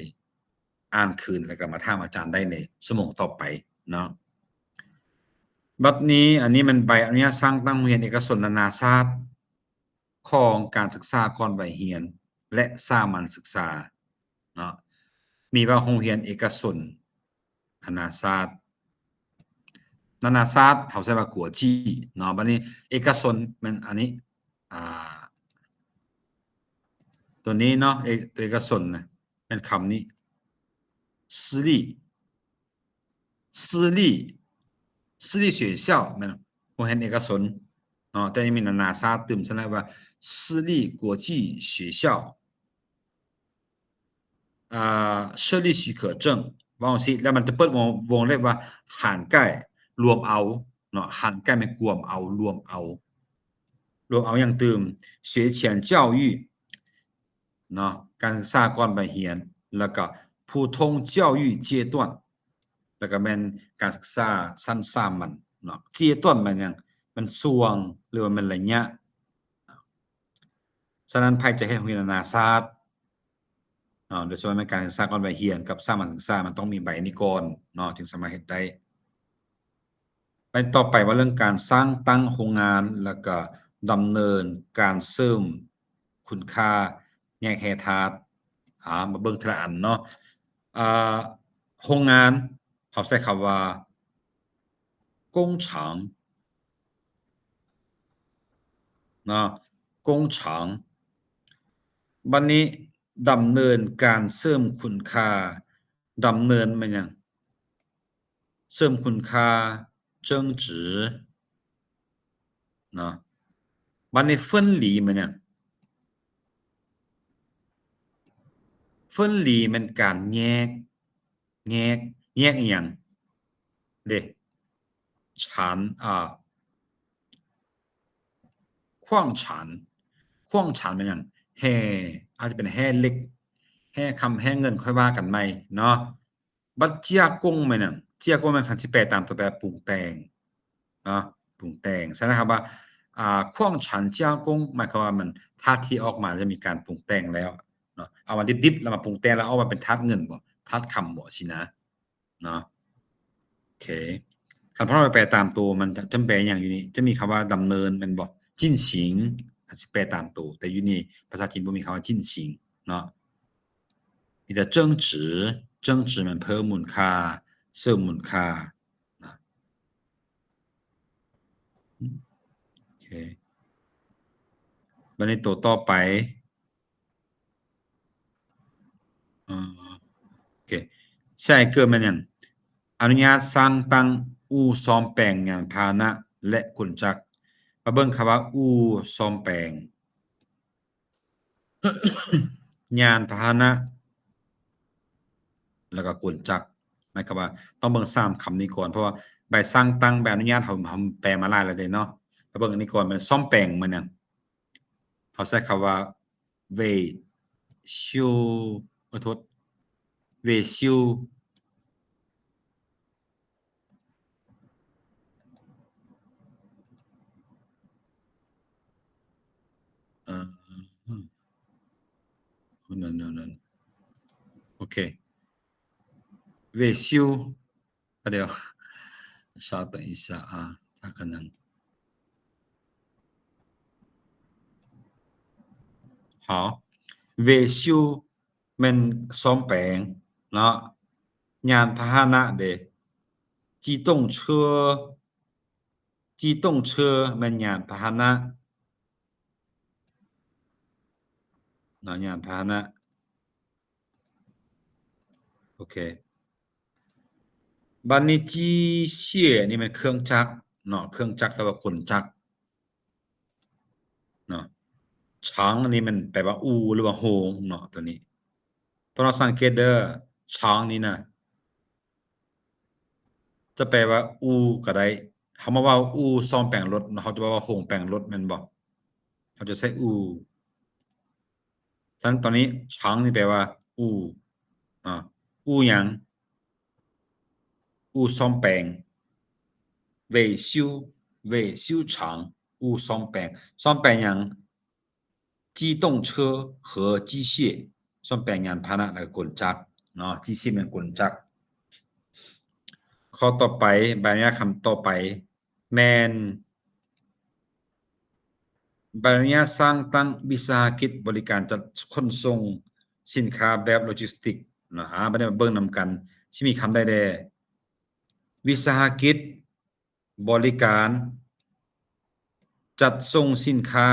ອ່ານຄືນ ແລ້ວກໍມາຖາມອາຈານໄດ້ໃນຊົ່ວໂມງຕໍ່ໄປເນາະ. ບັດນີ້ ອັນນີ້ແມ່ນໃບອະນຸຍາດສ້າງຕັ້ງໂຮງຮຽນເອກະຊົນນານາຊາດ ຂອງການສຶກສາກ່ອນໄວຮຽນ ແລະ ສາມັນສຶກສາເນາະ ມີວ່າໂຮງຮຽນເອກະຊົນນານາຊາດ ນານາຊາດ ເຮົາໃຊ້ວ່າ 国际 ເນາະ. ບັດນີ້ເອກະຊົນແມ່ນອັນນີ້ ອ່າ ຕົວນີ້ເນາະ ເອ ຕົວເອກະຊົນນະ ແມ່ນຄຳນີ້ 私立 私立 私立学校 ແມ່ນໂຮງຮຽນເອກະຊົນເນາະ ແຕ່ຍັງມີນານາຊາດຕື່ມ ສະນັ້ນວ່າ 私立国际学校 ອ່າ 设立许可证 ເວົ້າຈັ່ງຊີ້ ແລ້ວມັນຈະເປີດວົງ ວົງເລັບວ່າ 涵盖 ລວມເອົາເນາະ 涵盖 ແມ່ນກວມເອົາ ລວມເອົາ ລວມເອົາຫຍັງຕື່ມ 学前教育 ເນາະ ການສຶກສາກ່ອນໄວຮຽນ ແລ້ວກໍ 普通教育阶段 ແລ້ວກໍແມ່ນການສຶກສາຊັ້ນສາມັນເນາະ. 阶段 ແມ່ນຫຍັງ? ແມ່ນຊ່ວງ ຫຼືວ່າແມ່ນໄລຍະ. ສະນັ້ນ ໃຜຈະເຮັດໂຮງຮຽນນານາຊາດເນາະ ໂດຍສະເພາະແມ່ນການສຶກສາກ່ອນໄວຮຽນກັບສາມັນສຶກສາ ມັນຕ້ອງມີໃບນີ້ກ່ອນເນາະ ຈຶ່ງສາມາດເຮັດໄດ້. ໃບຕໍ່ໄປເວົ້າເລື່ອງການສ້າງຕັ້ງໂຮງງານ ແລ້ວກໍດຳເນີນການເສີມຄຸນຄ່າແຍກແຮ່ທາດ. ອາ ມາເບິ່ງທີລະອັນເນາະ. ອາ ໂຮງງານ ເຮົາໃຊ້ຄຳວ່າ 工厂 ເນາະ 工厂. ບັດນີ້ ດຳເນີນການເສີມຄຸນຄ່າ ດຳເນີນແມ່ນຫຍັງ? ເສີມຄຸນຄ່າ 增值 ເນາະ. ບັດນີ້ 分离 ແມ່ນຫຍັງ? 分离 ແມ່ນການແຍກ ແຍກ ແຍກອີ່ຫຍັງເດ້? ຂານ ອ່າ 矿产 矿产 ແມ່ນຫຍັງ? ແຮ່ ອາດຈະເປັນແຮ່ເຫຼັກ ແຮ່ຄຳ ແຮ່ເງິນ ຄ່ອຍວ່າກັນໃໝ່ເນາະ. ບັດ 加工 ແມ່ນຫຍັງ? 加工 ແມ່ນ ຄັນຊິແປຕາມຕົວ ແປປຸງແຕ່ງເນາະ ປຸງແຕ່ງ. ສະນັ້ນ ຄຳວ່າ ອ່າ 矿产加工 ໝາຍຄວາມວ່າມັນ ທາດທີ່ອອກມາຈະມີການປຸງແຕ່ງແລ້ວເນາະ ເອົາອັນດິບໆ ແລ້ວມາປຸງແຕ່ງ ແລ້ວອອກມາເປັນທາດເງິນບໍ ທາດຄຳບໍ ຊີ້ນະ ເນາະ. ໂອເຄ ຄັນພວກເຮົາໄປແປຕາມໂຕ ມັນຈະ ຈະແປຫຍັງຢູ່ນີ້? ຈະມີຄຳວ່າດຳເນີນແມ່ນບໍ່? 进行 ຄັນຊິແປຕາມໂຕ ແຕ່ຢູ່ນີ້ພາສາຈີນບໍ່ມີຄຳວ່າ 进行 ເນາະ ມີແຕ່ 增值 增值 ແມ່ນເພີ່ມມູນຄ່າ ເສີມມູນຄ່ານະ. ໂອເຄ ບັດນີ້ໂຕຕໍ່ໄປ ເອີ ໂອເຄ ໃຊ້ເກີດແມ່ນຫຍັງ? ອະນຸຍາດສ້າງຕັ້ງອູ່ສ້ອມແປງຍານພາຫະນະ ແລະ ກົນຈັກ. ມາເບິ່ງຄຳວ່າ ອູ່ສ້ອມແປງ ຍານພາຫະນະ ແລ້ວກໍກົນຈັກ. ໝາຍຄວາມວ່າຕ້ອງເບິ່ງສາມຄຳນີ້ກ່ອນ ເພາະວ່າໃບສ້າງຕັ້ງ ໃບອະນຸຍາດ ເຮົາ ເຮົາແປມາຫຼາຍແລ້ວເດ້ເນາະ. ຖ້າເບິ່ງອັນນີ້ກ່ອນ ແມ່ນສ້ອມແປງ ແມ່ນຫຍັງ? ເຮົາໃຊ້ຄຳວ່າ ເວຊິວ ຂໍໂທດ ເວຊິວ ເອີ ນັ້ນ ນັ້ນ ນັ້ນ ໂອເຄ ເວຊິວ ອາ ດຽວ ສາວຕະອິສາອາ ທາກະນັງ ຫາ ເວຊິວ ແມ່ນສ້ອມແປງເນາະ. ຍານພາຫະນະເດ ຈີຕົງເຊີ ຈີຕົງເຊີ ແມ່ນຍານພາຫະນະເນາະ ຍານພາຫະນະ. ໂອເຄ ບັດນີ້ ຈີເຊຍ ນີ້ແມ່ນເຄື່ອງຈັກເນາະ ເຄື່ອງຈັກ ຫຼືວ່າກົນຈັກເນາະ. ຊາງ ອັນນີ້ມັນແປວ່າອູ່ ຫຼືວ່າໂຮງເນາະ ໂຕນີ້. ພວກເຮົາສັງເກດເດີ ຊາງ ນີ້ນະ ຈະແປວ່າອູ່ກໍໄດ້. ເຮົາມາເວົ້າອູ່ສ້ອມແປງລົດ ເຮົາຈະເວົ້າວ່າໂຮງແປງລົດແມ່ນບໍ່? ເຮົາຈະໃຊ້ອູ່. ສະນັ້ນຕອນນີ້ ຊາງ ນີ້ແປວ່າອູ່ເນາະ ອູ່ຫຍັງ? ອູ່ສ້ອມແປງ ເວຊິວ ເວຊິວຊາງ ອູ່ສ້ອມແປງ. ສ້ອມແປງຫຍັງ? ຈີຕົງເຊີ ເຫີ ຈີເຊຍ ສ້ອມແປງຍານພາຫະນະ ແລະ ກົນຈັກເນາະ. ຈີເຊຍ ແມ່ນກົນຈັກ. ຂໍ້ຕໍ່ໄປ ໃບອະນຸຍາດຄຳຕໍ່ໄປ ແມ່ນໃບອະນຸຍາດສ້າງຕັ້ງວິສາຫະກິດບໍລິການຈັດຂົນສົ່ງສິນຄ້າແບບໂລຈິສຕິກເນາະ. ອາ ບັດນີ້ມາເບິ່ງນຳກັນ ຊິມີຄຳໃດແດ່? ວິສາຫະກິດບໍລິການຈັດສົ່ງສິນຄ້າ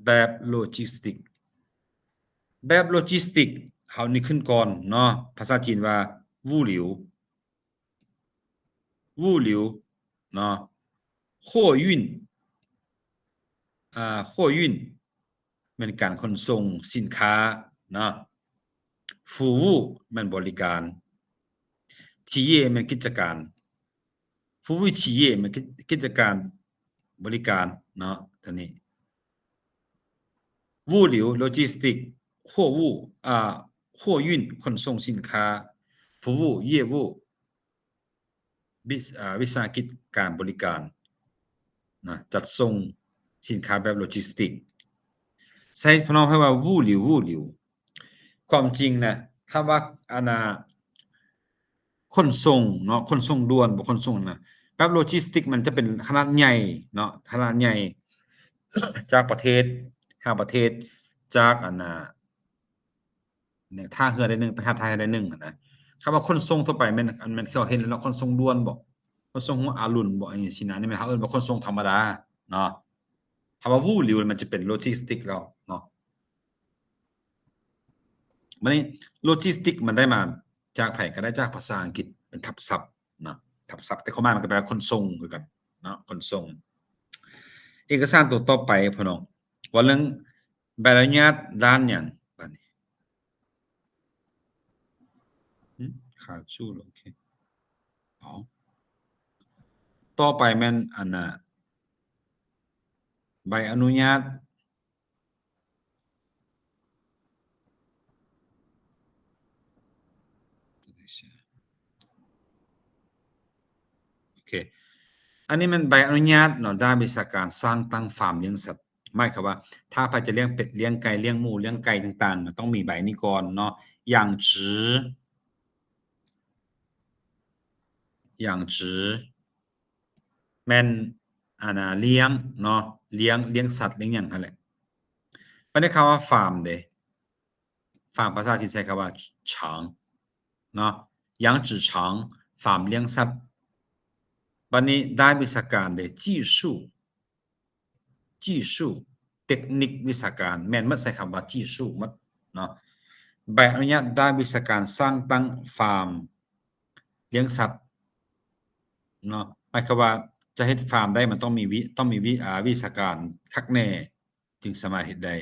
ແບບໂລຈິສຕິກ. ແບບໂລຈິສຕິກ ເຮົານຶກຂຶ້ນກ່ອນເນາະ ພາສາຈີນວ່າ 物流 物流 ເນາະ 货运 ອາ 货运 ແມ່ນການຂົນສົ່ງສິນຄ້າເນາະ. 服务 ແມ່ນບໍລິການ. 企业 ແມ່ນກິດຈະການ. 服务企业 ແມ່ນກິດ ກິດຈະການບໍລິການເນາະ ຕົວນີ້. 物流 ໂລຈິສຕິກ. 货物 ອາ 货运 ຂົນສົ່ງສິນຄ້າ. 服务 业务 ວິ ອາ ວິສາຫະກິດການບໍລິການນະ ຈັດສົ່ງສິນຄ້າແບບໂລຈິສຕິກ. ໃຊ້ພະນອງໃຫ້ວ່າ 物流 物流. ຄວາມຈິງນະ ຖ້າວ່າ ອັນນ່າ ຂົນສົ່ງເນາະ ຂົນສົ່ງດ່ວນ ບໍ່ຂົນສົ່ງນະ ແບບໂລຈິສຕິກ ມັນຈະເປັນຂະໜາດໃຫຍ່ເນາະ ຂະໜາດໃຫຍ່ ຈາກປະເທດຫາປະເທດ ຈາກ ອັນນ່າ ແນວທ່າເຮືອໃດໜຶ່ງໄປຫາທ່າເຮືອໃດໜຶ່ງຫັ້ນນະ. ຄຳວ່າຂົນສົ່ງທົ່ວໄປແມ່ນ ແມ່ນເຂົາເຫັນແລ້ວເນາະ ຂົນສົ່ງດ່ວນບໍ ຂົນສົ່ງຫົວອາລຸນບໍ ຈັ່ງຊີ້ນະ. ນີ້ແມ່ນເຮົາເອີ້ນວ່າຂົນສົ່ງທຳມະດາເນາະ. ຄຳວ່າ 物流 ມັນຈະເປັນໂລຈິສຕິກແລ້ວເນາະ. ບັດນີ້ໂລຈິສຕິກມັນໄດ້ມາຈາກໃຜ? ກໍໄດ້ຈາກພາສາອັງກິດເປັນທັບສັບເນາະ ທັບສັບ ແຕ່ຄວາມໝາຍມັນກໍແປວ່າຂົນສົ່ງຄືກັນເນາະ ຂົນສົ່ງ. ເອກະສານຕົວຕໍ່ໄປ ພີ່ນ້ອງ ເວົ້າເລື່ອງ ໃບອະນຸຍາດດ້ານຫຍັງບາດນີ້? ຫຶ? ຂາດຊູ້ ໂອເຄ. ເອົາ ຕໍ່ໄປແມ່ນ ອັນນ່າ ໃບອະນຸຍາດ ໂອເຄ ອັນນີ້ແມ່ນໃບອະນຸຍາດເນາະ ດ້ານວິຊາການສ້າງຕັ້ງຟາມລ້ຽງສັດ. ໝາຍຄວາມວ່າ ຖ້າໃຜຈະລ້ຽງເປັດ ລ້ຽງໄກ່ ລ້ຽງໝູ ລ້ຽງໄກ່ຕ່າງໆ ຕ້ອງມີໃບນີ້ກ່ອນເນາະ. 养殖 养殖 ແມ່ນ ອັນນ່າ ລ້ຽງເນາະ ລ້ຽງ ລ້ຽງສັດ ລ້ຽງຫຍັງຫັ້ນແຫຼະ. ບັດນີ້ຄຳວ່າຟາມເດ ຟາມພາສາຈີນໃຊ້ຄຳວ່າ 厂 ເນາະ.养殖场 ຟາມລ້ຽງສັດ. ບັດນີ້ດ້ານວິຊາການເດ້ 技术 技术 ເຕັກນິກ ວິຊາການ ແມ່ນໝົດ ໃຊ້ຄຳວ່າ 技术 ໝົດເນາະ. ໃບອະນຸຍາດດ້ານວິຊາການສ້າງຕັ້ງຟາມລ້ຽງສັດເນາະ ໝາຍຄວາມວ່າຈະເຮັດຟາມໄດ້ ມັນຕ້ອງມີວິ ຕ້ອງມີວິ ອາ ວິຊາການຄັກແນ່ ຈຶ່ງສາມາດເຮັດໄດ້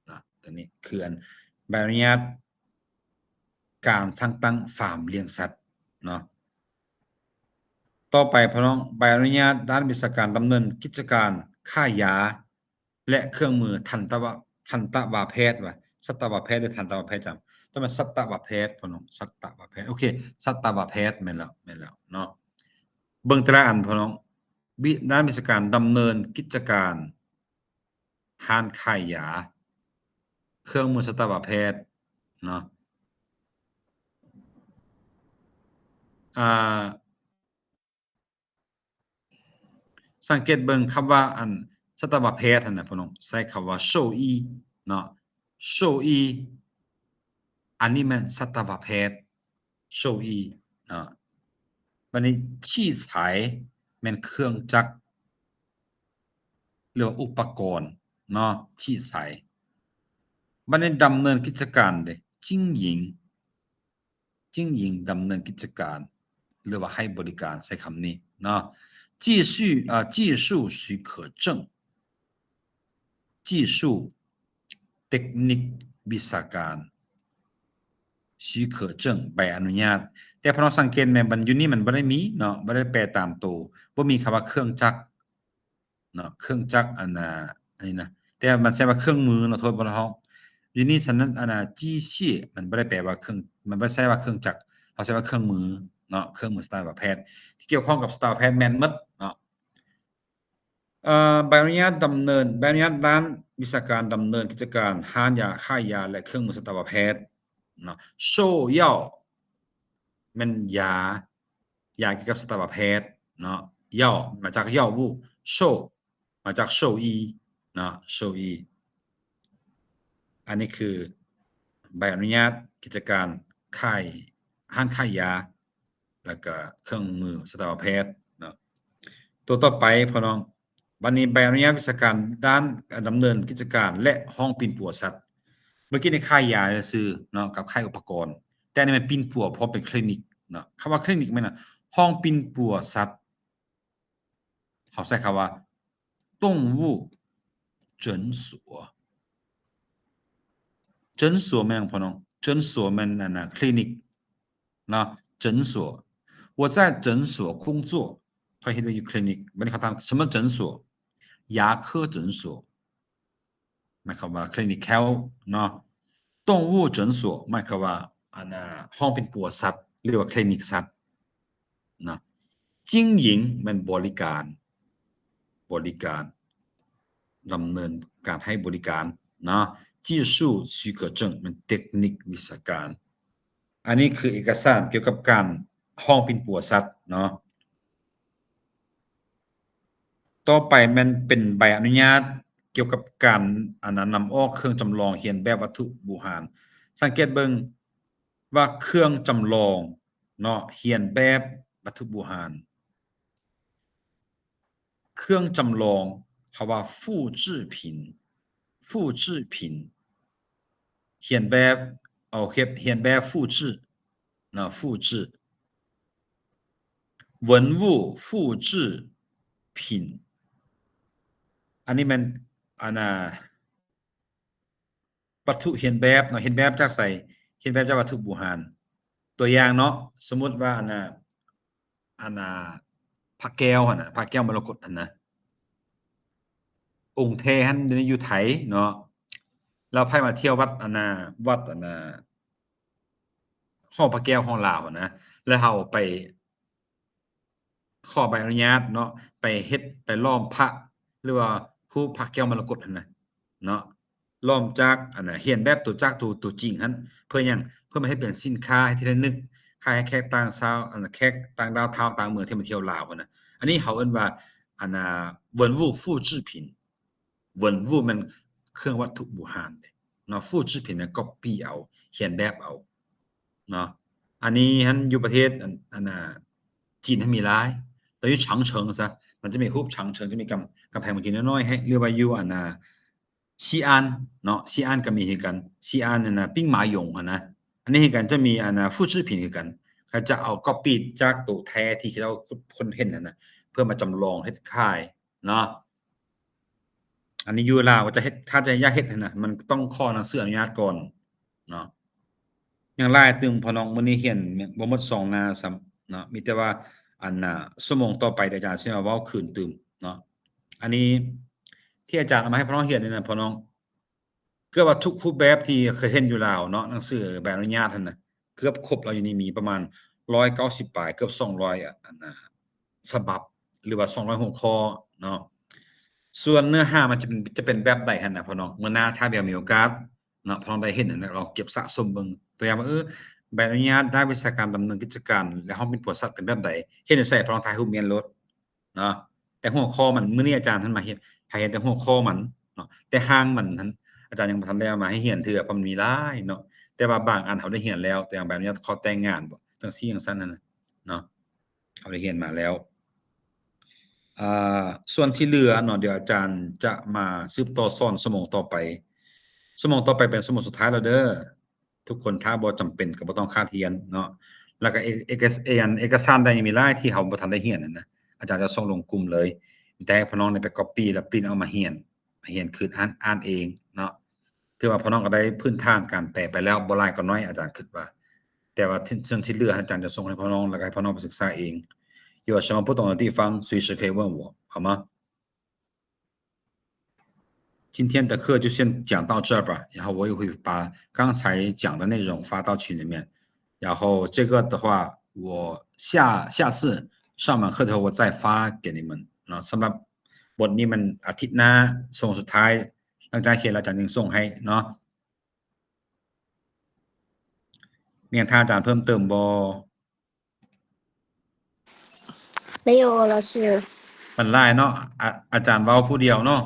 ເນາະ. ຕົວນີ້ຄືອັນໃບອະນຸຍາດການສ້າງຕັ້ງຟາມລ້ຽງສັດເນາະ. ຕໍ່ໄປ ພີ່ນ້ອງ ໃບອະນຸຍາດດ້ານວິຊາການດຳເນີນກິດຈະການຂາຍຢາ ແລະ ເຄື່ອງມືທັນຕະວະ ທັນຕະວະແພດວ່າ ສັດຕະວະແພດ ຫຼື ທັນຕະວະແພດ ຈຳ ຕ້ອງແມ່ນສັດຕະວະແພດ ພີ່ນ້ອງ ສັດຕະວະແພດ ໂອເຄ ສັດຕະວະແພດ ແມ່ນແລ້ວ ແມ່ນແລ້ວເນາະ. ເບິ່ງແຕ່ລະອັນ ພີ່ນ້ອງ ວິ ດ້ານວິຊາການດຳເນີນກິດຈະການ ຮ້ານຂາຍຢາ ເຄື່ອງມືສັດຕະວະແພດເນາະ. ອາ ສັງເກດເບິ່ງຄຳວ່າອັນສັດຕະວະແພດຫັ້ນນະ ພີ່ນ້ອງ ໃຊ້ຄຳວ່າ 兽医 ເນາະ 兽医 ອັນນີ້ແມ່ນສັດຕະວະແພດ 兽医 ເນາະ. ບັດນີ້ 器材 ແມ່ນເຄື່ອງຈັກ ຫຼືວ່າອຸປະກອນເນາະ 器材. ບັດນີ້ ດຳເນີນກິດຈະການເດ້ 经营 经营 ດຳເນີນກິດຈະການ ຫຼືວ່າໃຫ້ບໍລິການ ໃຊ້ຄຳນີ້ເນາະ. 技术 ອາ 技术许可证 技术 ເຕັກນິກ ວິຊາການ 许可证 ໃບອະນຸຍາດ. ແຕ່ພວກເຮົາສັງເກດແມ່ນ ມັນຢູ່ນີ້ມັນບໍ່ໄດ້ມີເນາະ ບໍ່ໄດ້ແປຕາມໂຕ ບໍ່ມີຄຳວ່າເຄື່ອງຈັກ ເນາະ ເຄື່ອງຈັກ ອັນນ່າ ອັນນີ້ນະ ແຕ່ມັນໃຊ້ວ່າເຄື່ອງມືເນາະ ໂທດພວກເຮົາ ຢູ່ນີ້ ສະນັ້ນ ອັນນ່າ 机械 ມັນບໍ່ໄດ້ແປວ່າເຄື່ອງ ມັນບໍ່ໄດ້ໃຊ້ວ່າເຄື່ອງຈັກ ເຮົາໃຊ້ວ່າເຄື່ອງມືເນາະ ເຄື່ອງມືສັດຕະວະແພດ ທີ່ກ່ຽວຂ້ອງກັບສັດຕະວະແພດແມ່ນໝົດເນາະ. ເອີ ໃບອະນຸຍາດດຳເນີນ ໃບອະນຸຍາດດ້ານວິຊາການດຳເນີນກິດຈະການຮ້ານຢາຂາຍຢາ ແລະ ເຄື່ອງມືສັດຕະວະແພດເນາະ. โซ่药 ແມ່ນຢາ ຢາກ່ຽວກັບສັດຕະວະແພດເນາະ. 药 ມາຈາກ药物 โซ่ ມາຈາກ兽医ເນາະ 兽医. ອັນນີ້ຄືໃບອະນຸຍາດກິດຈະການຂາຍ ຮ້ານຂາຍຢາ ແລ້ວກະເຄື່ອງມືສັດຕະວະແພດເນາະ. ຕົວຕໍ່ໄປ ພໍ່ນ້ອງ ບັດນີ້ໃບອະນຸຍາດວິຊາການດ້ານການດຳເນີນກິດຈະການ ແລະ ຫ້ອງປິ່ນປົວສັດ. ເມື່ອກີ້ນີ້ຂາຍຢາຊື່ເນາະ ກັບຂາຍອຸປະກອນ, ແຕ່ອັນນີ້ແມ່ນປິ່ນປົວ ເພາະເປັນຄລີນິກເນາະ. ຄຳວ່າຄລີນິກແມ່ນ ຫ້ອງປິ່ນປົວສັດ ເຮົາໃຊ້ຄຳວ່າ 动物诊所. 诊所 ແມ່ນຫຍັງ ພໍ່ນ້ອງ? 诊所 ແມ່ນອັນນ່າ ຄລີນິກເນາະ. 诊所 我在诊所工作 ຂ້ອຍເຮັດວຽກຢູ່ຄລີນິກ. ບັດນີ້ເຂົາຖາມ 什么诊所? 牙科诊所 ໝາຍຄວາມວ່າຄລີນິກແຂ້ວເນາະ. 动物诊所 ໝາຍຄວາມວ່າ ອັນນ່າ ຫ້ອງປິ່ນປົວສັດ ຫຼືວ່າຄລີນິກສັດເນາະ. 经营 ແມ່ນບໍລິການ ບໍລິການ ດຳເນີນການໃຫ້ບໍລິການເນາະ. 技术许可证 ແມ່ນເຕັກນິກວິຊາການ. ອັນນີ້ຄືເອກະສານກ່ຽວກັບການ ຫ້ອງປິ່ນປົວສັດເນາະ. ຕໍ່ໄປແມ່ນເປັນໃບອະນຸຍາດກ່ຽວກັບການ ອັນນ່າ ນຳອອກເຄື່ອງຈຳລອງຮຽນແບບວັດຖຸບູຮານ. ສັງເກດເບິ່ງວ່າເຄື່ອງຈຳລອງເນາະ ຮຽນແບບວັດຖຸບູຮານ. ເຄື່ອງຈຳລອງ ເຮົາວ່າ 复制品 复制品 ຮຽນແບບ ເອົາເຮັດ ຮຽນແບບ 复制 ເນາະ 复制 文物复制品 ອັນນີ້ແມ່ນ ອັນນ່າ ວັດຖຸຮຽນແບບເນາະ. ຮຽນແບບຈາກໃສ? ຮຽນແບບຈາກວັດຖຸບູຮານ. ຕົວຢ່າງເນາະ ສົມມຸດວ່າ ອັນນ່າ ອັນນ່າ ພະແກ້ວຫັ້ນນະ ພະແກ້ວມໍລະກົດຫັ້ນນະ ອົງແທ້ຫັ້ນຢູ່ໃນ ຢູ່ໄທເນາະ. ແລ້ວໃຜມາທ່ຽວວັດ ອັນນ່າ ວັດ ອັນນ່າ ຫໍພະແກ້ວຂອງລາວຫັ້ນນະ ແລ້ວເຮົາໄປ ຂໍໃບອະນຸຍາດເນາະ ໄປເຮັດ ໄປຫຼອມພະ ຫຼືວ່າຮູບພະແກ້ວມໍລະກົດຫັ້ນນະເນາະ. ຫຼອມຈາກ ອັນນ່າ ຮຽນແບບຕົວ ຈາກຕົວ ຕົວຈິງຫັ້ນ. ເພື່ອຫຍັງ? ເພື່ອມາເຮັດເປັນສິນຄ້າ ເຮັດທີ່ລະນຶກ ຂາຍໃຫ້ແຂກຕ່າງຊາວ ອັນນ່າ ແຂກຕ່າງດ້າວ ຊາວຕ່າງເມືອງທີ່ມາທ່ຽວລາວຫັ້ນນະ. ອັນນີ້ເຮົາເອີ້ນວ່າ ອັນນ່າ 文物复制品 文物 ແມ່ນເຄື່ອງວັດຖຸບູຮານເດ້ເນາະ. 复制品 ແມ່ນກັອບປີ້ເອົາ ຮຽນແບບເອົາເນາະ. ອັນນີ້ຫັ້ນຢູ່ປະເທດ ອັນ ອັນນ່າ ຈີນຫັ້ນມີຫຼາຍ ແຕ່ຢູ່ 长城 ຊະ ມັນຈະມີຮູບ 长城 ຈະມີກຳ ກຳແພງເມືອງຈີນນ້ອຍໆ ໃຫ້ ຫຼືວ່າຢູ່ ອັນນ່າ 西安 ເນາະ 西安 ກໍມີຄືກັນ 西安 ອັນນ່າ 兵马俑 ຫັ້ນນະ ອັນນີ້ຄືກັນຈະມີ ອັນນ່າ 复制品 ຄືກັນ ເຂົາຈະເອົາ copy ຈາກໂຕແທ້ທີ່ເຂົາເຈົ້າຄົ້ນເຫັນຫັ້ນນະ ເພື່ອມາຈຳລອງເຮັດຂາຍເນາະ. ອັນນີ້ຢູ່ລາວກໍຈະເຮັດ ຖ້າຈະຢາກເຮັດຫັ້ນນະ ມັນຕ້ອງຂໍໜັງສືອະນຸຍາດກ່ອນເນາະ. ຍັງຫຼາຍຕື່ມ ພໍ່ນ້ອງ ມື້ນີ້ຮຽນບໍ່ໝົດສອງໜ້າຊ້ຳເນາະ ມີແຕ່ວ່າ ອັນນ່າ ຊົ່ວໂມງຕໍ່ໄປດຽວອາຈານຊິມາເວົ້າຄືນຕື່ມເນາະ. ອັນນີ້ທີ່ອາຈານເອົາມາໃຫ້ພໍ່ນ້ອງຮຽນນີ້ນະ ພໍ່ນ້ອງ ເກືອບວ່າທຸກຮູບແບບທີ່ເຄີຍເຫັນຢູ່ລາວເນາະ ໜັງສືໃບອະນຸຍາດຫັ້ນນະ ເກືອບຄົບແລ້ວ. ຢູ່ນີ້ມີປະມານຮ້ອຍເກົ້າສິບປາຍ ເກືອບສອງຮ້ອຍ ອັນນ່າ ສະບັບ ຫຼືວ່າສອງຮ້ອຍຫົວຂໍ້ເນາະ. ສ່ວນເນື້ອຫາມັນຈະເປັນ ຈະເປັນແບບໃດຫັ້ນນະ ພໍ່ນ້ອງ ມື້ໜ້າຖ້າແບບມີໂອກາດເນາະ ພໍ່ນ້ອງໄດ້ເຫັນຫັ້ນນະ ລອງເກັບສະສົມເບິ່ງ ຕົວຢ່າງວ່າ ເອີ ໃບອະນຸຍາດດ້ານວິຊາການດຳເນີນກິດຈະການ ແລະ ຫ້ອງບິນບໍລິສັດເປັນແບບໃດ ເຫັນຢູ່ໃສ ພໍ່ນ້ອງຖ່າຍຮູບແມ່ນໂລດ ເນາະ. ແຕ່ຫົວຂໍ້ມັນ ມື້ນີ້ອາຈານຫັ້ນມາເຮັດ ໃຫ້ເຫັນແຕ່ຫົວຂໍ້ມັນເນາະ ແຕ່ຮ່າງມັນຫັ້ນ ອາຈານຍັງບໍ່ທັນໄດ້ເອົາມາໃຫ້ຮຽນເທື່ອ ເພາະມັນມີຫຼາຍເນາະ. ແຕ່ວ່າບາງອັນເຮົາໄດ້ຮຽນແລ້ວ ແຕ່ຢ່າງໃບອະນຸຍາດຂໍແຕ່ງງານບໍ ຈັ່ງຊີ້ຈັ່ງຊັ້ນຫັ້ນນະເນາະ ເຮົາໄດ້ຮຽນມາແລ້ວ. ອ່າ ສ່ວນທີ່ເຫຼືອເນາະ ດຽວອາຈານຈະມາສືບຕໍ່ສອນຊົ່ວໂມງຕໍ່ໄປ. ຊົ່ວໂມງຕໍ່ໄປເປັນຊົ່ວໂມງສຸດທ້າຍແລ້ວເດີ້. ທຸກຄົນຖ້າບໍ່ຈຳເປັນກໍບໍ່ຕ້ອງຄາດຮຽນເນາະ. ແລ້ວກໍເອກ ເອກ ເອກ ເອກະສານໃດຍັງມີຫຼາຍທີ່ເຮົາບໍ່ທັນໄດ້ຮຽນຫັ້ນນະ ອາຈານຈະສົ່ງລົງກຸ່ມເລີຍ. ມີແຕ່ໃຫ້ພໍ່ນ້ອງໄດ້ໄປ copy ແລ້ວ print ເອົາມາຮຽນ ມາຮຽນຄືນ ອ່ານ ອ່ານເອງເນາະ. ຖືວ່າພໍ່ນ້ອງກໍໄດ້ພື້ນຖານການແປໄປແລ້ວ ບໍ່ຫຼາຍກໍໜ້ອຍ ອາຈານຄິດວ່າ. ແຕ່ວ່າທີ່ ສ່ວນທີ່ເຫຼືອອາຈານຈະສົ່ງໃຫ້ພໍ່ນ້ອງ ແລ້ວກໍໃຫ້ພໍ່ນ້ອງໄປສຶກສາເອງ. 有什么不懂的地方，随时可以问我，好吗？ 今天的课就先讲到这吧，然后我也会把刚才讲的内容发到群里面，然后这个的话，我下，下次上完课之后我再发给你们。เนาะ สำหรับบทนี้มันอาทิตย์หน้า ช่วงสุดท้าย หลังจากเขียนแล้วอาจารย์จึงส่งให้เนาะ มีคำถามอาจารย์เพิ่มเติมบ่? 没有了，老师。 ມັນຫຼາຍເນາະ ອາ ອາຈານເວົ້າຜູ້ດຽວເນາະ